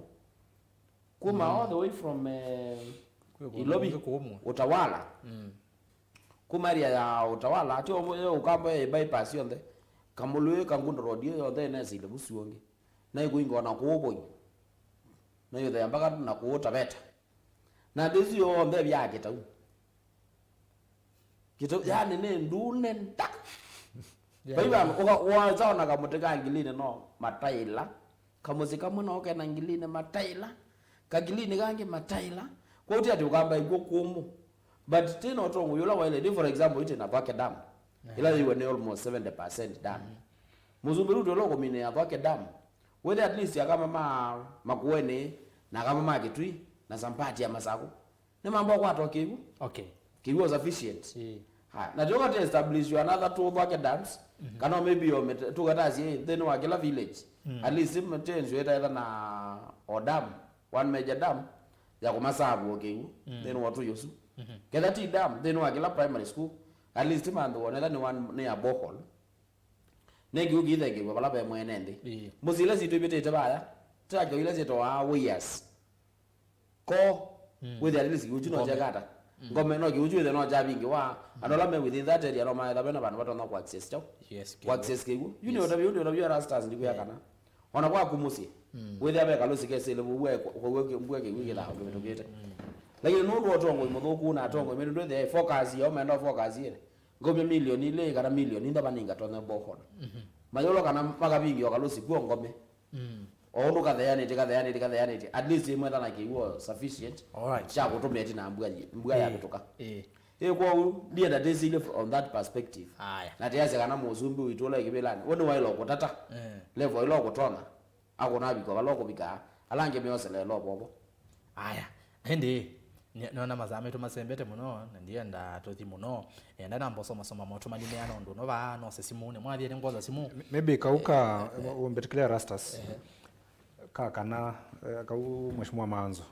Kuma, mm, all the way from, eh, kwĩ kũndũ Ilovi, kũngĩ kũmwe. Utawala. Mm. Kuma area ya Utawala, ati o yo Ũkamba ya bypass yonthe. Kamũlũĩ, Kangundo Road, ĩyo yonthe ĩnesĩile vusu ũngĩ. Na ĩkũinga ona kũũ Voi. Na ĩũthea mpaka na kũũ Taveta. Na ndĩsu yonthe vya kĩtau. Kĩtau, yani nĩ ndune nda. Yeah. Vai vandũ, ũka-, waza ona kamũtĩ ka ngilinĩ no mataila. Kamũsyĩ kamwe no kena ngilinĩ mataila. Kangilini kangĩ mataila. Kwoou ti atĩ Ũkamba ĩkw'ũ kũmũ. But tĩ na ũtongoi ũla waĩle. Ti, for example, itĩ na Thwake Dam. Aha. Ĩla yĩw'e nĩ almost seventy percent done. Mhm. Mũsumbĩ Ruto ũla ũkũminĩa Thwake Dam. Wĩthe at least akama ma Makueni, na akama ma Kitui, na some part ya Masaku. Nĩmamba ũkwata o kĩw'ũ. Okay. Kĩw'ũ o sufficient. Ĩĩ. Haya, na tũka tũ establish another two Thwake dams, mhm, kana maybe o mĩte-, tũkatasie nthĩnĩ wa kĩla village. Mm. At least mĩtĩ ĩsu ĩtaetha na o dam, one major dam, ya kũmasavu o kĩw'ũ, mm, nthĩnĩ wa ũtũi ũsu. Mhm. Ketha ti dam, nthĩnĩ wa kĩla primary school, at least mandũ wonetha nĩ one, nĩ a borehole. Nĩ kĩw'ũ kĩithengĩw'a vala ve mwene nthĩ. Ĩĩ. Mũsyĩ ila sitũ ivĩtĩte vaya, takyo ila syĩtawa weirs. Ko, mm, wĩthĩa at least kĩw'ũ kyu no kyekata. Mm. Ngome no kĩw'ũ kyu wĩthĩa no kyavingĩwa. Mm. Andũ ala me within that area no maetha vena vandũ vatonya ku access kyaũ? Yes, ku access kĩw'ũ. Yu nĩ, yes, ũtavyo, yu nĩ ũtavyo Erastus ndikwĩa, yeah, kana. Ona kwaku mũsyĩ. Mm. Wĩthĩa ve kalũsi kesĩle vau, we, we, we, mbua kĩw'ũ kĩthaa kĩvĩtũkĩte. Mm. Lakini nũndũ wa ũtongoi mũthũku na atongoi, mm, metũ ndwĩthĩa focus yao, menda focus ĩle. Ngome milioni ilĩ kana milioni ithano vaninga tonya borehole. Mhm. Mayolo kana makavingia kalũsi kuo ngome. Mm. O ũndũ katheanĩte, katheanĩte, katheanĩte. At least ĩmwe thana kĩw'ũ sufficient. All right. Kya kũtũmĩa ĩtina mbua yi-, mbua, eh, yavĩtũka. Eh. Ĩ, kwoou, ndienda ndĩsĩlye on that perspective. Aya. Na tĩasya kana mũsumbĩ witũ ũla ĩkĩvĩlanĩ, we nĩwaĩle kũtata. Eh. Level ĩla ũkũtonya. Akũna avika vala ũkũvika, ala angĩ meoseleela ũvovo. Aya, ĩndĩ, nĩ-, nĩona masaa maitũ masembete mũno, na ndienda tũthi mũno. Enda namba ũsomasoma maũtũmani meana ũndũ ũno vaa, nose simũ, nĩ mwathie nĩ ngwosa simũ. M-, maybe kau ka, eh, eh, ũmbĩtĩkĩlya Erastus. Eh. Ka kana, eh, kau Mheshimiwa Manzo.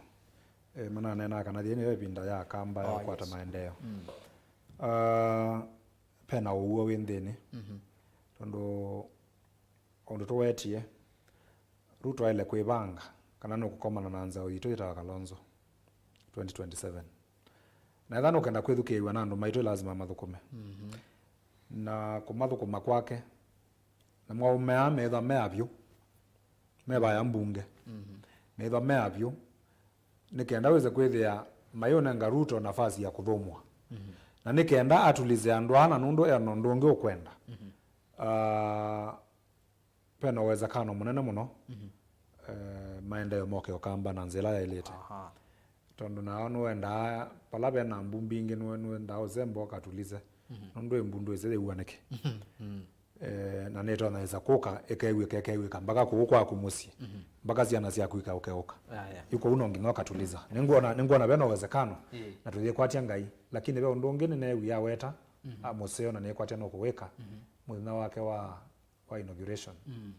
Eh, mananena kana thie nĩyo ĩvinda ya Kamba ya, oh, kũkwata, yes, maendeeo. Mm. Ah, pena ũw'o wĩ nthĩnĩ. Mhm. Tondũ ũndũ tũwetie, Ruto aĩle kwĩvanga kana nũkũkomana na nzaũ yitũ yĩtawa Kalonzo twenty twenty-seven. Na ethĩwa nũkenda kwĩthukĩĩw'a na andũ maitũ, ĩlasima mathũkũme. Mhm. Na kũmathũkũma kwake, na maũmea methwa me avyũ, me vaya mbunge. Mhm. Methwa me avyũ, nĩ kenda wĩse kwĩthĩa mayũnenga Ruto nafasi ya kũthũmũa. Mhm. Na nĩ kenda atulize andũ aa, na nũndũ ena ũndũ ũngĩ ũkwenda. Mhm. Ah, vena uwezekano mũnene mũno, mhm, eh, maendeeo moke Ũkamba na nzĩa ĩla yaĩlĩte. Aha. Tondũ nao nĩwendaa, vala vena mbu mbingĩ, nĩwe-, nĩwendaa ũsembo ũkatulize. Mhm. Nũndũ ĩmbu ndwĩsĩ yĩw'a nĩkĩ. Mhm. Eh, na nĩtonya ĩsa kũka, ĩkew'ĩka, ĩkew'ĩka, mpaka kũu kwaku mũsyĩ. Mhm. Mpaka syana syaku ikaũkeũka. Aya. Yu kũu no nginya ũkatuliza. Nĩngwona, nĩngwona vena uwezekano, ĩĩ, na tũyĩkwatya Ngai. Lakini ve ũndũ ũngĩ nĩneewie aweta, Mhm. A mũseo na nĩkwatya nũkũwĩka Mhm. mũthenya wake wa, wa inauguration. Mm.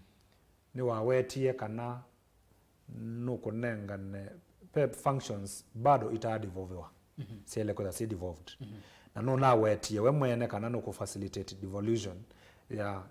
Nĩwawetie kana nũkũnengane, pe functions bado itadevolviwa, Mhm. syaĩle kwĩtha syĩ devolved. Mhm. Na nũnawetie we mwene kana nũkũ facilitate devolution ya,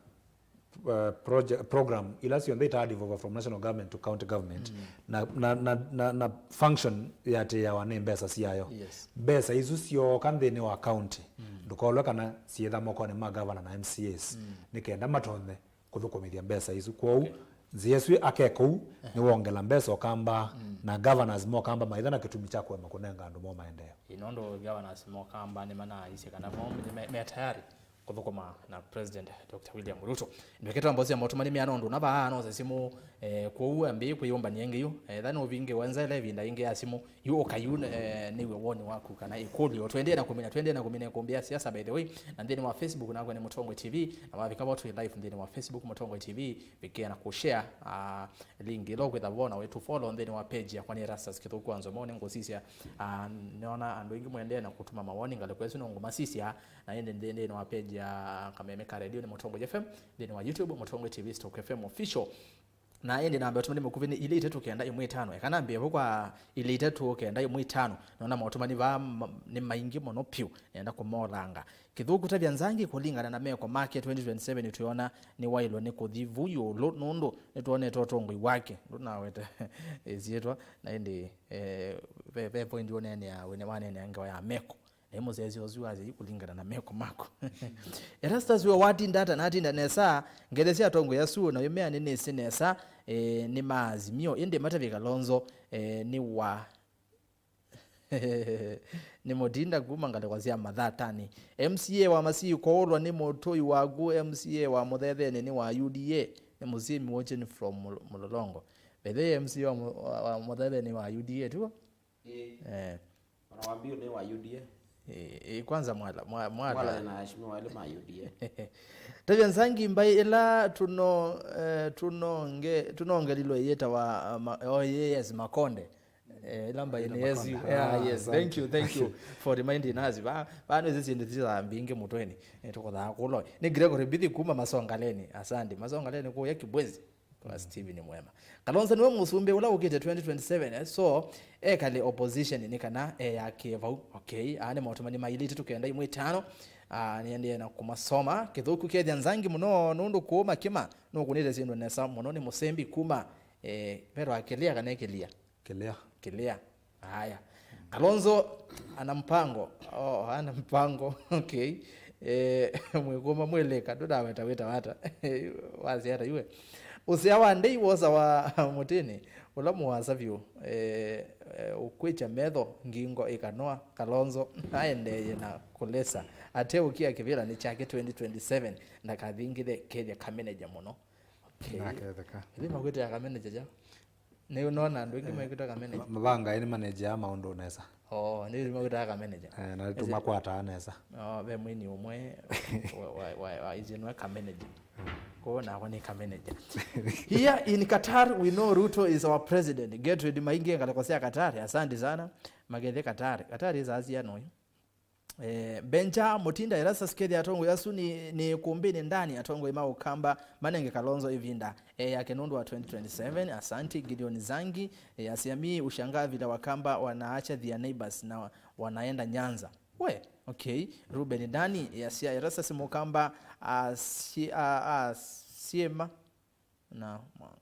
uh, project, program ila syonthe itadevolviwa from national government to county government, Mm. na, na, na, na, na function yatĩĩawa nĩ mbesa syayo. Yes. Mbesa isu syooka nthĩnĩ wa county, Mm. ndũkolwe kana syĩtha mokonĩ ma governor na M C As, Mm. nĩ kenda matonye kũthũkũmĩthya mbesa isu. Kwoou, Okay. nzĩa ĩsu ake kũu, Ehe. nĩwongela mbesa ũkamba, Mm. na governors mokamba maitha na kĩtumi kya kũema kũnenga andũ mo maendeeo. Ĩ, nũndũ governors mokamba nĩmanaisye kana mo nĩ me, me tayari kũthũkũma na President Doctor William Ruto. Ndwekete wa mbosi ya motuma nĩ mĩana ũndũ na vaa nose simũ, eh, kwoou ambĩĩ kwĩyũmbania ĩngĩ yu. Eh, tha nũvingĩ wenza ĩla ĩvinda ĩngĩ ya simũ. Yu ũka yu, eh, nĩw'e woni waku kana ĩkũlyo. Twendee na kũmina, twendee na kũmina ĩkũmbĩ ya siasa, by the way. Na nthĩnĩ wa Facebook nakwa nĩ Mũtongoi T V. Na wavika vo twĩ live nthĩnĩ wa Facebook Mũtongoi T V, vikĩa na kũshare, ah, link ĩla ũkwĩtha vo na wĩtũ follow nthĩnĩ wa page yakwa nĩ Erastus Kĩthũku wa Nzomo. Nĩ ngũsisya, ah, nĩona andũ aingĩ mwendee na kũtuma mawoni ngalĩko ĩsu nĩ ngũmasisya. Na ĩndĩ nthĩnĩ wa page ya Kameme ka Radio nĩ Mũtongoi F M, nthĩnĩ wa YouTube Mũtongoi T V Stock F M Official. Na ĩndĩ namba ya ũtũmani mũkuvĩ nĩ ilĩ itatũ kenda ĩmwe itano. Eka nambĩe vo kwa ilĩ itatũ kenda ĩmwe itano. Nona maũtũmani vaa ma-, nĩ maingĩ mũno pyũ. Nenda kũmolanga. Kĩthũku tavya Nzangi kũlingana na meko make twenty twenty-seven twĩona nĩwaĩlwe nĩ kũthi vu ĩũlũ nũndũ nĩtwonete ũtongoi wake. Ndũnawete ĩsyĩtwa, na ĩndĩ, eh, ve, ve point ũneenea, wene waneenea ngewa ya meko. Na mũsyaĩĩsya ũsu wasya yu kũlingana na meko maku. Erastus we watinda ata? Natinda nesa, ngethesya atongoi asu, na wĩmea nĩnĩsĩ nesa, eh, nĩ ma Azimio, ĩndĩ matavye Kalonzo, eh, nĩ wa, nĩ Mũtinda kuma ngalĩko sya Mathatani. M C A wa Masii kũũlwa nĩ mũtũi waku, M C A wa Mũthethenĩ nĩ wa U D A, nĩ Mũsyĩmi watching from Mul-, Mũlolongo. By the way, M C A wa Mũ-, wa, wa Mũthethenĩ wa U D A, tuo? Ĩĩ. Eh. Ona Wambiũ nĩ wa U D A. Ĩĩ, ĩĩ, kwanza mwala, mwa-, mwala. Mwala na aheshimiwa wale ma U D A. Tavya Nzangi mbaĩ ĩla tuno, eh, tunonge-, tunongelilwe yĩtawa, uh, ma-, oh, yes, Makonde. Eh, ĩla mbaĩ nĩ Makonde. Yesu. Ah, yeah, yes. Asante. Thank you, thank you for reminding us. Ba, ba, no, ĩsĩ syĩndũ sya mbingĩ mũtweni. Eh, tũkothaa kũloi. Nĩ Gregory Bithi kuma Masongaleni. Asante. Masongaleni kũya Kibwezi. Kwa Steven Mwema. Kalonzo nĩwe mũsumbĩ ũla ũkĩte twenty twenty-seven, eh? So, ekale opposition nĩ kana eyakĩe vau. Okay, aa nĩ maũtũmani ma ilĩ itatũ kenda ĩmwe itano. Ah, nĩendee na kũmasoma. Kĩthũku kethya Nzangi mũno nũndũ kũũ makĩma nũkũnĩte syĩndũ nesa mũno nĩ mũsembi kuma, eh, vetwa Kĩlĩa kana Kĩlia? Kĩlĩa. Kĩlĩa. Haya. Kalonzo ana mpango. Oh, ana mpango. Okay. Eh, mwĩkũma mwĩlĩka, ndũnaweta wĩta wata. Wasya ata iwe? Ũsea wa ndei wosa wa mũtĩnĩ, ũla mũwasa vyũ. Eh, eh, ũkwĩkya metho, ngingo ĩkanoa, Kalonzo aendeeye na kũlesa. Ate ũkia kĩvĩlanĩ kyake twenty twenty-seven, ndakathingithe kethya kameneja mũno. Okay. Ndaketheka. Ĩthi makwĩtĩa kameneja kyaũ? Nĩ ũnona andũ aingĩ, eh, mekwĩta kameneja. Ma-, mavanga nĩ maneja maũndũ nesa. Oh, nĩ makwĩtaa kameneja. Eh, na tũmakwataa nesa. Oh, ve mwini ũmwe wa, wa, wa, wa ici nwe kameneja. Kũu nakwa nĩ kameneja. Here in Qatar, we know Ruto is our president. Get ready, maingi ngalĩko sya Qatar. Asante sana. Magethe Qatar. Qatar is Asia no. Eh, Benja Mutinda, Erastus kethĩa atongoi asu nĩ, nĩ ĩkũmbĩnĩ ndani, atongoi ma Ũkamba manenge Kalonzo ĩvinda, eh, yake nũndũ wa twenty twenty-seven. Asanti. Gideon Zangi, eh, asya mi ushangaa vile Wakamba wanaacha their neighbors na wanaenda Nyanza. We, okay. Ruben Dani, eh, asya Erastus Mũkamba, ah, si-, ah, ah, siema. Na mwa-,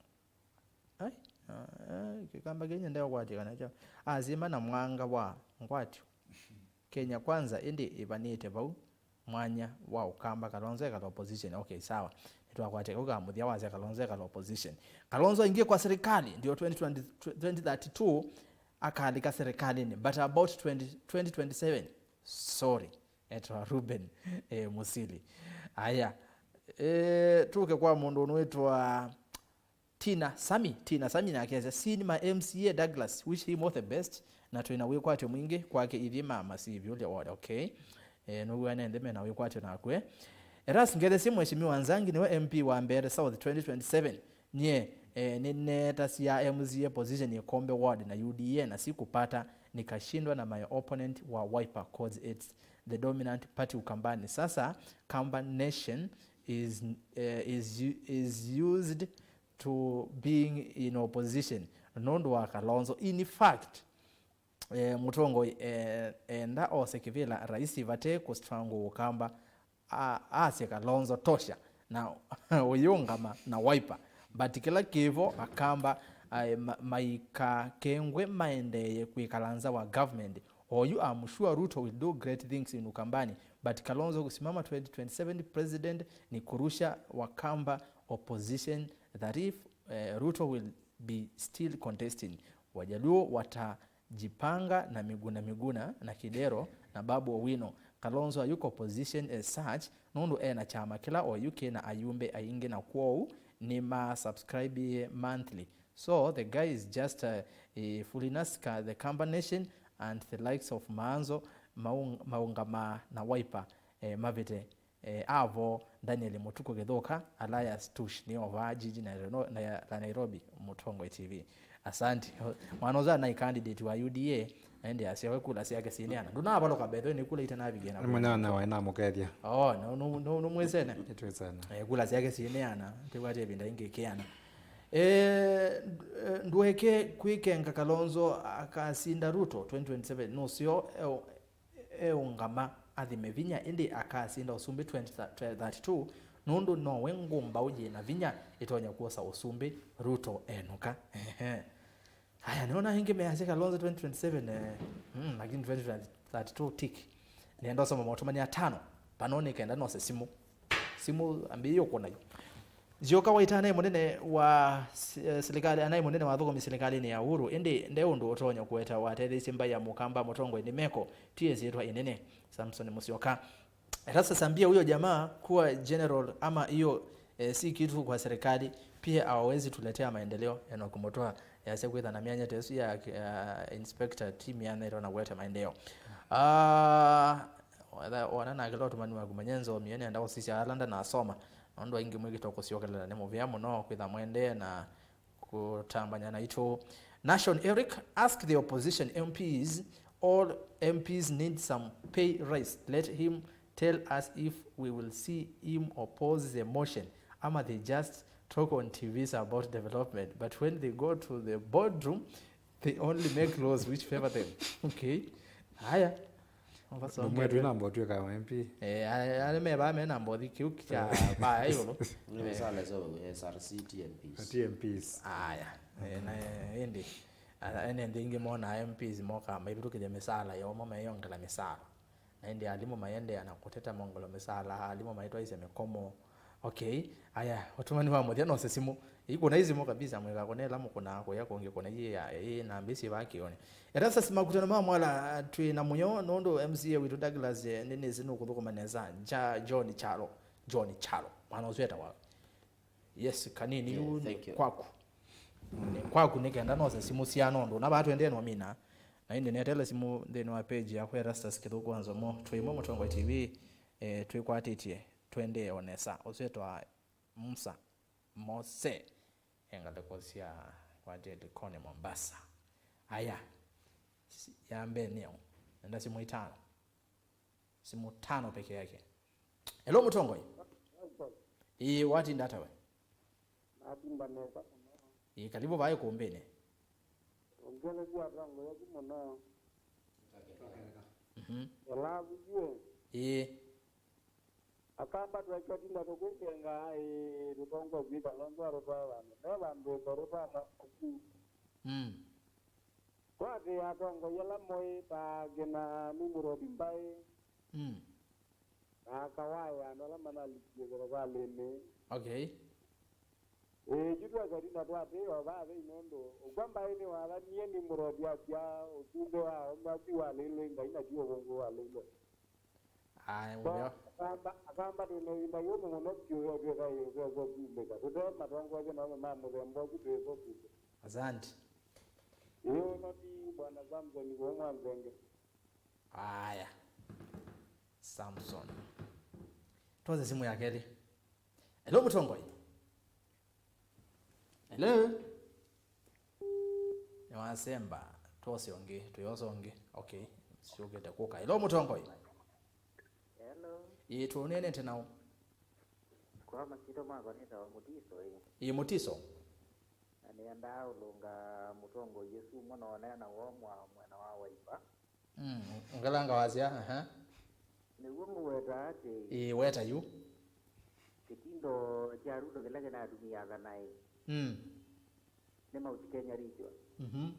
ai, ah, eh, Kĩkamba kĩnyendea kwatĩkana kyo. Asima na mwanga wa ngwatyo. Kenya Kwanza ĩndĩ ĩvanĩte vau mwanya wa Ũkamba, Kalonzo ekala opposition. Okay, sawa. Nĩtwakwatya kau ka mũthya wasya Kalonzo ekala opposition. Kalonzo aingie kwa serikali, ndio twenty twenty, twenty thirty-two akalika serikalini. But about twenty, twenty twenty-seven, sorry. Etwa Ruben, eh, Musili. Aya. Eh, tuke kwa mũndũ ũnwĩtwa Tina Sami. Tina Sami nake asya, seen my M C A Douglas, wish him all the best, na twĩna wĩkwatyo mwingĩ kwake ithyĩ ma Masii Vyũlya ward. Okay. Eh, nũw'o ene nthĩ mena wĩkwatyo nakwe. Eras, ngethesie Mheshimiwa Nzangi, nĩwe M P wa Mbeere South twenty twenty-seven. Nyie, eh, nĩnetasya M C A position Ikombe ward na U D A na sikupata, nikashindwa na my opponent wa Wiper, cause it's the dominant party Ukambani. Sasa Kamba Nation is, eh, is, u- is used to being in opposition nũndũ wa Kalonzo. In fact, eh, mũtongoi, eh, enda ose kĩvĩla raisi vate kũstrangle Ũkamba, a- asye Kalonzo tosha na ũyĩũngama na Wiper. But kĩla kĩvo Akamba, eh, ma- maikakengwe maendeeye kwĩkala nza wa government. Oyu, I'm sure Ruto will do great things in Ukambani, but Kalonzo kusimama twenty twenty-seven president ni kurusha Wakamba opposition, that if, eh, Ruto will be still contesting. Wajaluo watajipanga na Miguna Miguna na Kidero na Babu Owino. Kalonzo ayuko opposition as such nũndũ ena kyama kĩla oyu kĩna ayumbe aingĩ na kwoou nĩma subscribe monthly. So the guy is just, uh, eh, fooling us ka the Kamba Nation and the likes of Maanzo maung- maũngamaa na Wiper, eh, mavĩte, eh, avo Daniel Mutuku Githuka, Elias Tush, nĩ ova jiji na Reno- na- la Nairobi, Mũtongoi T V. Asante. Mwana ũsu anaĩ candidate wa U D A, na ĩndĩ asya we kula syake sineana. Ndũnavalũka betho nĩ kula itanavikie na nĩ mũnyanya waĩ namũkethya. Oh, no no no no mwĩsene. Nĩtwĩsene. Eh, kula syake sineana, tĩkwatĩ ĩvinda ingĩ kĩana. Eh, nd- eh, ndũeke kwĩkenga Kalonzo akasinda Ruto twenty twenty-seven. Nũseo, eh, eũngama athime vinya, ĩndĩ akasinda ũsumbĩ twenty thirty-two, nũndũ nowe ngũmbaũ yĩna vinya ĩtonya kwosa ũsumbĩ Ruto enũka. Ehe. Aya, nĩona aingĩ measya Kalonzo twenty twenty-seven, eh, mm, lakini twenty thirty-two tick. Nenda ũsoma maũtũmani atano, pano nĩ kenda nose simũ. Simũ ambĩĩe ũkũna yu. Zioka Waita anaĩ mũnene wa s- eh, silikalĩ, anaĩ mũnene wa athũkũmi silikalĩnĩ ya Uhuru, ĩndĩ nde ũndũ ũtonya kũweta watetheisye mbaĩ ya Mũkamba mũtongoinĩ meko, ti ĩsyĩtwa ĩnene, Samson Musyoka. Erastus ambia huyo jamaa kuwa general ama hiyo, eh, si kitu kwa serikali, pia hawawezi tuletea maendeleo. Enoch Mutua yasya kwĩtha na myanya ta ĩsu ya, ya inspector, ti myanya ĩtonya kũete maendeleo. Ah, wetha- wona nakĩla ũtũmani waku manye nzomie nenda kũsisya ala ndanasoma, nũndũ aingĩ mwĩkĩtwa kũsyokelela nĩ mũvea mũno kwĩtha mwendee na kũtambany'a naitũ. Nation Eric, ask the opposition M Ps, all M Ps need some pay rise. Let him tell us if we will see him oppose the motion ama they just talk on T Vs about development, but when they go to the boardroom they only make laws which favor them. Okay. Haya. Ũmwe twĩ na mbotu ĩka M P. Eh, a- arĩ me vaa me na mbothi kĩu kya vaa ĩũlũ. Nĩ mĩsala ĩseo S R C T M Ps. T M Ps. Aya. Eh, na, eh, ĩndĩ a- ene nthĩ ingĩ monaa M Ps mokaa maivĩtũkĩthya mĩsala yoo mo meyongela mĩsala. Na ĩndĩ alimũ mayendeea na kũteta mongelo mĩsala, alimũ maitwaisye mĩkomo. Okay, aya, ũtũmani wa mũthya nose simũ. Ĩikũna ĩ simũ kabisa, mwĩka kũna ĩla mũkũnaa kũya kũngĩ kũna ĩ ya ĩ namba ĩsyĩ vaa kĩonĩ. Erastus makutano ma mwala twĩ na mũyo nũndũ M C A witũ Douglas, eh, nĩnĩsĩ nũkũthũkũma nesa. Ja John Chalo, John Chalo. Mwana ũsu etawa. Yes, kanini. Yeah, yu nĩ thank you. Kwaku. Nĩ kwaku nĩ kenda nose simũ sya nũndũ. Na vaa twendee no mina. Na ĩndĩ netele simũ nthĩnĩ wa page yakwa Erastus Kĩthũku wa Nzomo. Twĩ ĩmwe Mũtongoi T V, eh, twĩkwatĩtye. Twendee o nesa. Ũsu etawa Musa Mose. E ngalĩko sya kwatya Likoni Mombasa. Aya. Si- ya mbee nĩyo. Nenda simũ itano. Simũ tano peke yake. Hello, Mũtongoi. Ĩĩ, watinda ata we? Natinda nesa mũno. Ĩĩ, karibu vaa ĩkũmbĩnĩ. Ongelesya atongoeku mũno. Mhm. Elavu yue. Ĩĩ. Akamba twakya tinda tũkwĩkenga, ĩĩ, tũtongoe kwĩka nonzwa tũtwae vandũ. Me vandũ ĩko tũtwama ũku. Mm. Twatĩĩa atongoi ala moĩ ta kĩna Nimurodi Mbaĩ, mm, na akawaya andũ ala manalikie silikalĩnĩ. Okay. Ĩĩ, yu twakya tinda twatĩĩa o vaa vei nũndũ ũkw'a Mbaĩ nĩwathanie Nimurodi asya ũsumbĩ wa aũme asu waleilwe nĩ Ngai na ti ũvũngũ waleilwe. Aya, mũvea. Akamba, akamba twĩ na ĩvinda yũmũ mũno vyũ ya twĩka ĩũsese kumĩka. Tũte matongoesye maũme ma mũthemba ũsu twĩsa kumĩka. Asante. Ĩĩ, ũno ti Bwana Samson kũu Mwanzenge. Aya. Samson. Twose simũ ya kelĩ. Hello, Mũtongoi. Hello? Nĩwasemba, twose ũngĩ, tũyosa ũngĩ. Okay, siũkĩte kũka. Hello, Mũtongoi. Hello. Ĩĩ, tũneenete naũ? Kwa masyĩtwa makwa nĩtawa Mũtiso, ĩĩ. Ĩĩ, Mũtiso. Na nĩendaa ũlũnga mũtongoi Yesũ ũmwe na ũneena woo mwa mwena wa Waipa. Mm, ngalanga wasya, aha. Nĩw'o ngũweta atĩ ĩĩ, weta yu. Kĩtindo kya Ruto kĩla kĩnatumie athana ĩ. Mm. Nĩ Mount Kenya region. Mhm.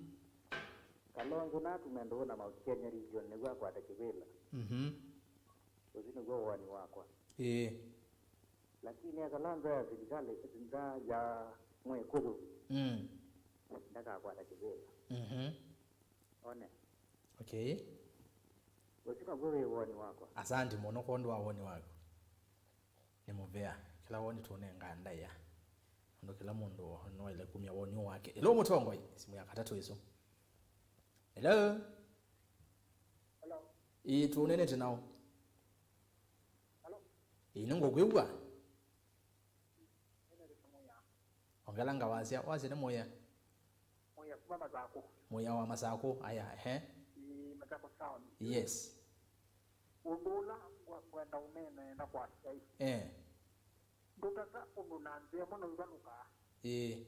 Kalonzo natume ndũũ na Mount Kenya region nĩw'o akwate kĩvĩla. Mhm. Ũsu nĩw'o woni wakwa. Ĩĩ. Lakini eka Kalonzo ya silikalĩ nza ya Mwĩkũyũ. Mm. Ndakakwata kĩvĩla. Mhm. One. Okay. Ũsu naw'o wĩ woni wakwa. Asanti mũno kwondũ wa woni waku. Nĩ mũvea. Kĩla woni tũnengaa ndaĩa. Ũndũ kĩla mũndũ nĩwaĩle kumya woni wake. Hello, mũtongoi. Simu ya katatũ ĩsu. Hello? Hello? Ĩĩ, tũneenete naũ? Hello? Ĩĩ, nĩngũkwĩw'a. Nĩ Mũya. Ongelanga wasya, wasya nĩ Mũya. Mũya kuma Masakũ. Mũya wa Masakũ, aya, ehe. Ĩĩ, Masakũ town. Yes. Ũndũ ũla ngwa-, ngwenda ũneene na kwasya ĩ. Eh. Ndũtata ũndũ na nzĩa ĩmwe no ivalũkaa. Ĩĩ.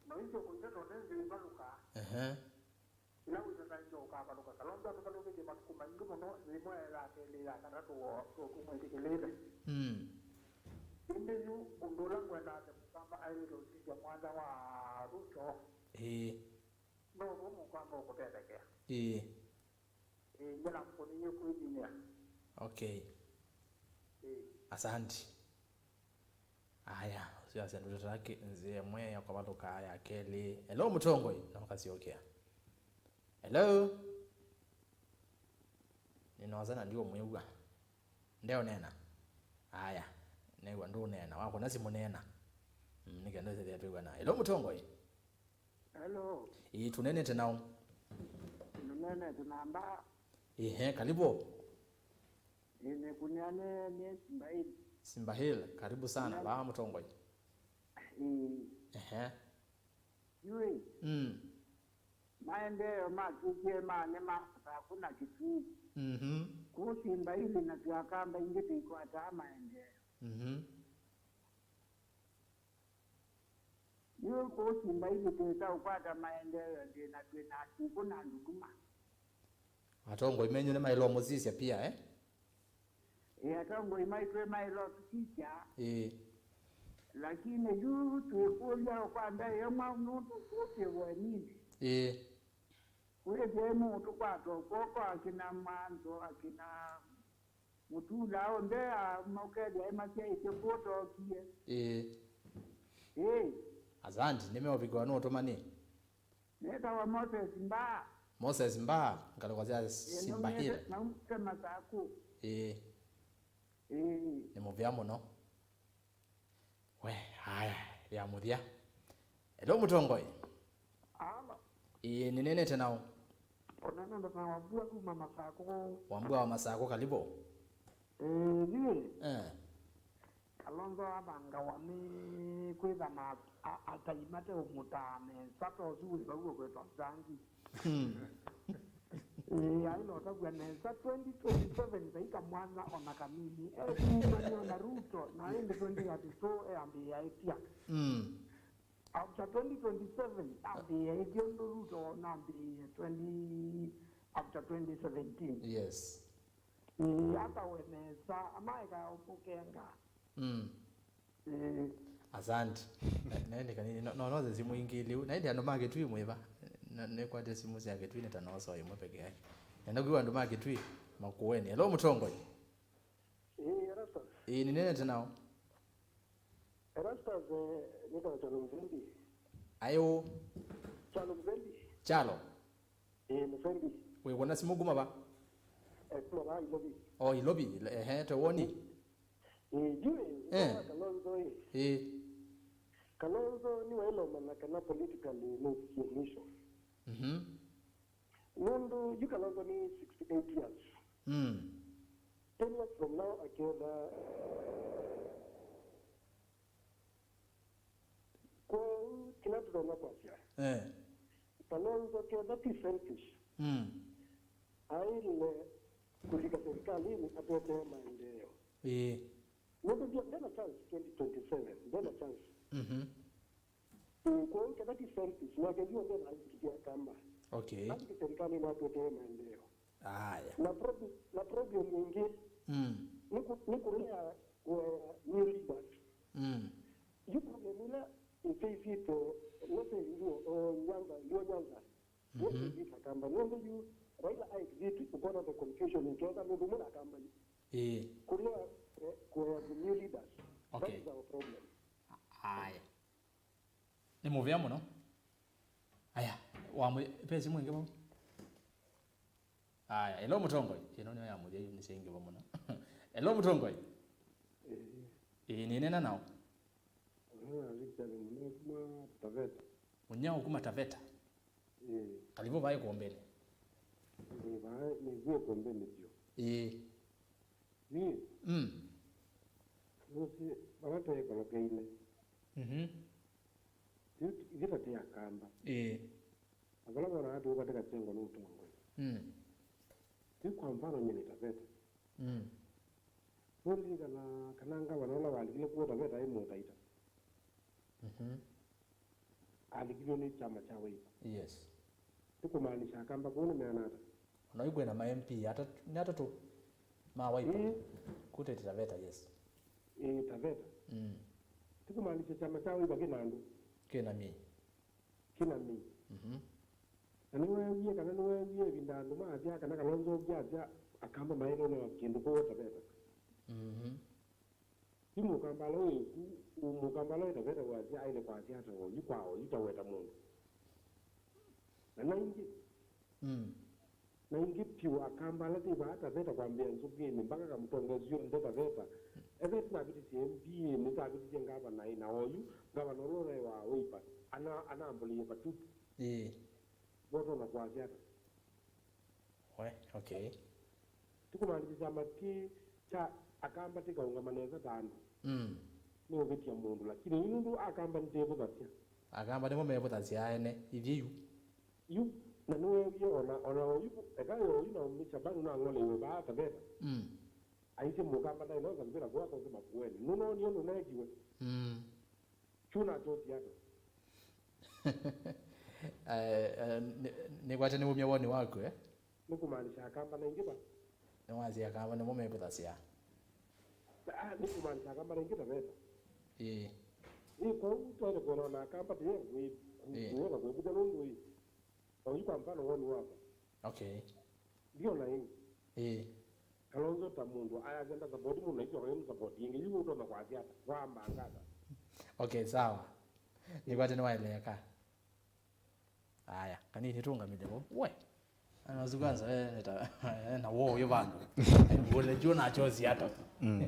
No isyo kũitata ũne nzĩa ivalũkaa. Ehe. Ĩla wĩtata nzĩa ũkavalũka. Kalonzo atũvalũkĩtye matukũ maingĩ mũno, nzĩa ĩmwe ya kelĩ, ya katatũ, tũmwĩtĩkĩlĩte. Mm. Ĩndĩ yu ũndũ ũla ngwendaa atĩ Mũkamba aĩlĩte ũsisya mwanya wa Ruto. Ĩĩ. No ũndũ Mũkamba ũkũtethekea. Ĩĩ. Ĩĩ, njĩla mkũninyie kwĩthimĩa. Okay. Ĩĩ. Asanti. Aya, ũsu asya ndũtata kĩ-, nzĩa ĩmwe ya kũvalũka ya kelĩ. Hello, mũtongoi, na ũkasyokea. Hello? Nĩnosa na ndiũmwĩw'a. Ndeũneena? Aya, nĩw'a ndũneena. Wakũna simũ neena. Mm, nĩ kenda ĩsethĩa twĩw'ana. Hello, mũtongoi. Hello. Ĩĩ, tũneenete naũ? Nũneenete na mbaa. Ĩhe, karibu. Ĩĩ, nĩkũnĩa nĩ, nĩ Simba Hill. Simba Hill, karibu sana. Nĩ- Vaa mũtongoi. Ĩĩ. Ehe. Yui. Mm. Maendeeo matw'ĩkie ma nĩ ma Masakũ na Kitui. Mhm. Kũu Simba Hill na Akamba ingĩ tũikwataa maendeeo. Mhm. Yu kũu Simba Hill twĩsa ũkwata maendeeo ĩndĩ na twĩ na Atukũ na Ndutuma. Atongoi menyu nĩmaĩle ũmũsisya pia, eh? Ĩ, atongoi maitũ maĩle ũtũsisya. Ĩĩ. Lakini yu twĩkũlya kwa ndaĩa mwa nũndũ kũu twĩ weninĩ. Ĩĩ. Wĩthĩe mũndũ kwata ũkwoko akina Mwanzo, akina Mũtula onthe a-, makethĩa masyaĩtye kũtokie. Ĩĩ. Ĩĩ. Asante, nĩmeũvikĩwa nĩ ũtũmani. Nĩtawa Moses Mbaa. Moses Mbaa, ngalĩko sya Ĩĩ, Simba Hill. Naumĩte, naumĩte Masakũ. Ĩĩ. Ĩĩ. Nĩ mũvea mũno. We, haya, ya mũthya. Hello, mũtongoi. Alo. Ĩĩ, nĩneenete naũ? Ũneenete na Wambua kuma Masakũ. Wambua wa Masakũ, karibu. Ĩĩ, thiĩ. Eh. Kalonzo athangawa nĩ kwĩthana a-, atai mate ũmũtaa nesa, ta ũsu wĩ vau ũkwĩtwa Nzangi. Hmm. Ĩĩ, aĩ na ũtavw'a nesa, twenty twenty-seven ndaika mwanya ona kanini. Ekumanio na Ruto, na ĩndĩ twenty thirty-two eambĩĩa ĩtia. Mm. After twenty twenty-seven, ambĩĩa ĩtia ũndũ Ruto nambĩĩe twenty, after twenty seventeen. Yes. Ĩĩ, atawe nesa, amaeka ũmũkenga. Mm. Ĩĩ. Asante. Na, na ĩndĩ kanini, no, no, no, simu ingĩ ĩlĩu. Na ĩndĩ andũ ma Kĩtui mwĩva? Na, nĩkwate simu sya Kĩtui nĩ ta noso ĩmwe peke yake. Nenda kwĩw'a andũ ma Kĩtui makũeni. Hello, mũtongoi. Ĩĩ, Erastus. Ĩĩ, nĩneenete naũ? Erastus, eh, nĩtawa Kyalo Mvembi. Aĩ ũ? Kyalo Mvembi. Kyalo. Ĩĩ, Mvembi. Wĩkũna simũ kuma va? Eh, kuma va Ilovi. Oh, Ilovi. Ehe, te woni. Ĩĩ, yu ĩ, eh, nĩtawa Kalonzo ĩ. Ĩĩ. Kalonzo nĩwaĩle ũmanya kana politically nũvikie mwisho. Mhm. Nũndũ yu Kalonzo nĩ sixty-eight years. Mm. Ten years from now aketha. Kwoou kĩla tũtonya kwasya, eh, Kalonzo ketha ti selfish. Mm. Aĩle Kũlika serikali nĩ atetee maendeeo. Ĩĩ. Nũndũ ndio ndena chance twenty twenty-seven, ndena chance. Mhm. Ĩĩ, kwoou kethati selfish, nake yu ndena aikitia kamba. Okay. Ati serikali nĩ atetee maendeeo. Aya. Na problem, na problem ĩngĩ Mm. nĩ kũ- nĩ kũlea kũea new leaders. Mm. Yu problem ĩla ĩfĩsĩte nĩsĩ ndio o Nyanza, ndio Nyanza. Nĩsĩ Mhm. vita kamba nũndũ yu Raila a exit, ũkona the confusion ĩketha nũndũ mũna kamba yu. Ĩĩ. Kũlea eh, kũea the new leaders. Okay. That is our problem. Aya. Nĩ mũvea mũno. Aya, wa mũ- pesi mwingi vau. Aya, hello mũtongoi. Ĩno nĩyo ya mũthya yu nĩ syaingĩva mũno. Hello mũtongoi. Ĩĩ, nĩnena nao. Ũnena Richard Mũnyao kuma Taveta. Mũnyao kuma Taveta. Ĩĩ. Kalivu vaĩ kombeni. Ĩĩ, vaĩ nĩvie kombeni vyũ. Ĩĩ. Ĩĩ. Mm. Nũsĩ vala tweekolokeile. Mhm. Yu ĩthĩta tĩ akamba. Ĩĩ. Na vala wonaa tũũka tĩ katengo nĩ ũtongoi. Mm. Yu kwa mfano nyie nĩ Taveta. Mm. Nũlilikana kana ngavana ũla walikile kuo Taveta aĩ Mũtaita. Mhm. Alikilwe nĩ kyama kya Wiper. Yes. Nĩ kũmaanisha akamba kũu nĩmeana ata? Ona yu kwĩna ma M P atatũ, nĩ atatũ ma Wiper. Ĩĩ. Kutete Taveta, yes. Ĩĩ, Taveta. Mm. Nĩ kũmaanisha kyama kya Wiper kĩna andũ. Kĩna mĩĩ. Kĩna mĩĩ. Mhm. Na nĩweewie kana nĩweewie ĩvinda andũ maasya kana Kalonzo ũngĩ asya akamba maĩlwe nĩ kĩndũ kũũ Taveta. Mhm. Ti mũkamba ala wĩ ku, ũ- mũkamba ala wĩ Taveta wasya aĩle kwasya ata oyu kwa oyu ta weta mũndũ. Na na ingĩ, Mm. na ingĩ piũ akamba ala tĩ vaa Taveta kwambĩa nzũkĩnĩ mpaka kamũtongoesyo onthe Taveta. Ethĩwa tũnavĩtisye M P nĩ tavĩtisye ngavana ĩ na oyu, ngavana ũla ũnaĩ wa Wiper, ana- anambũlĩie patupu. Ĩĩ. Wotona kwasya ata? We, okay. Ti kũmaanisha kyama kĩ kya akamba tĩkaũngama nesa ta andũ. Mm. Nĩ ũvĩtya mũndũ, lakini yu nũndũ akamba nĩtĩvũthasya. Akamba nĩmo mevũthasya ene, ithyĩ yu. Yu, na nĩweewie ona, ona oyu, eka yo oyu na Mr. Banu nang'oleiwe vaa Taveta. Mm. Aisye mũkamba ndaĩnosa kũvĩla kũa kose makueni. Nũnoonie ũndũ neekiwe. Mm. Kyũ nakyo siata. Eh, eh, nĩ- nĩkwate nĩwumya woni waku, eh? Nĩ kũmaanisha akamba na ingĩ va? Nĩwasya akamba nĩmo mevũthasya. Ah, nĩ kũmaanisha akamba na ingĩ ta veta. Ĩĩ. Ĩ, kwoou twaĩle kwĩlwa na akamba tĩye kwĩ- Ĩĩ. Kuona kwĩkũtya nũndũ ĩ. Oyu kwa mfano woni wakwa. Okay. Ndiona ĩ. Ĩĩ. Kalonzo ta mũndũ ayasya ndasapoti mũndũ na ityoka yĩmũsapoti ĩngĩ, yu ũtonya kwasya ata? Wambanga ata? Okay, sawa. Nĩkwate nĩwaeleeka. Aya, kanini tũngamĩle vo. We. Anazu kwanza, eh, neta, eh, na wo yo vandu. Ngole juu na chozi hata. Mm.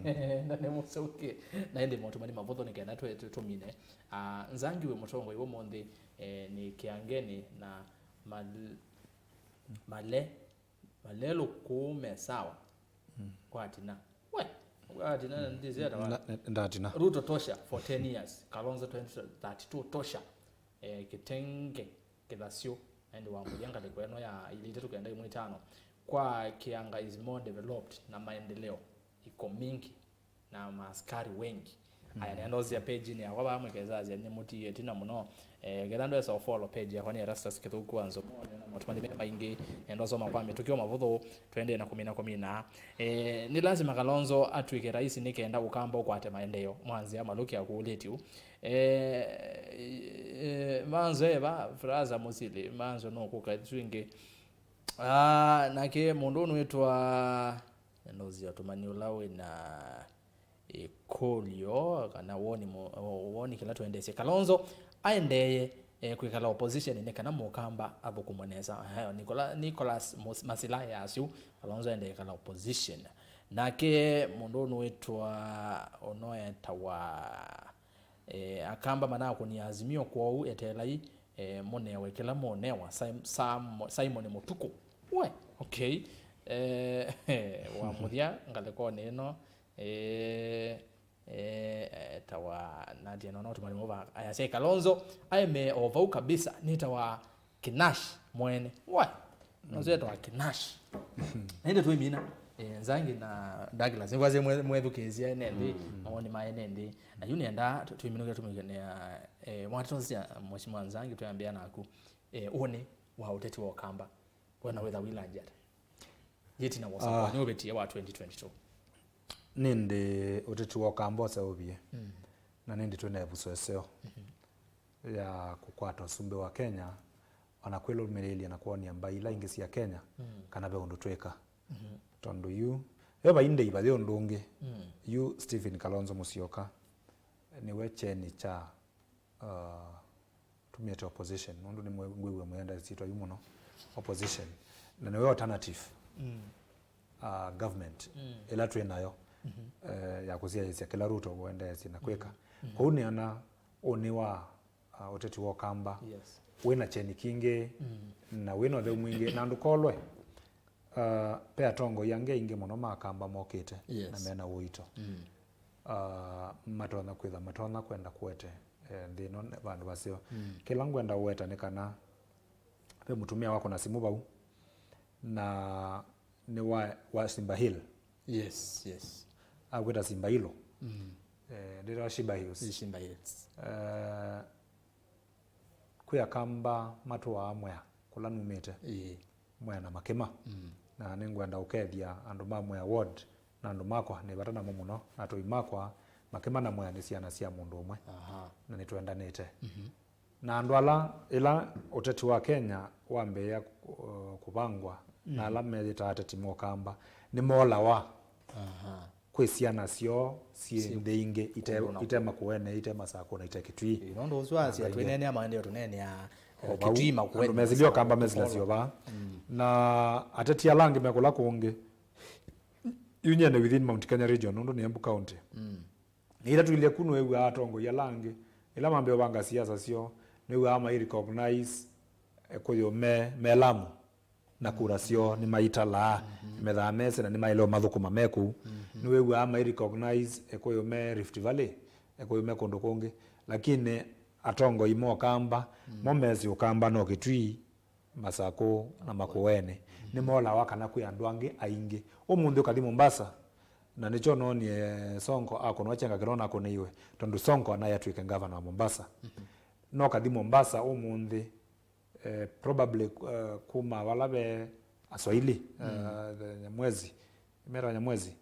Na nĩ mũsũkĩ. Na ĩndĩ maũndũ manĩ mavũthũ nĩ kenda twe- twe- tũmine. Ah, Nzangi wĩ mũtongoi ũmũnthĩ, eh, nĩ Kĩangeni na mal- male Malelũ kũũ me sawa. Mm. Kwa Atina. We, kwa Atina, mm, ndĩsĩ ata wa- Nda- ndatina. Ruto tosha for ten years. Kalonzo twenty thirty-two tosha. Eh, Kitenge kĩthasyo. Ĩndĩ wa mũthya ngalĩko ĩno ya ilĩ itatũ kenda ĩmwe itano. Kwa Kianga is more developed na maendeleo iko mingi na maaskari wengi. Mm. Aya, nenda ũsya page-inĩ yakwa vaa mwĩkesasya nĩmũtiie ĩtina mũno. Eh, ketha ndwesa ũfollow page yakwa nĩ Erastus Kĩthũku wa Nzomo, nĩona maũndũ manĩ me maingĩ, nenda ũsoma kwa mĩtũkĩ o mavũthũ, tũendee na kũmina kũmina. Eh, nĩ lasima Kalonzo atw'ĩke rais nĩ kenda ũkamba ũkwate maendeeo, mwanzĩa malũkya kũũlĩtye ũu. Eh, eh, manzo eva Fraza Musili, manzo no kũka twingĩ. Ah, nake mũndũ ũnwĩtwa, nenda ũsya ũtũmani ũla wĩna ĩkũlyo, kana woni mo- woni kĩla tũendesye. Kalonzo aendee, eh, kwĩkala opposition nĩ kana mũkamba athũkũmwe nesa. Eh, Nicola- Nicholas Mos- Masila yasyu, Kalonzo aendee kala opposition. Nake mũndũ ũnwĩtwa ũnoetawa, eh, akamba manakũnia Azimio kwoou eteelai, eh, mũnewe kĩla mũnewa Sim- Sam- Simon Mũtukũ. We, okay. Eh, wa mũthya ngalĩkonĩ ĩno, Eh, eh, etawa Nadia, no, no, tũmani mũva. Aya, sya Kalonzo, aeme o vau kabisa, nĩtawa Kinash mwene. Why? Nazo etawa Kinash. Na ĩndĩ twĩmina. Eh, Nzangi na Douglas, nĩkwasya mwe-, mwethukĩĩsya ene nthĩ, mm, mawoni ma ene nthĩ. Na yu nĩenda tũ-, tũiminũke tũmĩkene ya, eh, mwatatosya Mheshimiwa Nzangi, twĩambĩa naku. Eh, ũnĩ wa ũteti wa Ũkamba, wena wĩtha wilangi ata? Yĩtina wa ũsakũa, ah, nĩũvĩtie wa twenty twenty-two. Nĩndĩ ũteti wa Ũkamba ũseũvie. Mm. Na nĩndĩ twĩ na ĩvuso ĩseo, mhm, ya kũkwata ũsumbĩ wa Kenya, ona kwĩlũmĩlĩĩlya na kwonia mbaĩ ila ingĩ sya Kenya, mm, kana ve ũndũ twĩka. Mhm. Tondũ yu, ve vai ndĩiva yĩ ũndũ ũngĩ. Mm. Yu Stephen Kalonzo Musyoka, nĩwe kyeni kya, uh, tumĩte opposition, nũndũ nĩmwĩw'a mwĩenda ĩsyĩtwa yu mũno, opposition. Na nĩwe alternative, mm, uh, government, mm, ĩla twĩ nayo, mhm, eh, ya kũsyaĩĩsya kĩla Ruto ũendeesye na kwĩka. Mhm. Kwoou nĩona ũnĩ wa, uh, ũteti wa Ũkamba, yes, wĩna kyeni kingĩ, mm, na wĩna ũtheu mwingĩ, na ndũkolwe, uh, ve atongoi angĩ aingĩ mũno ma Akamba mokĩte, yes, na mena ũito. Mm. Uh, matonya kwĩtha, matonya kwenda kũete, eh, nthĩ ĩno nĩ vandũ vaseo. Mm. Kĩla ngwenda ũweta nĩ kana ve mũtumĩa wakwa na simũ vau, na nĩ wa, wa Simba Hill. Yes, yes. Akwĩta Simba Hilo. Mm. Eh, ndĩtawa Shimba Hills. Ni Shimba Hills. Eh, kwĩ Akamba matũaa Mwea, kũla numĩte. Ĩĩ. Mwea na Makĩma. Mm. Na nĩngwenda ũkethya andũ ma Mwea ward na andũ makwa nĩ vata namo mũno, na atũi makwa, Makĩma na Mwea nĩ syana sya mũndũ ũmwe. Aha. Na nĩtwendanĩte. Mhm. Na andũ ala, ĩla ũteti wa Kenya wambĩĩa kũ-, kũvangwa, na, mm, ala meyĩtaa ateti ma Ũkamba, nĩmolawa. Aha. Kwĩ syana syoo syĩ, syĩ, nthĩ ingĩ ite, kũndũ na ite kũndũ. Makueni, ite Masakũ na ite Kitui. Ĩĩ, nũndũ ũsu asya, na twĩneenea maendeeo, tũneenea, eh, o vau, Kitui, Makueni, andũ mesilyĩ Masakũ, Ũkamba, mesila Kitoro. Syova. Mm. Na ateti ala angĩ me kũla kũngĩ. Yu nyie nĩ within Mount Kenya region, nũndũ nĩ Embu County. Mm. Ĩla tũilye ku, nĩwĩw'aa atongoi ala angĩ, ĩla mambĩĩa ũvanga siasa syoo, nĩwĩw'aa mai recognize, eh, Ekũyũ me, me Lamu, na kura syoo nĩmaitalaa, mhm, nĩmethaa mesĩ na nĩmaĩle ũmathũkũma me kũu. Mhm. Nĩwĩw'aa mai recognize Ekũyũ me Rift Valley, Ekũyũ me kũndũ kũngĩ. Lakini atongoi ma Ũkamba, mm, mo mesĩ Ũkamba no Kitui, Masakũ na Makueni, nĩmolawa kana kwĩ andũ angĩ aingĩ. Ũmũnthĩ ũkathi Mombasa, na nĩkyo noonie Sonko akũnwa kyenga kĩla nakũnĩiwe, tondũ Sonko anaĩ atw'ĩke ngavana wa Mombasa. Mhm. No kathi Mombasa ũmũnthĩ, eh, probably, eh, kuma vala ve Aswahili, mm, eh, the Nyamwezi, mera Nyamwezi,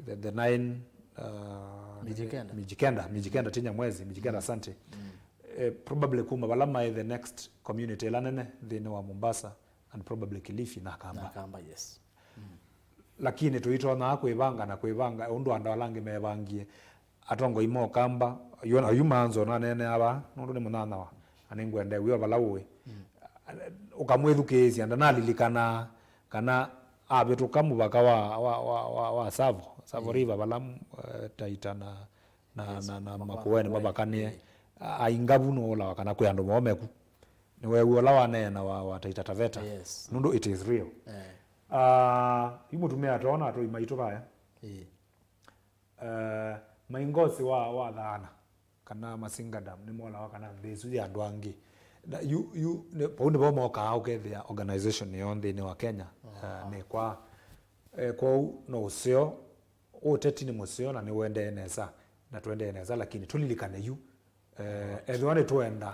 the, the nine, uh, Mijikenda. Mijikenda, Mijikenda, ti Nyamwezi, Mijikenda, mm, asante. Mm. Eh, probably kuma vala maĩ the next community ĩla nene nthĩnĩ wa Mombasa and probably Kilifi na Akamba. Na Akamba, yes. Mm. Lakini tũitonaa kwĩvanga na kwĩvanga ũndũ andũ ala angĩ mevangie. Atongoi ma Ũkamba, yu, yu manzo naneenea vaa, nũndũ nĩ mũnyanyawa, na nĩngwenda wĩo vala ũĩ. Mm. Ũkamwĩthukĩĩsya, ndanalilikana kana avĩtũka mũvaka wa, wa, wa, wa, wa Tsavo, Tsavo, mm, River, vala, eh, Taita na, na, yes, na, na Makueni, Makueni mavakanĩe. Eh. A-, aingavu nũũlawa kana kwĩ andũ moo meku. Nĩweew'a ũla waneena wa, wa Taita Taveta. Yes. Nũndũ it is real. Eh. Ah, yu mũtumĩa atoona atũi maitũ vaya. Eh. Eh, Maingosi wa, wa Thaana, kana Masinga Dam, nĩmolawa kana nthĩ ĩsu yĩ andũ angĩ. Na yu, yu, nĩ, vau nĩvo mokaa ũkethĩa organization yoo nthĩnĩ wa Kenya, aha, eh, nĩ kwa. Eh, kwoou no ũseo, ũteti nĩ mũseo na nĩũendee nesa, na tũendee nesa, lakini tũlilikane yu, eh, ethĩwa nĩtwenda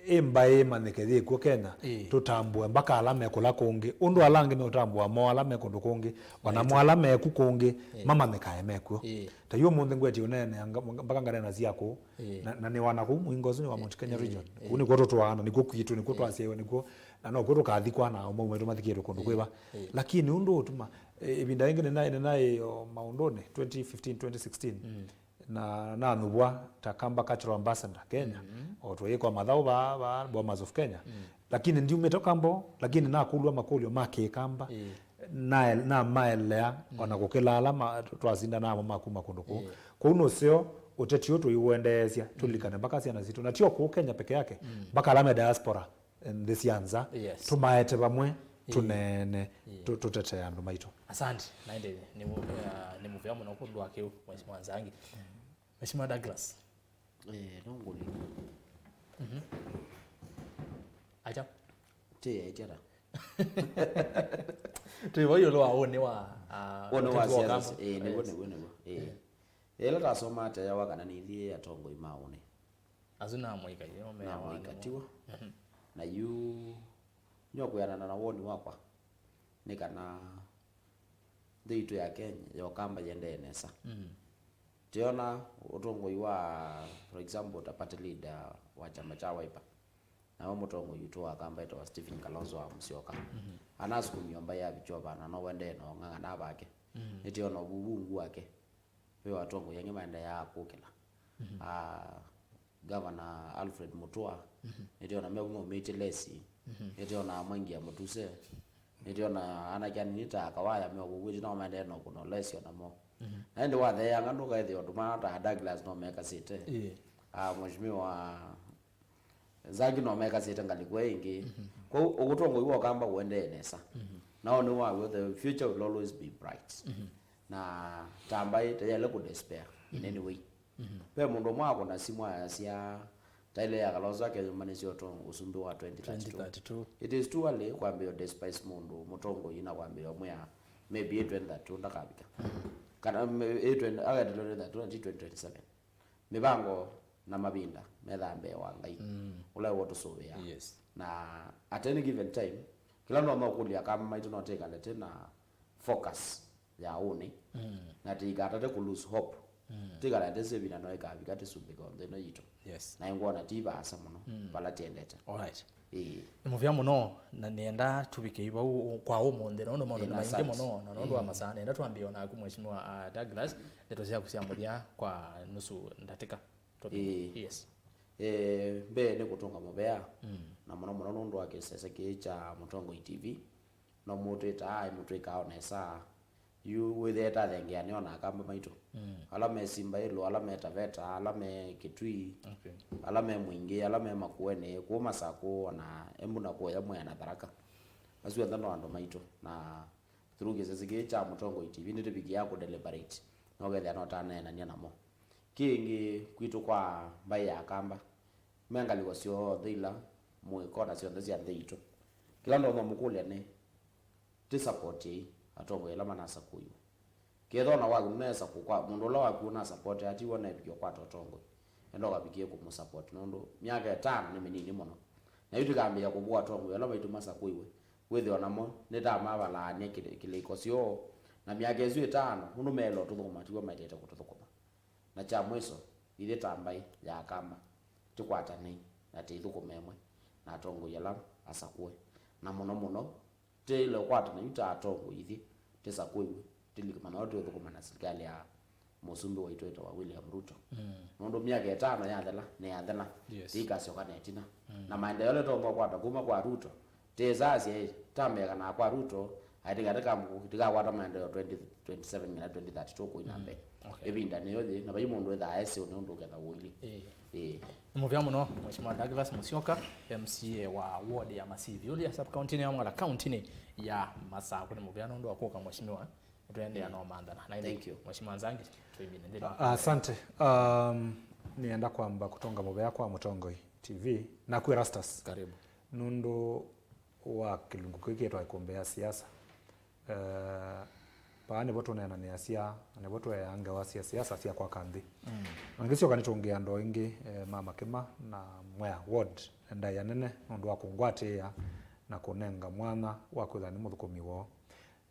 ĩ mbaĩ ĩmanyĩke yĩkw'o Kenya, ĩĩ, tũtambũe mpaka ala me kũla kũngĩ. Ũndũ ala angĩ meũtambũa mo ala me kũndũ kũngĩ, ona mo ala meku kũngĩ, ĩĩ, mamanyĩkae mekw'o. Ĩĩ. Ta yu ũmũnthĩ ngwetie ũneenea nga-, mpaka nganena sya kũu, ĩĩ, na, na nĩwana kũu Maingosi nĩ wa Mount Kenya, ĩĩ, region. Ĩĩ. Kũu nĩkw'o tũtwaana, nĩkw'o kwitũ, nĩkw'o, ĩĩ, twasyaĩwe, nĩkw'o, na nokw'o tũkathikwa na aũmau maitũ mathikĩtwe kũndũ, ĩĩ, kwĩva. Ĩĩ. Lakini ũndũ ũtuma, ĩ-, ĩvinda yĩngĩ nĩnaĩ, nĩnaĩ o maũndũnĩ twenty fifteen, twenty sixteen. Mm. Na nanũvwa ta Kamba Cultural Ambassador Kenya, mm-hmm, o twĩĩkwa mathaũ va, va Bomas of Kenya. Mm. Lakini ndiumĩte Kamba, lakini nakũlw'a makũlyo ma Kĩkamba, ĩĩ, na, namaelea, mm, ona kũkĩla ala ma-, twasindana namo ma kuma kũndũ kũu. Ĩĩ. Kwoou nũseo ũteti ũyũ tũiũendeesya, mm, tũlilikane mpaka syana sitũ. Na tio kũu Kenya peke yake, mm, mpaka ala me diaspora, nthĩ sya nza, yes, tũmaete vamwe, ĩĩ, tũneene, ĩĩ, tũ-, tũtetee andũ maitũ. Asante. Na ĩndĩ nĩ mũ-, uh, nĩ mũvea mũno kũndũ wa kĩu, Mheshimiwa Nzangi. Mheshimiwa Douglas. Eh, no ngũlika. Mhm. Acha. Ti, eh, ti ata. Twĩ vau ĩũlũ wa ũnĩ wa, ah, Ũnĩ wa ũteti wa siasa, Ũkamba. Ĩĩ, nĩw'o, Yes. Nĩw'o, nĩw'o. Ĩĩ. Ĩla tasoma teawa kana nĩthiĩ atongoi ma ũnĩ. Asu namũika, yo me Namũika, nĩmo. Tiw'o? Mhm. Na yu nĩũkwĩanana na woni wakwa nĩ kana nthĩ itũ ya Kenya ya Ũkamba yendee nesa. Mm. Tiona ũtongoi wa, for example, ta party leader wa kyama kya Wiper, nawe mũtongoi witũ wa Kamba etawa Stephen Kalonzo wa Musyoka. Mhm. Anasukumia mbaĩ ya Vichova na no wendee na ũng'ang'ana vake. Mhm. Nĩtiona ũvuvungu wake. Ve atongoi angĩ maendeeaa kũkĩla. Mhm. Ah, Governor Alfred Mutua, mhm, nĩtĩona meuma maumĩtye lesi, mhm, nĩtĩona Mwengi ya Mutuse, nĩtĩona anake anini ta Kawaya meũvũvwĩtye nao maendee na ũkũna lesi onamo. Mhm. Na ĩndĩ watheeanga ndũkaĩthĩa ũndũ maa ta Douglas no mekasĩte. Ĩĩ. Ah, Mheshimiwa Zaki no mekasĩte ngalĩko ĩngĩ. Mhm. Kwoou ũtongoi wa Ũkamba ũendee nesa. Mhm. Nao nĩ waw'o, the future will always be bright. Mhm. Na ta mbaĩ teyele kũ despair in any way. Mhm. Ve mũndũ ũmwe akũna simũ ayasya, taile ya Kalonzo akeyũmbanĩsya ũtongo ũsumbĩ wa twenty thirty-two. Twenty thirty-two. It is too early kwambĩĩa despise mũndũ mũtongoi na kwambĩĩa ũmwĩa maybe twenty thirty-two ndakavika. Kana me- ĩ twenty, agetelwa twenty thirty-two na ti twenty twenty-seven. Mĩvango na mavinda methaa mbee wa Ngai, mm, ũla wĩtũsũvĩaa. Yes. Na at any given time, kĩla no no kũlya Akamba maitũ no tĩkale tĩ na focus ya ũnĩ, mm, na tĩikatate kũ lose hope. Mm. Tĩkale tĩ sĩvina no ĩkavika tĩsumbĩke nthĩ ĩno yitũ. Yes. Na ĩngwona ti vaasa mũno, mm, vala tiendete. Alright. Ĩĩ. Nĩ mũvea mũno, na nĩenda tũvike vau kwa ũmũnthĩ, nũndũ maũndũ nĩ maingĩ mũno, na nũndũ wa masaa, nĩenda twambie o naku, Mheshimiwa, ah, Douglas, ndeto syaku sya mũthya kwa nusu ndatĩka. Tũthiĩ. Ĩĩ. Yes. Eh, mbee nĩ kũtũnga mũvea, mm, na mũno mũno nũndũ wa kĩsese kĩĩ kya Mũtongoi T V. No mũtwĩtaa, ĩmũtwĩkaa o nesa. Yu wĩthĩe tathengeanĩa ona Akamba maitũ. Mm. Ala me Simba Ĩlũ, ala me Taveta, ala me Kitui, okay, ala me Mwingĩ, ala me Makueni, kũu Masakũ, ona Embu na kũya mwea na Tharaka. Asu onthe no andũ maitũ. Na through kĩsese kĩĩ kya Mũtongoi T V nĩtũvikĩaa kũ deliberate. No kethĩa no taneenany'a namo. Kĩngĩ kwitũ kwa mbaĩ ya Akamba, me ngalĩko syonthe ila mũĩ kona syonthe sya nthĩ itũ. Kĩla ndonya mũkũlya nĩ, tĩ support ĩĩ atongoi ala manasakũiwe. Kethwa ona waku nũnesa kũkwa, mũndũ ũla waku ũnasapoti atiwa nevikie ũkwata ũtongoi, enda ũkavikie kũmũsapoti nũndũ myaka ĩtano nĩ mĩnini mũno. Na yu tũkambĩĩa kũvũa atongoi ala maitũ masakũiwe, wĩthĩwa namo nĩ ta mavalaany'a kĩlĩ- kĩlĩko syoo, na myaka ĩsu ĩtano nũndũ meĩle ũtũthũkũma tiw'o maĩlĩte kũtũthũkũma. Na kya mwĩso, ithyĩ ta mbaĩ ya Akamba, tũkwatanei na tĩithũkũme ĩmwe na atongoi ala asakũe, na mũno mũno, tĩĩle ũkwatana yu ta atongoi ithyĩ tĩsakũiwe, tĩlike mana ũla tũũthũkũma na silikalĩ ya mũsumbĩ waitũ wĩtawa William Ruto. Mm. Nũndũ myaka ĩtano yathela, nĩyathela, yes, tĩikasyoka na ĩtina. Mm. Na maendeeo ala tũtonya ũkwata kuma kwa Ruto, tĩĩsasya ĩ, tambeka na kwa Ruto, aĩ tĩka- tĩka- tĩkakwata maendeeo twenty twenty-seven nginya twenty thirty-two kũi na mbee. Mm, okay. Ĩvinda nĩyo yĩ, na vai mũndũ wĩthaa esĩ nĩ ũndũ ũketha ũilyĩ. Ĩĩ. Ĩĩ. Nĩ mũvea mũno, Mheshimiwa Douglas Musyoka, M C A wa ward ya Masivi Ulia, sub county ya Mwala, county ya Masakũ. Nĩ mũvea nũndũ wa kũka, Mheshimiwa. Tũendeea no manthana. Na ĩndĩ, thank you, Mheshimiwa Nzangi, tũimine nthĩnĩ wa. Ah, asante. Um, nĩenda kwamba kũtonga mũvea kwa Mũtongoi T V. Naku Erastus. Karibu. Nũndũ wa kĩlungu kĩu kĩtwa ĩkũmbĩ ya siasa. Eh, vaa nĩvo tũneenanĩasya, na nĩvo tũeaa ngewa sya siasa sya kwaka nthĩ. Mm. Na ngĩsyoka nĩtũngĩa andũ aingĩ, eh, ma Makĩma na Mwea ward, ndaĩa nene nũndũ wa kũngwatĩĩa na kũnenga mwanya wa kwĩthwa nĩ mũthũkũmi woo.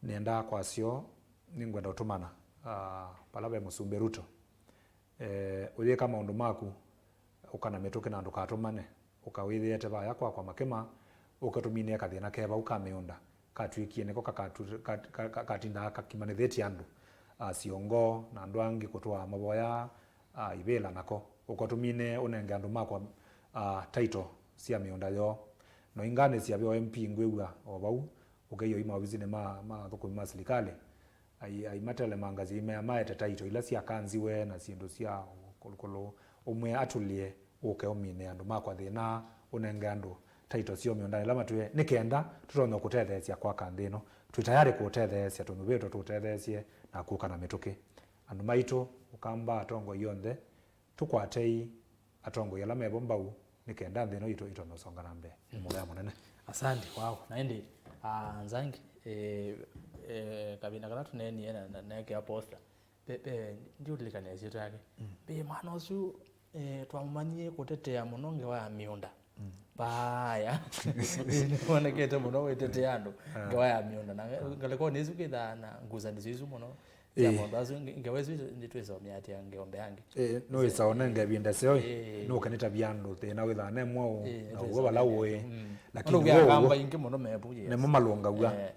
Nĩendaa kwasyo, nĩngwenda ũtũmana, ah, vala ve Mũsumbĩ Ruto. Eh, ũyĩka maũndũ maku, ũka na mĩtũkĩ na ndũkatũmane, ũka wĩthĩete vaya kwakwa Makĩma, ũke tũminĩe kathĩna ke vau ka mĩũnda, katw'ĩkie nĩko kakatu- ka- ka- ka- katindaa kakimanĩthĩtye andũ, ah, syongo na andũ angĩ kũtwaa mavoya, ah, ivĩla nako. Ũka ũtũminĩe ũnenge andũ makwa, ah, title sya mĩũnda yoo. No inganĩsya ve o M P ngwĩw'a o vau, ũkei oima ovisinĩ ma ma athũkũmi ma silikalĩ, ai- aimatelemanga syĩimea maete title ila syakanziwe na syĩndũ sya kũlũkũlũ, ũmwe atũlĩe ũke ũmine andũ makwa thĩna, ũnenge andũ title syoo mĩũndanĩ ĩla matwĩe, nĩ kenda tũtonye kũtetheesya kwaka nthĩ ĩno. Twĩ tayarĩ kũũtetheesya tũnyuvĩtwe tũũtetheesye na kũka na mĩtũkĩ. Andũ maitũ, Ũkamba, atongoi onthe, tũkwatei atongoi ala mevo mbau nĩ kenda nthĩ ĩno yitũ ĩtonye ũsonga na mbee. Nĩ mũvea mũnene. Asante, wow. Na ĩndĩ, Ah, Nzangi, eh, eh, kavinda kala tũneenie na, na, na neekĩa posta, pe, pe, ndiũlilikana ĩsyĩtwa yake. Mm. Pe mwana ũsu, eh, twamũmanyie kũtetea mũno ngewa ya mĩũnda. Mm. Vaya. Nĩwonekete mũno wĩtetea andũ, ah, ngewa ya mĩũnda. Na ngalĩkonĩ ĩsu kĩthaa na ngusanĩsyo isu mũno. Sya, ĩĩ, maũndũ asu, nge-, ngewa isu nĩtwĩsomeatĩa ngeombe angĩ. Ĩĩ, nĩwĩsa ũnenge ĩvinda seo, ĩĩ, nũkanĩtavya andũ thĩna wĩthaa ne mwaũ, ĩĩ, na ũw'o vala ũĩ. Mm. Lakini ũndũ wĩa ũw'o, akamba ingĩ mũno mevu, yes, nĩmo malũngaw'a. Eh.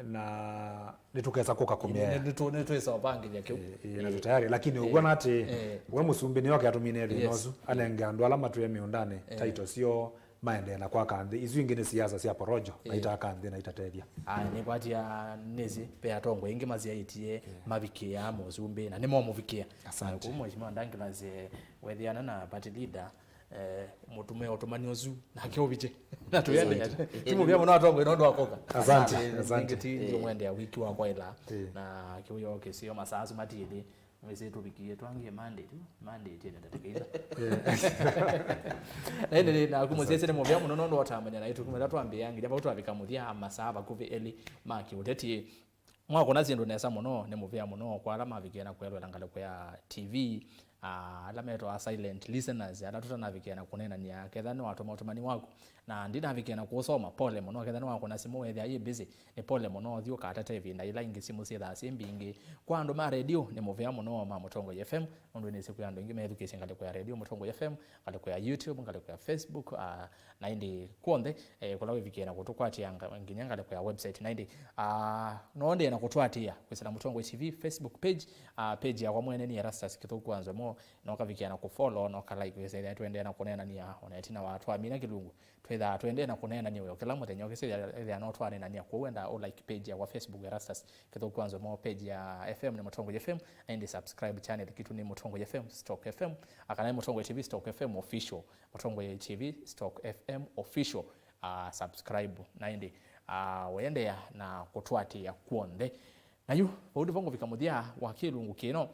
Na nĩtũkesa kũka kũmea. Nĩ, nĩ, nĩtũ-, nĩtwĩsa ũvangĩthya kĩu. Ĩĩ, ĩĩ, na, ĩĩ, tũtayarĩ. Lakini ũw'o, ĩĩ, nate, ĩĩ, we mũsumbĩ nĩyo ũkatũmine thĩna, yes, ũsu, anenge andũ ala matwĩe mĩũndanĩ, ĩĩ, title syoo, maendee na kwaka nthĩ. Isu ingĩ nĩ siasa sya porojo, na, ĩĩ, itaka nthĩ na itatethya. Ah, nĩkwatya nĩsĩ, ve atongoi aingĩ masyaĩtye, ĩĩ, mavikĩa mũsumbĩ, na nĩmomũvikĩa. Asante. Na kũu Mheshimiwa Douglas, eh, wethĩana na party leader, eh, mũtume ũtũmani ũsu, nake ũvikye. Na tũyende. Asante. Tũmũvea mũno atongoi nũndũ wa kũka. Asante, asante. Ningĩ ti, ĩĩ, ndiũmwendea wiki wa kwaĩla. Ĩĩ. Na kĩwĩoo kĩseo masaa asu matiĩlĩ. Wĩsĩ tũvikie twangie Monday tu, Monday tiene ndatĩka ila. Na ĩndĩ naku mũsyaĩĩsya nĩ mũvea mũno nũndũ watamanya naitũ kuma ĩla twambĩĩa nginya vau twavika mũthya, masaa vakuvĩ elĩ ma kĩũteti. Mwakũna syĩndũ nesa mũno, nĩ mũvea mũno kwa ala mavikie na kwelwela ngalĩko ya T V, ah, ala metawa silent listeners, ala tũtanavikie na kũneenania, ketha nĩwatũma ũtũmani waku. Na ndinavikie na kũũsoma, pole mũno, ketha nĩwakũna simũ, wethĩa yĩ busy, nĩ pole mũno, ũthi ũkatete ĩvinda yĩla ĩngĩ simũ syĩthaa syĩ mbingĩ. Kwa andũ ma redio, nĩ mũvea mũno ma Mũtongoi F M, nũndũ nĩsĩ kwĩ andũ aingĩ methukĩĩsye ngalĩko ya redio Mũtongoi F M, ngalĩko ya YouTube, ngalĩko ya Facebook, ah, na ĩndĩ kw'onthe, eh, kũla wĩvikĩe na kũtũkwatĩa nga-, nginya ngalĩko ya website. Na ĩndĩ, ah, no ndĩe na kũtũatĩĩa kwĩsĩla Mũtongoi T V Facebook page, ah, page yakwa mwene nĩ Erastus Kĩthũku wa Nzomo, no kavikĩa na kũfollow, no kalike, kwĩsĩla tũendee na kũneenania, ona ĩtina wa twamina kĩlungu. Twĩthaa tũendee na kũneenania ũyo kĩla mũthenya, ũkĩsĩthĩa no twaneenania. Kwoou enda ũ like page yakwa Facebook, Erastus Kĩthũku wa Nzomo, page ya F M nĩ Mũtongoi F M, na ĩndĩ subscribe channel kitũ nĩ Mũtongoi F M Stock F M, kana nĩ Mũtongoi T V Stock F M Official, Mũtongoi T V Stock F M Official, ah, subscribe, na ĩndĩ, ah, ũendea na kũtũatĩĩa kw'onthe. Na yu, vau nĩvo ngũvika mũthya wa kĩlungu kĩno.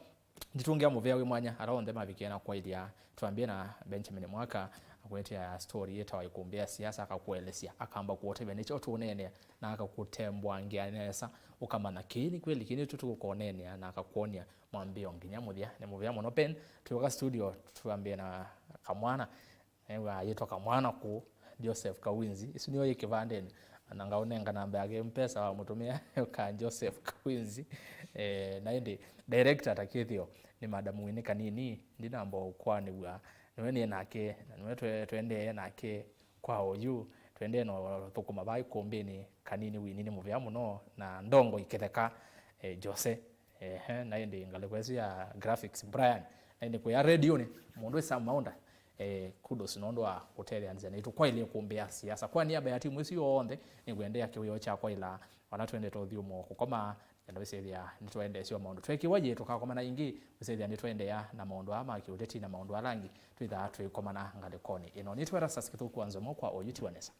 Nditũngĩa mũvea wĩ mwanya ala onthe mavikie na kwaĩlya. Twambie na Benjamin Mwaka, akũetea story yĩtawa Ikumbĩ ya Siasa, akakũelesya, akamba kũũtavya nĩkyo tũũneenea, na akakũtembũangĩa nesa, ũkamanya kĩĩ nĩ kweli, kĩĩ nĩkyo tũkũneenea, na akakwony'a mwambĩĩo nginya mũthya. Nĩ mũvea mũno Ben, twĩũka studio, twambie na kamwana. Ew'a ayĩtwa kamwana kũũ, Joseph Kawinzi. Isu nĩyo yĩ kĩvandenĩ. Na ngaũnenga namba yake mpesa wa mũtũmĩa ka Joseph Kawinzi. Eh, na ĩndĩ, director ta kĩthĩo, nĩ Madam Winnie Kanini, ndinamba ũkwanĩw'a. Nĩwe nĩ nake, na nĩwe twe-, tũendee nake kwa oyu. Tũendee na ũthũkũma vaa ikumbĩnĩ Kanini Winnie nĩ mũvea mũno, na ndongo ikĩtheka, eh, Jose. Ehe, na ĩndĩ ngalĩko ĩsu ya graphics, Brian. Na ĩndĩ kũya redionĩ, mũndũ wĩ Sam Maunda, eh, kudos nũndũ wa kũtetheanĩsya naitũ kwaĩlya Ikumbĩ ya Siasa. Kwa niaba ya timu ĩsu yonthe, nĩngwendea kĩwĩoo kya kwaĩla, vala twendete ũthyũmũo kũkoma, na ndawĩsĩthĩa nĩtwaendeesya maũndũ. Twekĩwa yĩ, tũkakomana ĩngĩ, wĩsĩthĩa nĩtwaendeea na maũndũ aa ma kĩũteti na maũndũ ala angĩ, twĩthaa twĩkomana ngalĩkonĩ ĩno. Nĩtwĩ Erastus Kĩthũku wa Nzomo kwa oyu tiwa nesa.